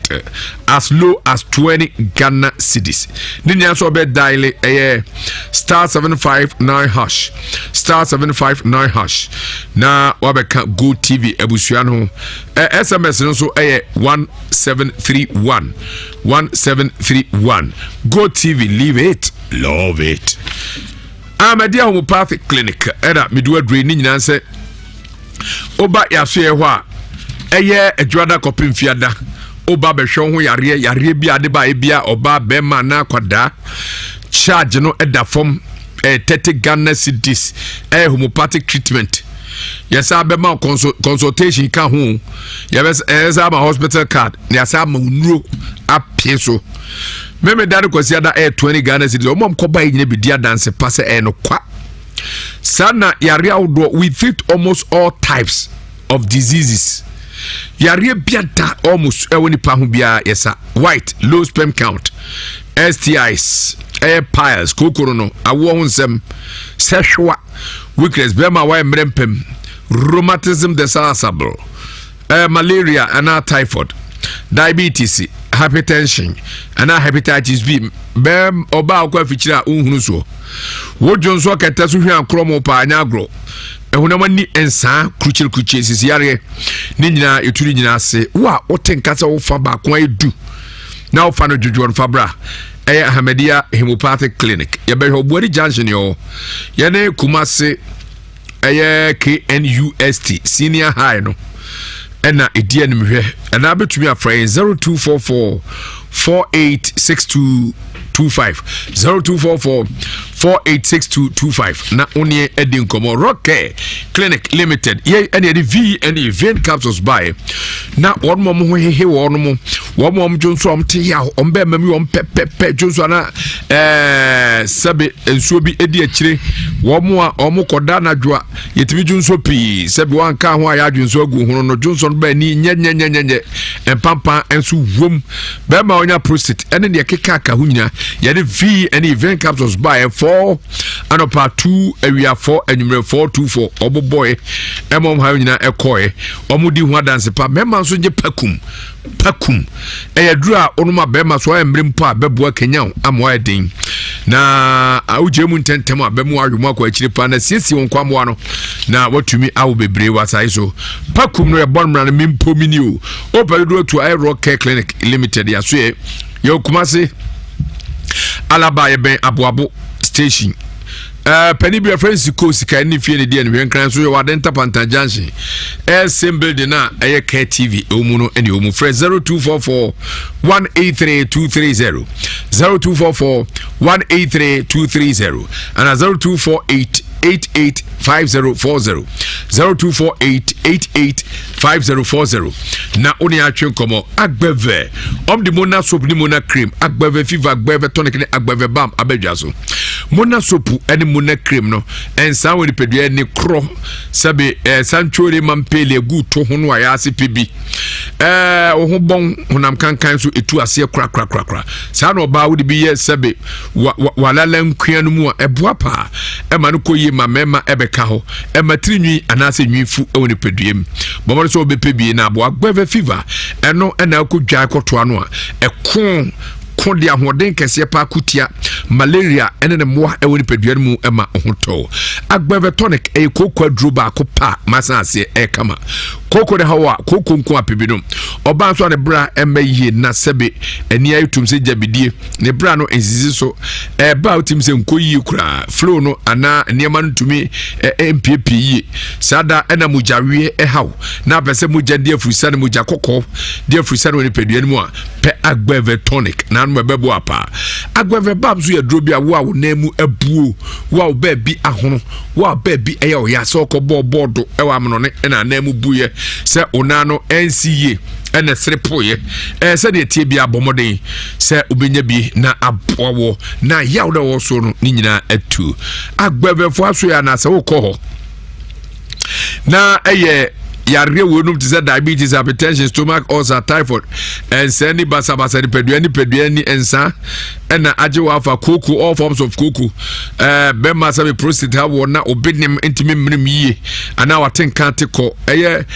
as low as 20 ghana cedis ne nyinaa sɛ ɔbɛ dial ɛyɛ star 759 hash star 759 hash na wabɛka go tv abusua no ho sms no nso ɛyɛ 1731 1731 go tv leave it love it Ahmadiyya Homeopathic Clinic ɛna medu adure ne nyinaa sɛ woba yɛasoɛ hɔ a ɛyɛ adwuada kɔpem fiada woba bɛhwɛ wo ho yareɛ yareɛ bi ade ba ebia ɔbaa bɛrima anaa akwadaa charge no ɛda fam ɛyɛ 30 Ghana cedis ɛyɛ homeopathic treatment yɛsa bɛma consultation ka ho yɛbɛsa ama hospital card na yɛasa ama nnuro apee so mɛmɛ da no kwasi ada ɛyɛ 20 Ghana cedis ɔmo a mkɔba yi nyina bɛdi adanse pa sɛ ɛyɛ no kwa saa na yareɛ ahodoɔ we treat almost all types of diseases yareɛ biada almost ɛwɔ nipa ho biara yɛsa white low sperm count STIs ɛyɛ piles kokoro no awoɔ ho nsɛm sexual weakness bɛrima a wayɛ mmerɛ mpam rheumatism desirable eh, malaria anaa typhoid diabetes hypertension anaa hepatitis b bɛɛ ɔbaa ɔkɔ afikyire a wonhunu soɔ wodwo nso kɛtɛ so hwɛ akorɔ mu paa nyɛ agorɔ ɛhonam ani nsaa kurukyerekurukyire sisi yareɛ ne nyinaa ɛtu ne nyinaa ase wo a wote nka sɛ wofa baako ayɛ du na wofa no dwodwoɔ no fa bra ɛyɛ Ahmadiyya Homeopathic Clinic yɛbɛhwɛ Obuadi Junction yɛ hɔ yɛne Kumase ɛyɛ KNUST senior high no ɛna ɛdi animhwɛ ɛna bɛtumi afrɛ yɛn 0244 486225 0244 486225 na woneɛ adi nkɔmmɔ Rock Care Clinic Limited yɛ ɛne ɛde VNE vein capsules baeɛ na wɔn mo ho hehe wɔn mo wɔn mo dwonso a wɔn te yaw wɔn bɛɛ mɛmi wɔn pɛpɛpɛ dwonso ana ɛɛ sɛbe nsuo bi edi akyire wɔn a wɔn kɔda anadwo a yɛtumi dwonso pii sɛbe wɔn anka ho a yɛ adwonso agu ho no dwonso no bɛɛ ni nyɛ nyɛ nyɛ nyɛ nyɛ. Mpampan nso wom. Bɛrima a ɔnya prostate ɛne deɛ keka ka ho nyinaa yɛde V ɛne event capsules baeɛ 4 anɔpa 2 awia 4 anwummerɛ 4 2 4 ɔmo bɔɛ ɛma ɔmo ha nyinaa ɛkɔɛ ɔmo di ho adanse pa. Mmarima nso gye pakum pakum ɛyɛ duro a ɔnom a bɛrima so ayɛ mmere mpo a bɛboa kenya ama wayɛ den na awogye mu ntɛntɛm a bɛmu ahwɛ mu akɔ akyire paa na siesie wɔn kwamoa no na watumi awo bebree wɔ asae so. Pakum no yɛbɔ no mmara no mempo mini o wopɛ dodoɔ atu ayɛ Rock Care Clinic Limited yɛasoɛ yɛwɔ Kumase Alaba yɛbɛn Aboabo station. Panin bi afrɛ nsiko sika ne fie ne deɛ no hwɛ nkran so yɛwɔ Adenta Pantan Junction ɛyɛ same building a ɛyɛ Care TV ɛwɔ mu no ɛne ɛwɔ mu. Frɛ 0244 183 230, 0244 183 230 ana 0248 88 5040, 0248 88 5040 na wo ne atwe nkɔmmɔ. Agbɛvɛ ɔm de mona soap ne mona cream, Agbɛvɛ fever, Agbɛvɛ tonic ne Agbɛvɛ balm abɛdwa so. Mona soap ne mona cream no ɛnsaa wɔ nipadua ne korɔ sɛbe santwore ma mpele agu to ho no a yɛase pɛ bi wo ho bɔn honam kankan so ɛtu aseɛ korakorakorakora. Saa na ɔbaa wode bi yɛ sɛbe walala nkua no mu a ɛboa paa ɛma no kɔ yie ma mmarima ɛbɛka hɔ ɛma tiri nwi anaasɛ nwi fu ɛwɔ nipadua mu. Bɔmmɔde sɛ wɔbɛpɛ bie na aboa. Gbɛvɛ fever ɛno ɛna akɔ dwa kɔtoa no a ɛko ko de ahoɔden kɛseɛ paa ko tia malaria ɛne ne mmoa ɛwɔ nipadua no mu ɛma ho tɔ. Agbɛvɛ tonic ɛyɛ kooko aduro baako pa masan aseɛ ɛkama kooko ne haw a kooko nko apɛ bi no. Ɔbaa nso a ne bra ɛmɛ yie na sɛbe ani ayɛ tum sɛ gyabidie ne bra no nsisi so ɛba a wotim sɛ nkɔ yie koraa flow no anaa nneɛma no ntumi mpiepie yie saa da ɛna mogyaweɛ ɛhaw na apɛ sɛ mogya di afurisa ne mogya kɔkɔɔ di afurisa no wɔ nipadua no mu a pɛ Agbɛvɛ tonic na anom ɛbɛboa paa. Agbɛvɛ bam nso yɛ duro bi a wo a wo nan mu abuo, wo a wo baabi ahono, wo a baabi ɛyɛ ɔya sɛ ɔkɔ bɔɔ bɔɔdo ɛwɔ amonɔne ɛna anan mu buiɛ sɛ wo nan no ɛnsi yie ɛna sere poeɛ ɛɛ sɛdeɛ tie bi abɔ mmɔden sɛ wobɛnya bi na aboa wɔ na yaw dɛ wɔ so no ne nyinaa atu. Agbɛvɛfoɔ aso yɛ anaasɛ wokɔ hɔ na ɛyɛ yareɛ wɔ te sɛ diabetes, hypertension, stomach ulcer, typhoid, ɛnsɛn ne basabasa nipadua nipadua ni nsa ɛna agye wɔ afa kooko, all forms of kooko, bɛrima sɛ prostate ha wɔ na obi nim ntumi mmerim yie anaa wate nka te kɔ ɛyɛ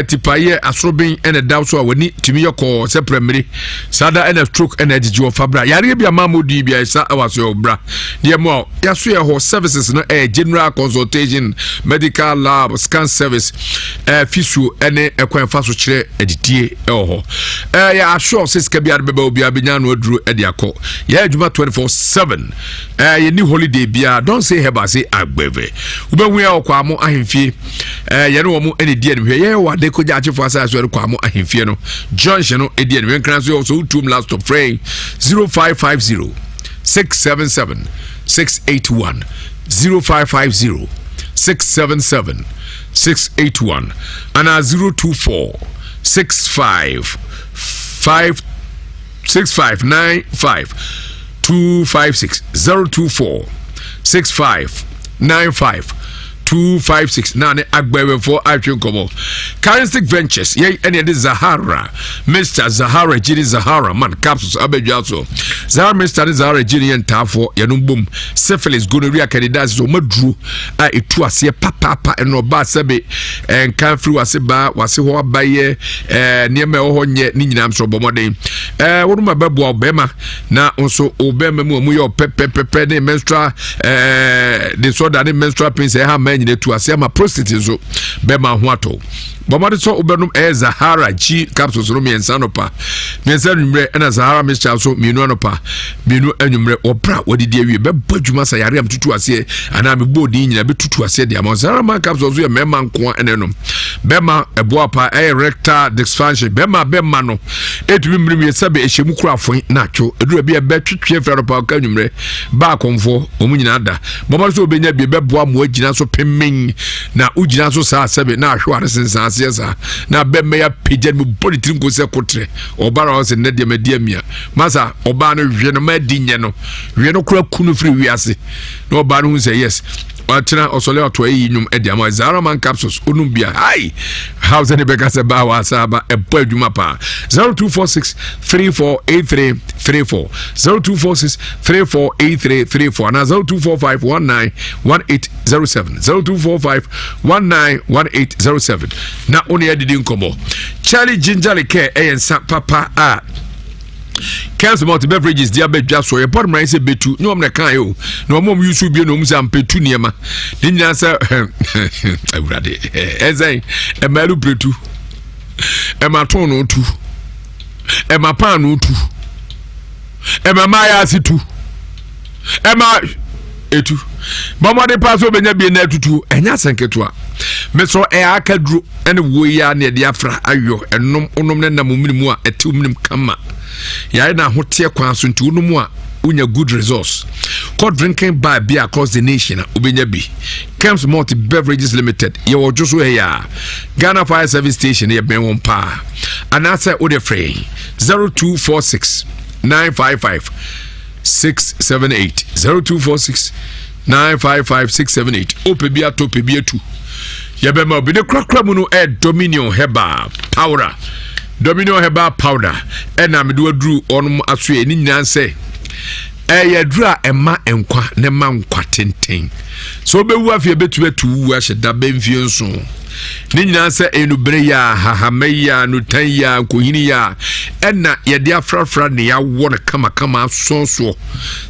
tipayɛ asoroben ɛna ɛda so a w'ani tumi yɛ kɔɔ sɛ prɛmire saa da ɛna stroke ɛna agyigye wɔ fabra yareɛ bi a maa mo di bi a ɛsa ɛwɔ aso yɛ bra deɛ mu a yɛaso yɛ hɔ. Services no ɛyɛ general consultation, medical lab, scan service, physio ɛne ɛkwan fa so kyerɛ adidie ɛwɔ hɔ. Yɛ assure sɛ sika biara bɛbɛ obiara bɛnya ano aduro ɛde akɔ. Yɛ adwuma 24/7, yɛni holiday biara. Don't say herbal, say Agbɛvɛ. Wobɛhu yɛ wɔ Kwamo ahemfie, yɛne wɔn ɛna di animhwɛ. Yɛyɛ wɔ ade kogya akyefo asase so ɛne Kwamo ahemfie no junction no ɛdi animhwɛ. Nkran so yɛ wɔ so wotuom last stop. Frɛ 0550 677 681, 0550 677 681 ana 024 65 5 6595 256, 024 6595 256 na ne agbɛwɛfoɔ atwe nkɔmmɔ. Charistic Ventures yɛn ɛne ɛde Zahara Mr Zahara Gyini Zahara Man capsules abɛdwa so. Zahara Mr ne Zahara Gyini yɛ ntaafoɔ yɛnom bom syphilis, gonorrhea, candidiasis ɔma duro a ɛtu aseɛ papaapa. Ɛno ɔbaa sɛbe ɛnka firi wase baa wase hɔ abayɛ nneɛma ɛwɔ hɔ nyɛ ne nyinaa nso bɔ mmɔden wɔnom a bɛboa wo bɛrima na nso wo bɛrima mu a mu yɛ ɔpɛpɛpɛpɛ ne menstrual disorder ne menstrual pains ɛha mmaa nyina tu aseɛ ama prostate nso bɛrima ho atɔ. Bɔmmɔde sɛ wobɛnom ɛyɛ Zahara G capsules no 3 anɔpa, 3 anwummerɛ, ɛna Zahara mixture nso 2 anɔpa, 2 anwummerɛ wɔbrɛ a wɔdedi awie. Bɛbɔ adwuma sa yare a metutu aseɛ anaa mebɔ odin nyinaa bɛtutu aseɛ de ama. Zahara Man capsules nso yɛ mmarima nkoa ɛna ɛnom bɛrima ɛboa pa ɛyɛ erectile dysfunction bɛrima bɛrima no ɛtumi mmiri wie sɛbe ɛhyɛ mu kura afoe na atwo ɛduru bi ɛbɛtwetwe afiri anɔpa ɔka anwummerɛ baa akɔmfoɔ wɔn nyinaa da. Bɔmmɔde sɛ wobɛnya bi bɛboa mmoa gyina so pemmen na wogyina so saa sɛbe na ahwe ware sensan aseɛ saa na bɛmma yɛ apagya no mu bɔ ne tiri nko sɛ kotrɛ ɔba na ɔsɛ nnɛ deɛ madi amia masa ɔbaa no hwɛ no ma adi nyɛ no hwɛ no kora ku no firi wiase na ɔbaa no hu sɛ yes. Ɔkyena ɔsɔle ɔto ayi nnwom de ama Zaraman capsules onum bia hai how sɛ ne bɛka sɛ baa wɔ aba ɛbɔ adwuma paa 0246 3483 34 0246 3483 34 anaa 0245 19 1807 0245 19 1807 na wo ne adidi nkɔmmɔ. Charlie Ginger Liqueur ɛyɛ nsa papa a Kels malt beverages de aba dwa so. Yɛbɔ mmara sɛ bɛtu ne wɔn na ɛka o na wɔn a wɔn yusu bie na wɔn sɛ ampɛtu nneɛma ne nyinaa sɛ awurade ɛsɛn ɛma ɛlupere tu, ɛma tɔn tu, ɛma paano tu, ɛma mmaayɛ ase tu, ɛma etu. Bɔmmɔden paa sɛ wobɛnya bie na atutu ɛnyɛ asɛn ketewa. Mesrɛ ɛyɛ akaduro ɛne wo yi a na yɛde afra ayɔ ɛnom wonom ne nam mene mu a ɛtew menem kama yɛayɛ no ahoteɛ kwan so nti wonom a wonya good results. Kɔ drinking bar bi across the nation a wobɛnya bi. Kems Malt Beverages Limited yɛwɔ dwo so ɛyɛ a Ghana Fire Service Station yɛbɛn wɔn paa anaasɛ wode frɛ 0246 955 678 0246 955 678. Wopɛ bi atɔ, pɛ bi atu, yɛbɛma obi ne korakora mu no. Ɛyɛ Dominion Herbal Powder. Dominion Herbal Powder ɛna mede waduru ɔnom asoɛ ne nyinaa sɛ ɛyɛ aduru a ɛma nkwa na ɛma nkwa tenten sɛ wobɛwu afei ɛbɛtumi atu wu ahyɛ da bɛmfie nson ne nyinaa sɛ ɛnubere yi a hahama yi a nutan yi a nkohini yi a ɛna yɛde afrafra ne yɛawɔ no kamakama asɔnsoɔ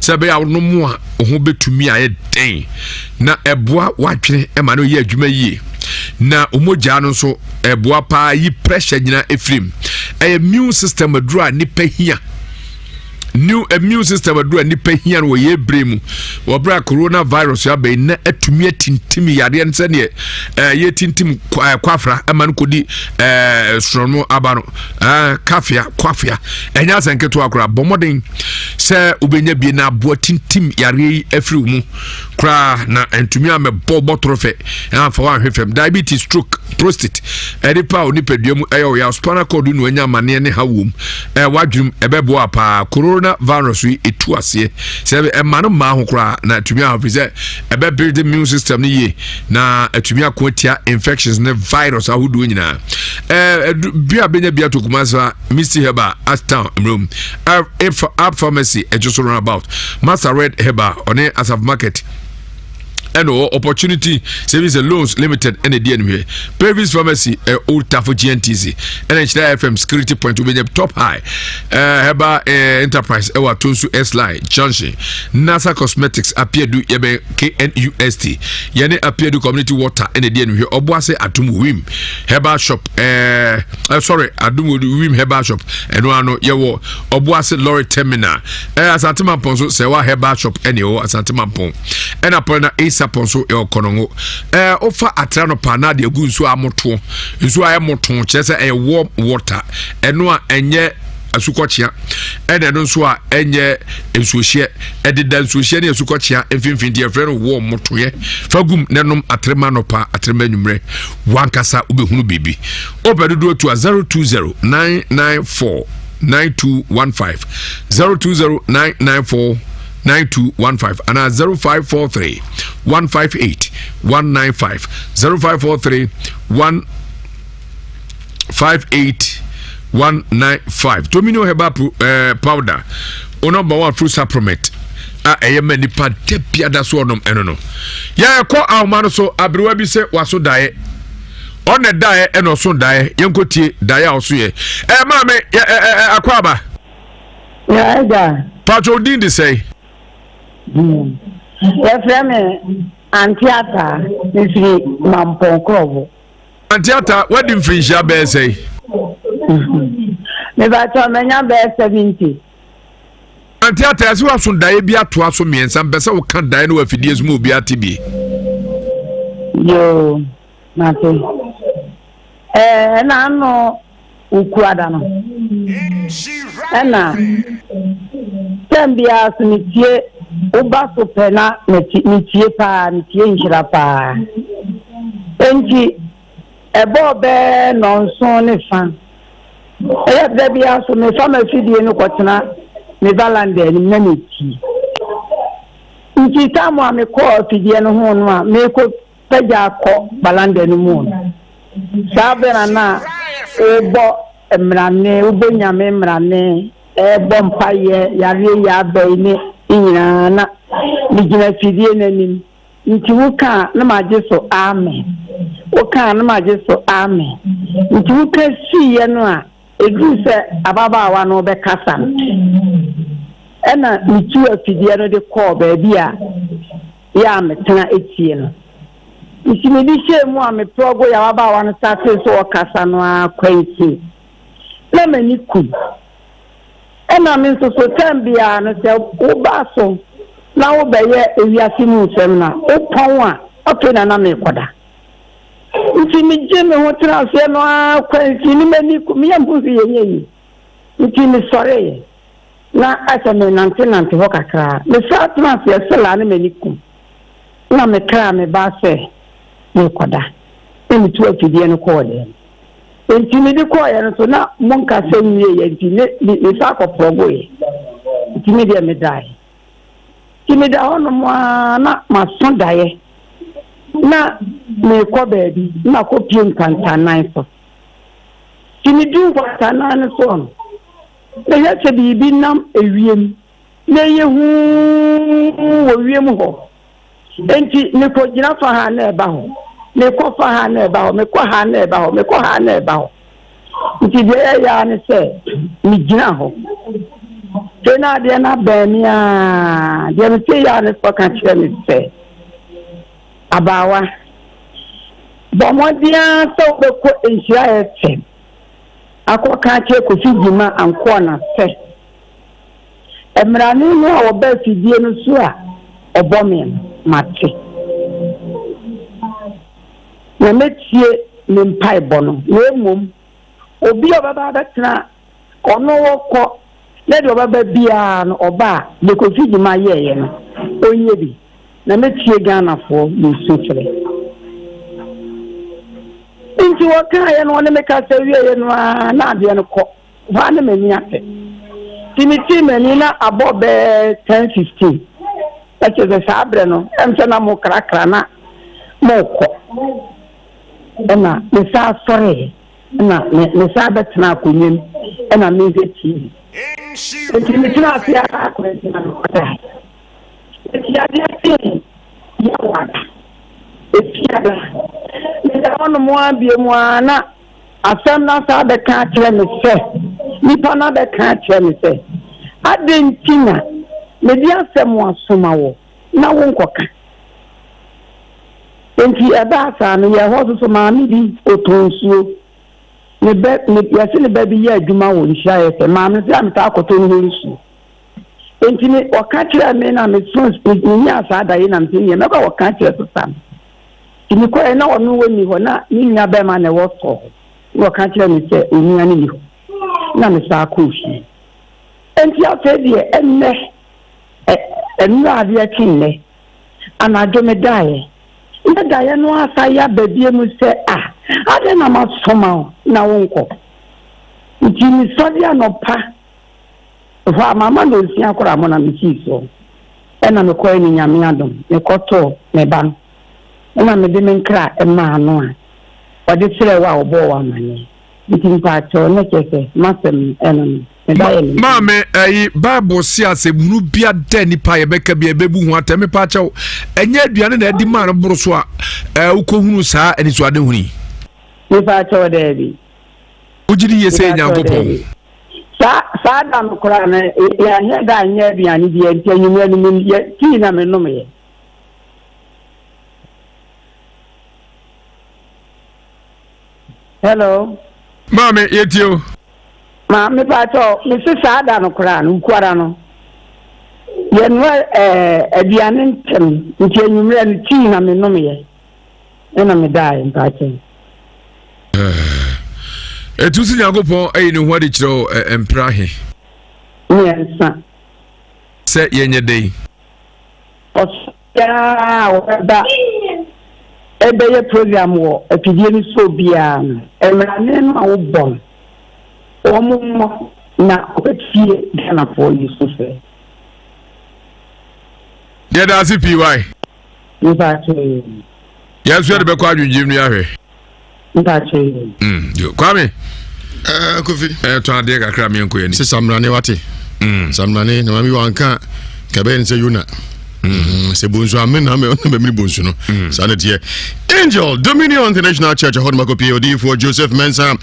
sɛ ɛbɛyɛ a wonom a wo ho bɛtumi ayɛ den na ɛboa w'adwene ɛma no yɛ adwuma yie na mogya no nso ɛboa paa yi pressure nyinaa ɛfirim. Ɛyɛ immune system aduru a nipa hia, new immune system aduru a nipa hia no wɔ yɛ bere mu wɔ bere a coronavirus aba yi na atumi atintim yadeɛ no sɛdeɛ yɛtintim kwafra ɛma no kɔdi sorɔno aba no kafea kwafea. Ɛnyɛ asɛ nketewa koraa. Bɔ mmɔden sɛ wobɛnya bie na aboa tintim yareɛ yi afiri wo mu koraa na ntumi amɛbɔ bɔtoro fɛ amfa woanhwe fam. Diabetes, stroke, prostate, ɛde pa a onipadua mu ɛyɛ ɔyɛ spinal cord no anya amanneɛ ne ha wom wadwenem ɛbɛboa paa. Corona virus yi ɛtu aseɛ sɛ ɛma no mmaa ho koraa na atumi ahɔ firi sɛ ɛbɛ build immune system no yie na atumi ako atia infections ne virus ahodoɔ nyinaa. Bi a bɛnya bi ato Kumasi a Misty Herbal, Ashtown mmerɛm, App Pharmacy ɛgye so roundabout, Master Red Herbal ɔne Asaf Market ɛna ɔwɔ Opportunity Savings and Loans Limited ɛna ɛdi anim. Pavis Pharmacy ɛ Old Tafo GNTC ɛna Nhyira FM Security Point wobɛnya. Top High Herbal Enterprise ɛwɔ Atonsu S Line Junction. Nasa Cosmetics Apiadu yɛbɛn KNUST yɛne Apiadu Community Water ɛna ɛdi anim. Ɔboase Atum Wim Herbal Shop ɛɛ uh, sorry Adum Wim Herbal Shop ɛno ano yɛwɔ Ɔboase Lorry Terminal. Asante Mampɔn so sɛ Herbal Shop ɛna ɛwɔ Asante Mampɔn ɛna pɔn na Esa pɔn so ɛwɔ Kɔnɔngo. Wofa atra no paa na de agu nsuo a moto, nsuo a ɛmoto kyerɛ sɛ ɛyɛ warm water, ɛno a ɛnyɛ asukɔkyea ɛna ɛno nso a ɛnyɛ nsuohyɛ ɛdeda nsuohyɛ ne asukɔkyea mfimfini deɛ ɛfrɛ no warm motoyɛ. Fa gum na ɛnom atrema nɔpa, atrema anwummerɛ, wankasa wobɛhunu biribi. Wopɛ dodoɔ tu a 020 994 9215, 020 994 9215 anaa 0543 158 195, 0543 158 195. Dominion Herbal Powder o, number one fruit supplement a ɛyɛ ma nipa da biada so ɔnom ɛno no. Yɛkɔ ahoma no so. Aberewa bi sɛ waso daeɛ, ɔna daeɛ ɛna ɔso daeɛ. Yɛnkɔ tie daeɛ a ɔso yɛ. Maame ɛ ɛ ɛ akɔ aba. Ya agya. Patro, din de sɛn? Yɛfrɛ me Ante Ata, mefiri Mampɔn Korɔbo. Ante Ata, wadi mfirinhyia bɛyɛ sɛn? Mebatɔ manya bɛyɛ 70. Ante Ata, ɛsɛ waso daeɛ bi atoa so mmiɛnsa. Mpɛ sɛ woka daeɛ no wɔ afidie so ma obi ate bi. Yoo, mate. Ɛna ano Wukuada no, ɛna tɛm biara so metie woba so pɛ na metie paa, metie nhyira paa. Enti ɛbɔɔ bɛɛ nɔnson ne fa. Ɛyɛ da biara so mefa m'afidie no kɔtena me valanda anim na metie. Nti tam a mekɔɔ afidie no ho no a mekɔ pagya akɔ balanda no mu no, saa berɛ na na wobɔ mmarane, wobɔ Nyame mmarane, ɛrebɔ mpaeɛ, yareɛ yi aba yi ne ne nyinaa na megyina afidie no anim. Nti woka a na magye so amen, woka a na magye so amen. Nti woka siiɛ no a, ɛduru sɛ ababaawa no rebɛkasa no, ɛna metuu afidie no de kɔɔ baabi a yɛ a metena tie no. Nti mede hyɛɛ mu a meprɔgo yɛ ababaawa no startee sɛ ɔkasa no ara kwansin. Na m'ani kum. Ɛna me nso so tɛm biara no sɛ woba so na wobɛyɛ ewiase mu nsɛm no a, wopɔn a, afei na na merekɔda. Nti megye me ho tena aseɛ no ara kwansin ne m'ani kum, me yam ho hwee nyɛ yie. Nti mesɔreeɛ na asɛ menantenante hɔ kakra. Mesan tena aseɛ selaa ne m'ani kum. Na mekraa me ba sɛ merekɔda na metu afidie no kɔɔ dɛm. Nti mede kɔeɛ no so na monkasa nwieeɛ nti ne mesan kɔprɔgoeɛ. Nti me deɛ medaeɛ. Nti meda hɔnom ara na maso daeɛ na merekɔ baabi na makɔpie nkwantanan so. Nti meduru nkwantanan no soɔ no, mehwɛ sɛ biribi nam ewiem na ɛyɛ huu wɔ wiem hɔ. Enti mekɔgyina fa ha na ɛba hɔ, mekɔ fa ha na ɛba hɔ, mekɔ ha na ɛba hɔ, mekɔ ha na ɛba hɔ. Nti deɛ ɛyɛ ara ne sɛ megyina hɔ. Afei na adeɛ no abɛn me ara, deɛ mete yɛ ara ne sɛ ɔka kyerɛ me sɛ, abaawa, bɔ mmɔden ara sɛ wobɛkɔ Nhyira FM akɔka akyerɛ Kofi Gyima Ankoana sɛ Mmarane no a wɔba afidie no so a ɔbɔ me no, mate. Na mɛtie ne mpaebɔ no, na mmom obi a ɔbɛba abɛtena ɔno hɔ kɔ na deɛ ɔbɛba biara no ɔba a, deɛ Kofi Gyima yɛeɛ no, ɔnyɛ bi. Na mɛtie Ghanafoɔ ne sufrɛ. Nti wɔkaeɛ no, ɔne me kasa wieeɛ no ara na adeɛ no kɔ. Hɔ ara na m'ani ate. Nti metee m'ani na abɔ bɛyɛ 10:15. Na kyerɛ sɛ saa berɛ no, ɛm sɛ na mokrakra na mokɔ. Ɛna mesan sɔreeɛ na mesan bɛtena akonnwa mu ɛna mehwɛ TV. Nti metena ase ara akwansi na mekɔdaeɛ. Nti adeɛ kyee Yawada, Efiada, meda hɔnom ara bio mu ara na Asɛm no asan abɛka akyerɛ me sɛ, nnipa no abɛka akyerɛ me sɛ, 'Adɛn nti na mede asɛm asoma wo na wonkɔka? Enti ɛbaa saa no, yɛn hɔ nso so, maame bi, ɔtɔn nsuo. Ne ba, ne, yɛse ne ba bi yɛ adwuma wɔ Nhyira FM. Maame no sɛ a metaa kɔtɔ ne hɔ nsuo. Enti me, ɔka kyerɛɛ me na meso, menyaa saa da yi na mese neɛ mɛkɔ akɔka akyerɛ sesa no. Nti mekɔeɛ na ɔno ɔnni hɔ, na ne nua bɛrima na ɛwɔ store hɔ. Na ɔka kyerɛɛ me sɛ onua no nni hɔ. Na mesan kɔɔ fie. Enti afei deɛ ɛnnɛ, ɛ, nnora adeɛ kye nnɛ, anadwo medaeɛ. Na daeɛ no asan yɛ aba bio mu sɛ, ah, adɛn na masoma wo na wonkɔ? Nti mesɔre anɔpa Hɔ a mamma nonsia koraa mo na mesii soɔ ɛna mekɔɛ ne Nyame adom mekɔtoo me ba no ɛna mede me nkra maa no a ɔde srɛɛ wo a ɔbɔɔ wo amaneɛ nti mpaakyɛw na kyerɛ sɛ m'asɛm no ɛno no me ba yɛ me Maame ɛyi Bible se asɛmhunu bia dɛ nipa yɛbɛka bia yɛbɛbu ho atɛm mepaakyɛw ɛnyɛ aduane na ɛdi maa no boro so a ɛɛ wokɔhunu saa anisoadehunu yi. Mepaakyɛw daabi. Wogye di yie sɛ yɛ Nyankopɔn? Saa saa da no koraa no, yɛanyɛ da anyɛ aduane biara nti anwummerɛ no me yɛ tii na menomyɛ. Hello. Maame, yɛtie o. Ma mepakyɛ mese saa da no koraa no nkuara no yɛnoa ɛɛ aduane ntɛm nti anwummerɛ no tii na menomyɛ. Ɛna medaeɛ mpakyɛw. Ɛtu sɛ Nyankopɔn ayi ne ho adi kyerɛ wo mprɛ ahe? Mmiɛnsa. Sɛ yɛnyɛ dɛn? Ɔsoro a wɔbɛba ɛbɛyɛ program wɔ afidie no so biara no, mmerane no a wobɔ no, wɔn mmɔ na wɔbɛtie Ghanafoɔ yi so sɛ. Yɛda ase pii wae. Mpakyɛ yi. Yɛn nso yɛde bɛkɔ adwendwem no ahwɛ. Mpakyɛ yi. Mm, Kwame. Ɛɛ eh, Kofi. Ɛɛ eh, tɔn adeɛ kakra mi nkɔ yɛn ni. Sisan mmerane wate. Mm. Samrane na mami wanka kɛbɛyɛ ne sɛ Yona. Mm. Sɛ bonsu ame na ame ɔna bɛmini bonsu no. Mm. Saa na teɛ. Angel Dominion International Church ɛhɔ nom akɔpie odiyifoɔ Joseph Mensah.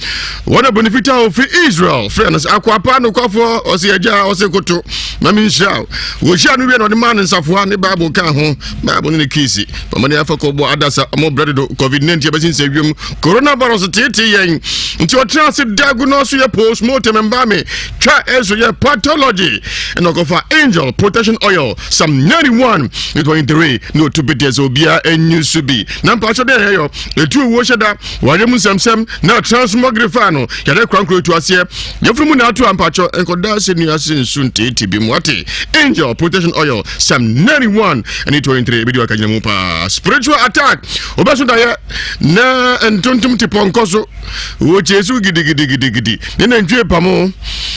Wɔn abɔne fitaa ofiri Israel frɛ no sɛ akoapa nokwafoɔ ɔse agya ɔse koto na menhyira wo. Wɔhyia no wie na ɔde maa no nsafoa ne Bible ka ho. Bible ne ne kiisi. Ɔmane afa kɔbɔ adasa ɔmo brɛ dodo COVID-19 abɛsensɛ wiem coronavirus teetee yɛn nti ɔtena ase da gu no so yɛ postmortem mba me twa ɛso yɛ pathology ɛna ɔkɔfa angel protection oil some 91 ne 23 ne ɔtu bi deɛ sɛ obiara ɛnyi so bi na mpakyɛ dɛ ɛyɛ ɛtu owuo hyɛ da wɔayɛ mu nsɛmsɛm na transmogrifa no yɛde korankora ɛtu aseɛ yɛfiri mu na ato a mpakyɛ nkɔda ase nua ase nsu nteete bi mu ate angel protection oil some 91 ne 23 ɛbɛdi waka gyina mu paa spiritual attack wobɛso dayɛ na ntontom te pɔnkɔ so wɔkyee so gidigidigidigidi ne nantwie pamo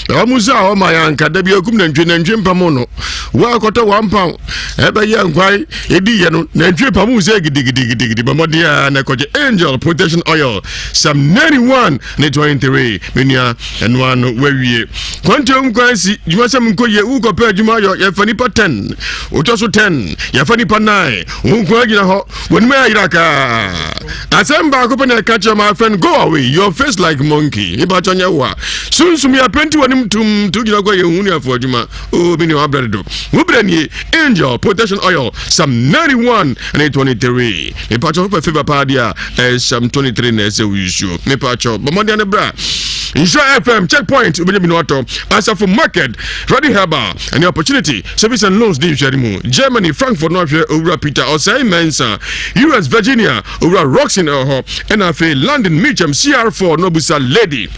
na wɔn sɛ a ɔma yɛ anka da bi akum nantwie nantwie mpamo no wɔakɔtɔ wɔn pam ɛbɛyɛ nkwae ɛdi yɛ no nantwie pamo sɛ gidigidigidigidi bɔmmɔden a na ɛkɔgye angel protection oil psalm 91 ne 23 me nua ɛno ano wawie kwantuo nkwan si dwumasɛm nkɔ yie wokɔpɛ adwuma yɔ yɛfa nipa 10 wotɔ so 10 yɛfa nipa 9 wo nko agyina hɔ W'anim ayɛ yera kaa. Asɛm baako pɛ na ɛka kyerɛ my friend go away your face like monkey. Nipa kyɛ nyɛ wo a. Sunsum yɛ penti w'anim tum tu gyina kɔ yɛ hu ne afo adwuma. Oh mi ne wabrɛ dodo. Wo brɛ nie angel protection oil Psalm 91 ne 23. Nipa kyɛ wopɛ favor paa deɛ a ɛyɛ Psalm 23 na ɛsɛ wo yusuo. Nipa kyɛ bɔ mmɔden ne bra. Nhyira FM checkpoint wobɛnya bi no atɔ. Asafo market Ready Herbal ɛne opportunity Savings and Loans di nhwɛne mu. Germany, Frankfurt no ahwɛ Owura Peter Osei Mensah. US, Virginia, Owura Roxon ɛwɔ hɔ. Ɛna afei London, Mitcham, CR4 no abusa Lady.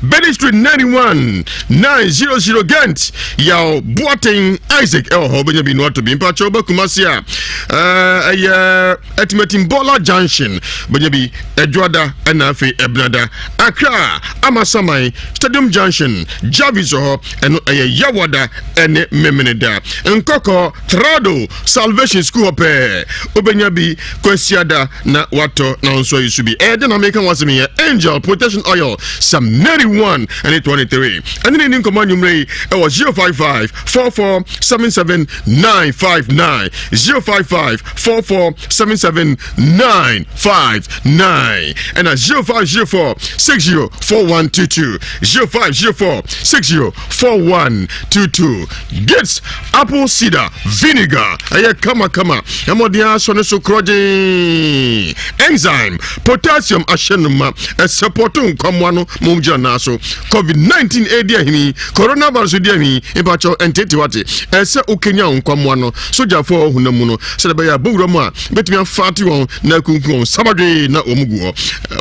Benny Street 91 900 Ghent Yaw Boateng Isaac ɛwɔ hɔ wobɛnya bi no ato bi mpakyɛ wobɛ Kumasi a ɛyɛ Atimatim Bɔla Junction wobɛnya bi Adwoada ɛna afei Ɛbenada Accra Amasaman Stadium Junction Jarvis wɔ hɔ ɛno ɛyɛ Yawada ɛne Memeneda. Nkɔkɔ Trado Salvation School hɔ pɛɛ wobɛnya bi Kwasiada na watɔ na nso ayi so bi. Ɛyɛ dɛ na meka ho asɛm yɛ Angel Protection Oil Psalm 91 ɛne 23. Ɛne ne ni nkɔmmɔ anwummerɛ yi ɛwɔ 055 44 77 959 055 44 77 959 ɛna 0504 60 4122 0504 60 4122 Gates apple cider vinegar ɛyɛ kamakama ɛmɔden asɔ ne so korɔgyen enzyme potassium ahyɛ no ma ɛsɛpɔto nkwamoa no ma wɔn gyina nan so covid-19 ɛredi ahini coronavirus di ahini mpakyɛw ɛntete wate ɛsɛ okenya nkwamoa no sogyafoɔ a ɔhonam mu no sɛdeɛ ɛbɛyɛ a bɔwura mu a bɛtumi afaate wɔn na akunkum wɔn sabadwee na wɔn gu hɔ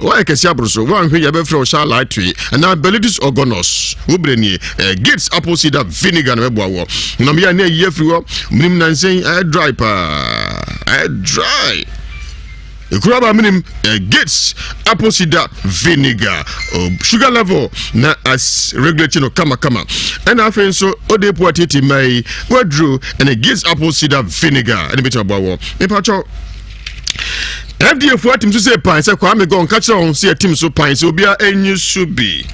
wɔayɛ kɛse aboro so wɔanhwɛ yɛ bɛfrɛ wo hyɛ alaatoe anaa belitus organus wo berɛ nie gates apple cider vinegar na bɛboa wɔ nam yɛ ne ayi afiri hɔ menim nansɛn ɛyɛ dry paa ɛyɛ dry ekura ba menim gates apple cider vinegar oh, sugar level na as regulate no kama kama ɛna afei nso ode po atete mmaa yi waduro ɛne gates apple cider vinegar ɛne bɛtumi aboa wɔ mepakyɛw FDA fo atim so sɛ pan sɛ Kwame Gɔn ka kyerɛ wɔn sɛ atim so pan sɛ obiara enyi so bi.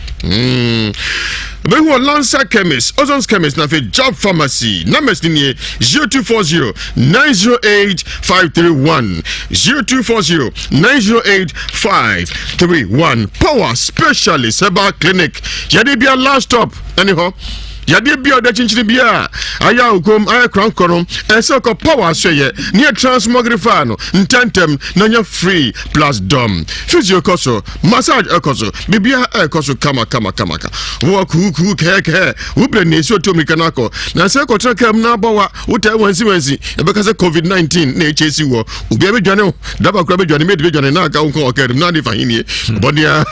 Bɛhu wɔ Lancer Chemist, Ozon's Chemist na afei Job Pharmacy. Numbers ni nie 0240 908 531 0240 908 531. Power Specialist Herbal Clinic. Yɛde bia last stop ɛne hɔ. Yadeɛ bi a ɔda kyinkyini bi a ayɛ akokom ayɛ korankorɔ no ɛsɛ ɔkɔ power so yɛ ne yɛ transmogrify no ntɛntɛm na nya free plus dɔm physio kɔ so massage ɛkɔ so biribiara ɛkɔ so kama kama kama ka wɔ kuukuu kɛɛkɛɛ wo brɛ ne esi otu mirika no akɔ na sɛ kɔtena kaa mu na abɔ wa wotaa wansi wansi ɛbɛka sɛ covid 19 na ɛkyɛ si wɔ obiara bɛdwane wo daba kora bɛdwane mate bɛdwane na aka wo nkɔ ɔkaa mu na ade fa henie bɔdea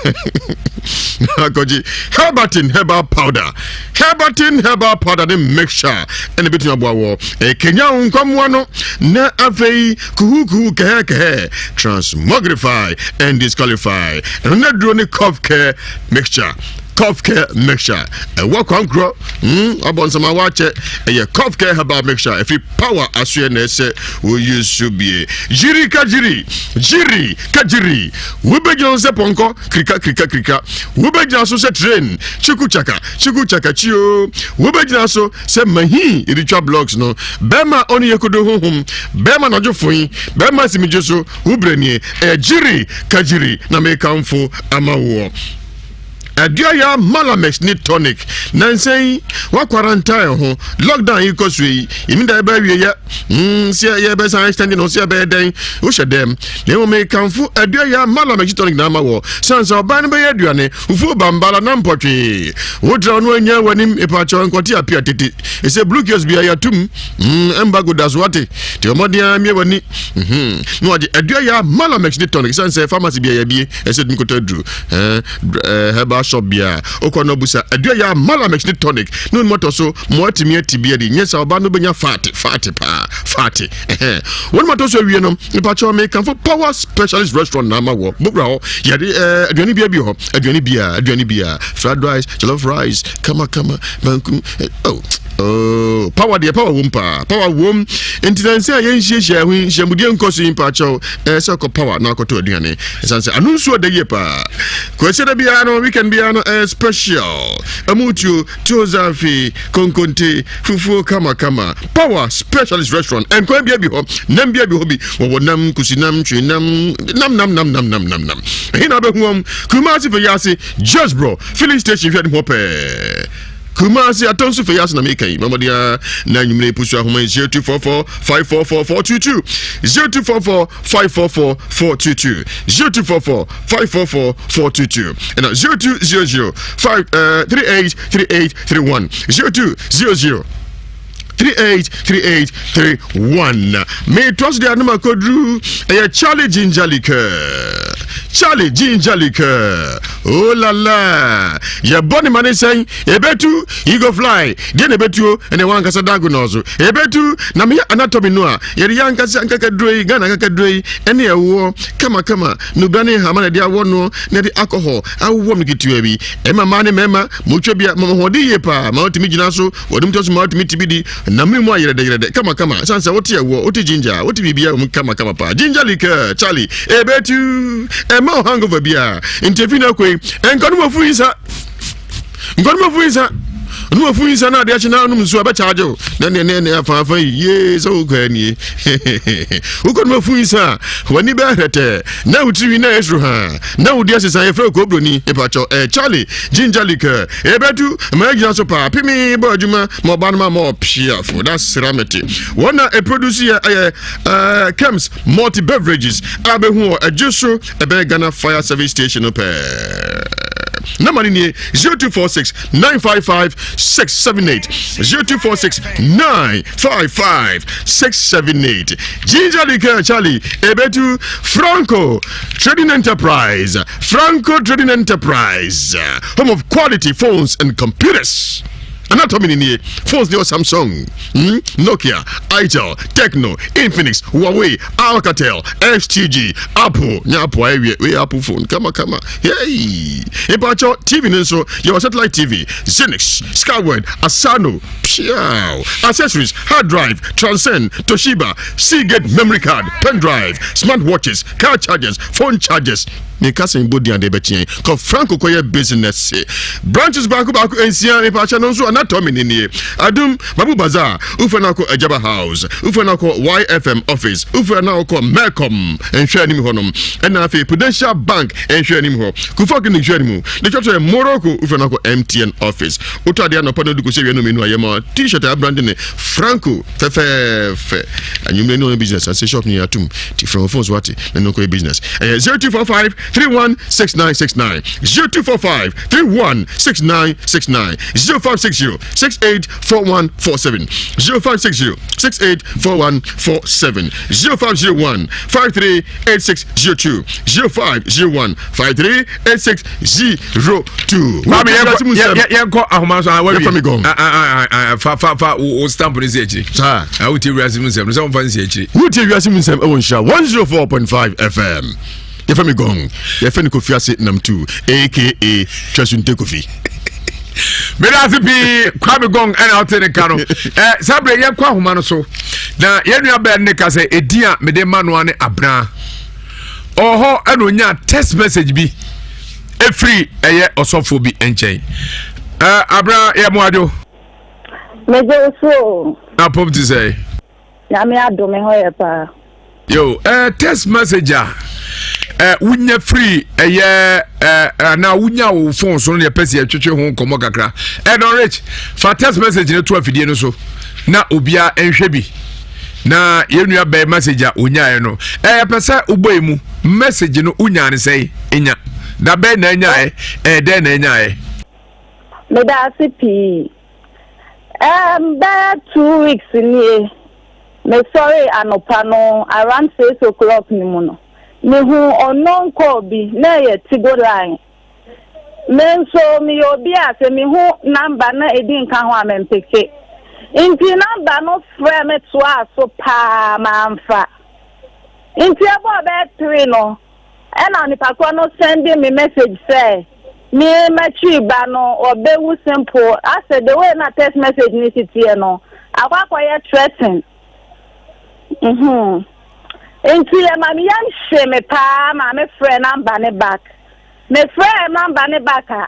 akɔgye herbatin herbal powder herbatin herbal powder ne mixture ɛna ɛbɛtumi aboa wɔ ɛkenya wo nkwammoa no na afei kuhukuhu kɛhɛkɛhɛ transmogrify and disqualify ɛno na duro ne cough care mixture. Cough Care Mixture. Ɛwɔ kwankorɔ, abɔ nsɛm a wakyɛ, ɛyɛ Cough Care Herbal Mixture, ɛfiri Power asoɛ na ɛsɛ woyi so bie. Gyiri ka gyiri, gyiri ka gyiri, wobɛgyina so sɛ pɔnkɔ, kirika kirika kirika, wobɛgyina so sɛ train, chiku chaka, chiku chaka chio, wobɛgyina so sɛ mahi yɛde twa blocks no, bɛrima ɔne yɛkodo honhom, bɛrima nadwo foe, bɛrima simigye so, wo berɛ nie, ɛyɛ gyiri ka gyiri na mekamfo ama woɔ. Aduaya Malamex ne tonic. Nansa yi wa quarantine ho lockdown yi kɔ so yi yɛmi da ɛbɛ awie yɛ sɛ yɛbɛsan extend no sɛ ɛbɛyɛ dɛn wohyɛ dɛm na mmom mekamfo Aduaya Malamex tonic na ama wɔ sane sɛ ɔbaa no bɛyɛ aduane fufuo bambala na mpɔtwee wotra no anya w'anim ɛpakyɛw nkɔte apia tete ɛsɛ blue kios bia yɛatom embargo da so ate nti ɔmmɔden ara mmie w'ani na wagye Aduaya Malamex ne tonic sane sɛ pharmacy bia yɛabie ɛsɛ dumi kɔtɔ aduru Eh, eh, herbal shop bia wokɔ no busa adua yɛ malamex ne tonic ne onum atɔ so ma watumi ati bi adi nyɛ sɛ ɔba no bɛnya fat fat paa fat ɛhɛn wɔn atɔ so awie no mpakyɛw mekamfo power specialist restaurant na ama wɔ bobra hɔ yɛde eh, aduane bia bi hɔ aduane bia aduane bia fried rice jollof rice kama kama banku eh, oh Oh, power deɛ power wom paa power wom nti na nsɛ a yɛnhyiahyia ho nhyiamudie nkɔ so yi mpakyɛw ɛɛ sɛ kɔ power na akɔtɔ aduane ɛsiane sɛ ano nsuo da yie paa kwasi da biara no weekend biara no ɛyɛ special ɛmu tuo tuo zafi konkonte fufuo kamakama power specialist restaurant nkwan bia bi hɔ nam bia bi hɔ bi wɔwɔ nam kusi nam twe nam nam nam nam nam nam nam nam ɛhe na abɛhu wɔn kumasi fɛ yase just bro filling station hwɛ ne hɔ pɛɛ Kumasi Atonsu fɛ yase na meka yi mamɔde a na anwummerɛ pusu ahoma 0244 544 422 0244 544 422 0244 544 422 ɛna 0200 5 38 38 31 0200 38 38 31 metoa so de anom akɔduru ɛyɛ Charlie Ginger Liqueur Charlie Ginger Liqueur oh la la yɛbɔ ne ma ne sɛn ɛbɛtu you go fly deɛ na ɛbɛtuo ɛne wankasa dago nɔɔso ɛbɛtu na meyɛ anatomy no a yɛde yɛ ankasa nkakaduro yi Ghana nkakaduro yi ɛne ɛwoɔ kamakama nubra ne nhama na ɛde awɔ noɔ na ɛde alcohol awowɔ no ketewa bi ɛma mmaa ne mmarima motwa bi a ma ahoɔden yie paa ma wotumi gyina so wɔde mu so ma wotumi ti bi di na mmiri mu ayerɛdɛyerɛdɛ kamakama ɛsiane sɛ wote ɛwoɔ wote ginger wote biribiara wɔ mu kamakama paa ginger liqueur Charlie ɛbɛtu ɛma wo hangover biara nti efi na akɔ yi ɛnka no mafu yi sa nkɔ no mafu yi sa no mafu yi sa na adeɛ akye na anom nsuo abɛkyaagye wo na ne ne ne afaafa yi yee sɛ wokɔ anie wokɔ no mafu yi sa a w'ani bɛyɛ hwɛtɛɛ na wo tiriwi na ɛyɛ soro haa na wodi asesa yɛfrɛ wo koobroni mepakyɛw ɛyɛ Charlie ginger liqueur ɛbɛtu ma agyina so paa peme bɔ adwuma ma ɔba no ma ma ɔpiafo da sra mete wɔn na ɛproduce yɛ ɛyɛ ɛɛ Kems multi beverages a bɛhu wɔ ɛgye so ɛbɛyɛ Ghana fire service station no pɛɛ Number ni nie 0246 955 678 0246 955 678 Ginger Liqueur Charlie Ebetu Franco Trading Enterprise Franco Trading Enterprise home of quality phones and computers anatomy ni nie phones ni wɔ Samsung Nokia Itel Tecno Infinix Huawei Alcatel STG Apple nya Apple ayɛ wie wei Apple phone kama kama hey mpakyɛw TV no nso yɛwɔ satellite TV Zenix Skyward Asano Piao accessories hard drive Transcend Toshiba Seagate memory card pen drive smart watches car chargers phone chargers meka sɛ mbɔ din adeɛ bɛkyeɛ kɔ Franco kɔyɛ business branches baako baako nsia mepakyɛ no nso anatomy ne nie Adum Babu Bazaar wofɛ no akɔ Ajaba House wofɛ no akɔ YFM office wofɛ no akɔ Melcom nhwɛ anim hɔnom ɛna afei Prudential Bank nhwɛ anim hɔ Kufuor Clinic nhwɛ anim ne twɛtwɛ Morocco wofɛ no akɔ MTN office wotɔ adeɛ anɔpa no de kɔsi awia no mmienu a yɛma t-shirt a abrande ne Franco fɛfɛɛfɛ anwummerɛ ne ɔno business ase shop ne atom ti frɛ phone so wate na no nkɔyɛ business ɛyɛ 0245 316969 0245 316969 0560 684147 0560 684147 0501 538602 0501 538602 Kwame yɛnkɔ ahoma so awawie fa fa fa wo stamp no si akyiri saa wotie wiase mu nsɛm no sɛ womfa nsi akyiri wotie wiase mu nsɛm ɛwɔ nhyira 104.5 FM. Yɛfrɛ me Gong. Yɛfrɛ no Kofi Ase Namtu, aka Twesunte Kofi. Meda ase pii Kwame Gong ɛna ɔte ne ka no. Ɛ saa bere yɛnkɔ ahoma no so na yɛn nua bɛn ne ka sɛ edin a mede ma noa ne abena. Ɔhɔ ɛna onya text message bi efiri ɛyɛ ɔsɔfo bi nkyɛn. Ɛ abena yɛ mo adwo. Megye wo so o. Na pɔm ti sɛ. Nyame adom me ho yɛ paa. Yo, eh, text message a eh, wonya firi ɛyɛ eh, eh, na wonya wo phone so no yɛpɛ sɛ yɛtwetwe ho nkɔmmɔ kakra. Eh, Don Rich, fa text message no to afidie no so na obiara nhwɛ bi. Na yɛn nua bɛyɛ message a onyaeɛ no. Eh, yɛpɛ sɛ wobɔ yi mu message no wonya ne sɛn nya. Da bɛn na anyaeɛ, ɛyɛ dɛn na anyaeɛ. Meda ase pii. Ɛɛm bɛyɛ 2 weeks nie, mesɔree anɔpa no around 6 o'clock no mu no, mehuu unknown call bi na ɛyɛ Tigo line. Me nso meyɛ obi a sɛ mehu number na ɛdi nka ho a mempeke. Nti number no frɛ me toaa so paa mamfa. Nti ɛbɔɔ bɛyɛ 3 no, ɛna nipa korɔ no sɛnde me message sɛ me m'akyiri ba no ɔbɛwu simple asɛ the way na text message ne si teɛ no akɔ akɔyɛ threaten nti ɛma me yam hye me paa ma me frɛ number ne back. Me frɛ number ne back a,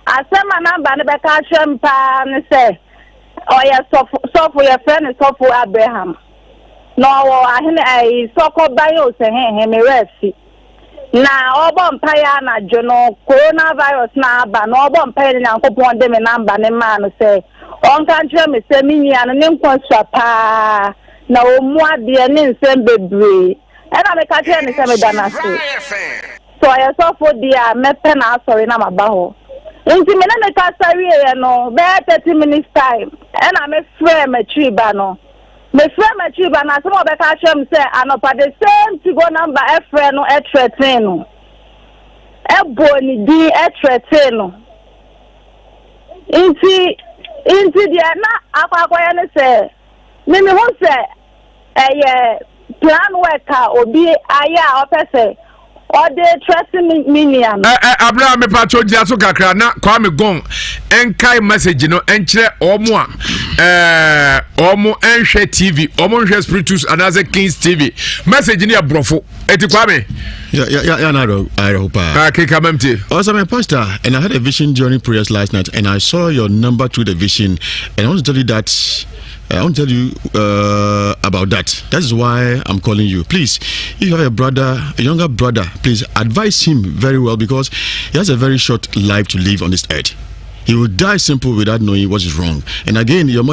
asɛm a number ne bɛka akyerɛ me paa ne sɛ ɔyɛ sɔfo, sɔfo yɛfrɛ no Sɔfo Abraham na ɔwɔ ahene ɛyi sɔkɔban o sɛ hehe me werɛ afi na ɔbɔ mpaeɛ anadwo no coronavirus na aba na ɔbɔ mpaeɛ no Nyankopɔn de me number ne maa no sɛ ɔnka nkyerɛ me sɛ me nua no ne nkwa sua paa na ɔmu adeɛ ne nsɛm bebree. Ɛna meka kyerɛ ne sɛ meda no ase sɛ ɔyɛ sɔfo deɛ a mɛpɛ n'asɔre na maba hɔ. Nti me ne ne kasa wieɛ no, bɛyɛ 30 minutes time ɛna mefrɛ m'akyiri ba no. Mefrɛ m'akyiri ba no, asɛm a ɔbɛka akyerɛ me sɛ anɔpa the same Tigo number ɛfrɛ no ɛtrɛtee no, ɛbɔɔ ne din ɛtrɛtee no. Nti deɛ na akɔ akɔyɛ ne sɛ mimi ho sɛ ɛyɛ plan work a obi ayɛ a ɔpɛ sɛ ɔde trɛse me nua no. Ɛ ɛ abira mepatro gyina so kakra na Kwame Gong ɛnkae message no ɛnkyerɛ ɔmo a ɔmo ɛnhwɛ TV, ɔmo nhwɛ Spiritus anaasɛ Kings TV. Message no yɛ borɔfo eti Kwame. Yeah, no, I hope. Ah, keka mamte. Also, my pastor, and I had a vision during prayers last night, and I saw your number through the vision, and I want to tell you that. I want to tell you about that. That is why I'm calling you. Please, if you have a brother, a younger brother, please advise him very well because he has a very short life to live on this earth. He will die simple without knowing what is wrong. And again, your mother.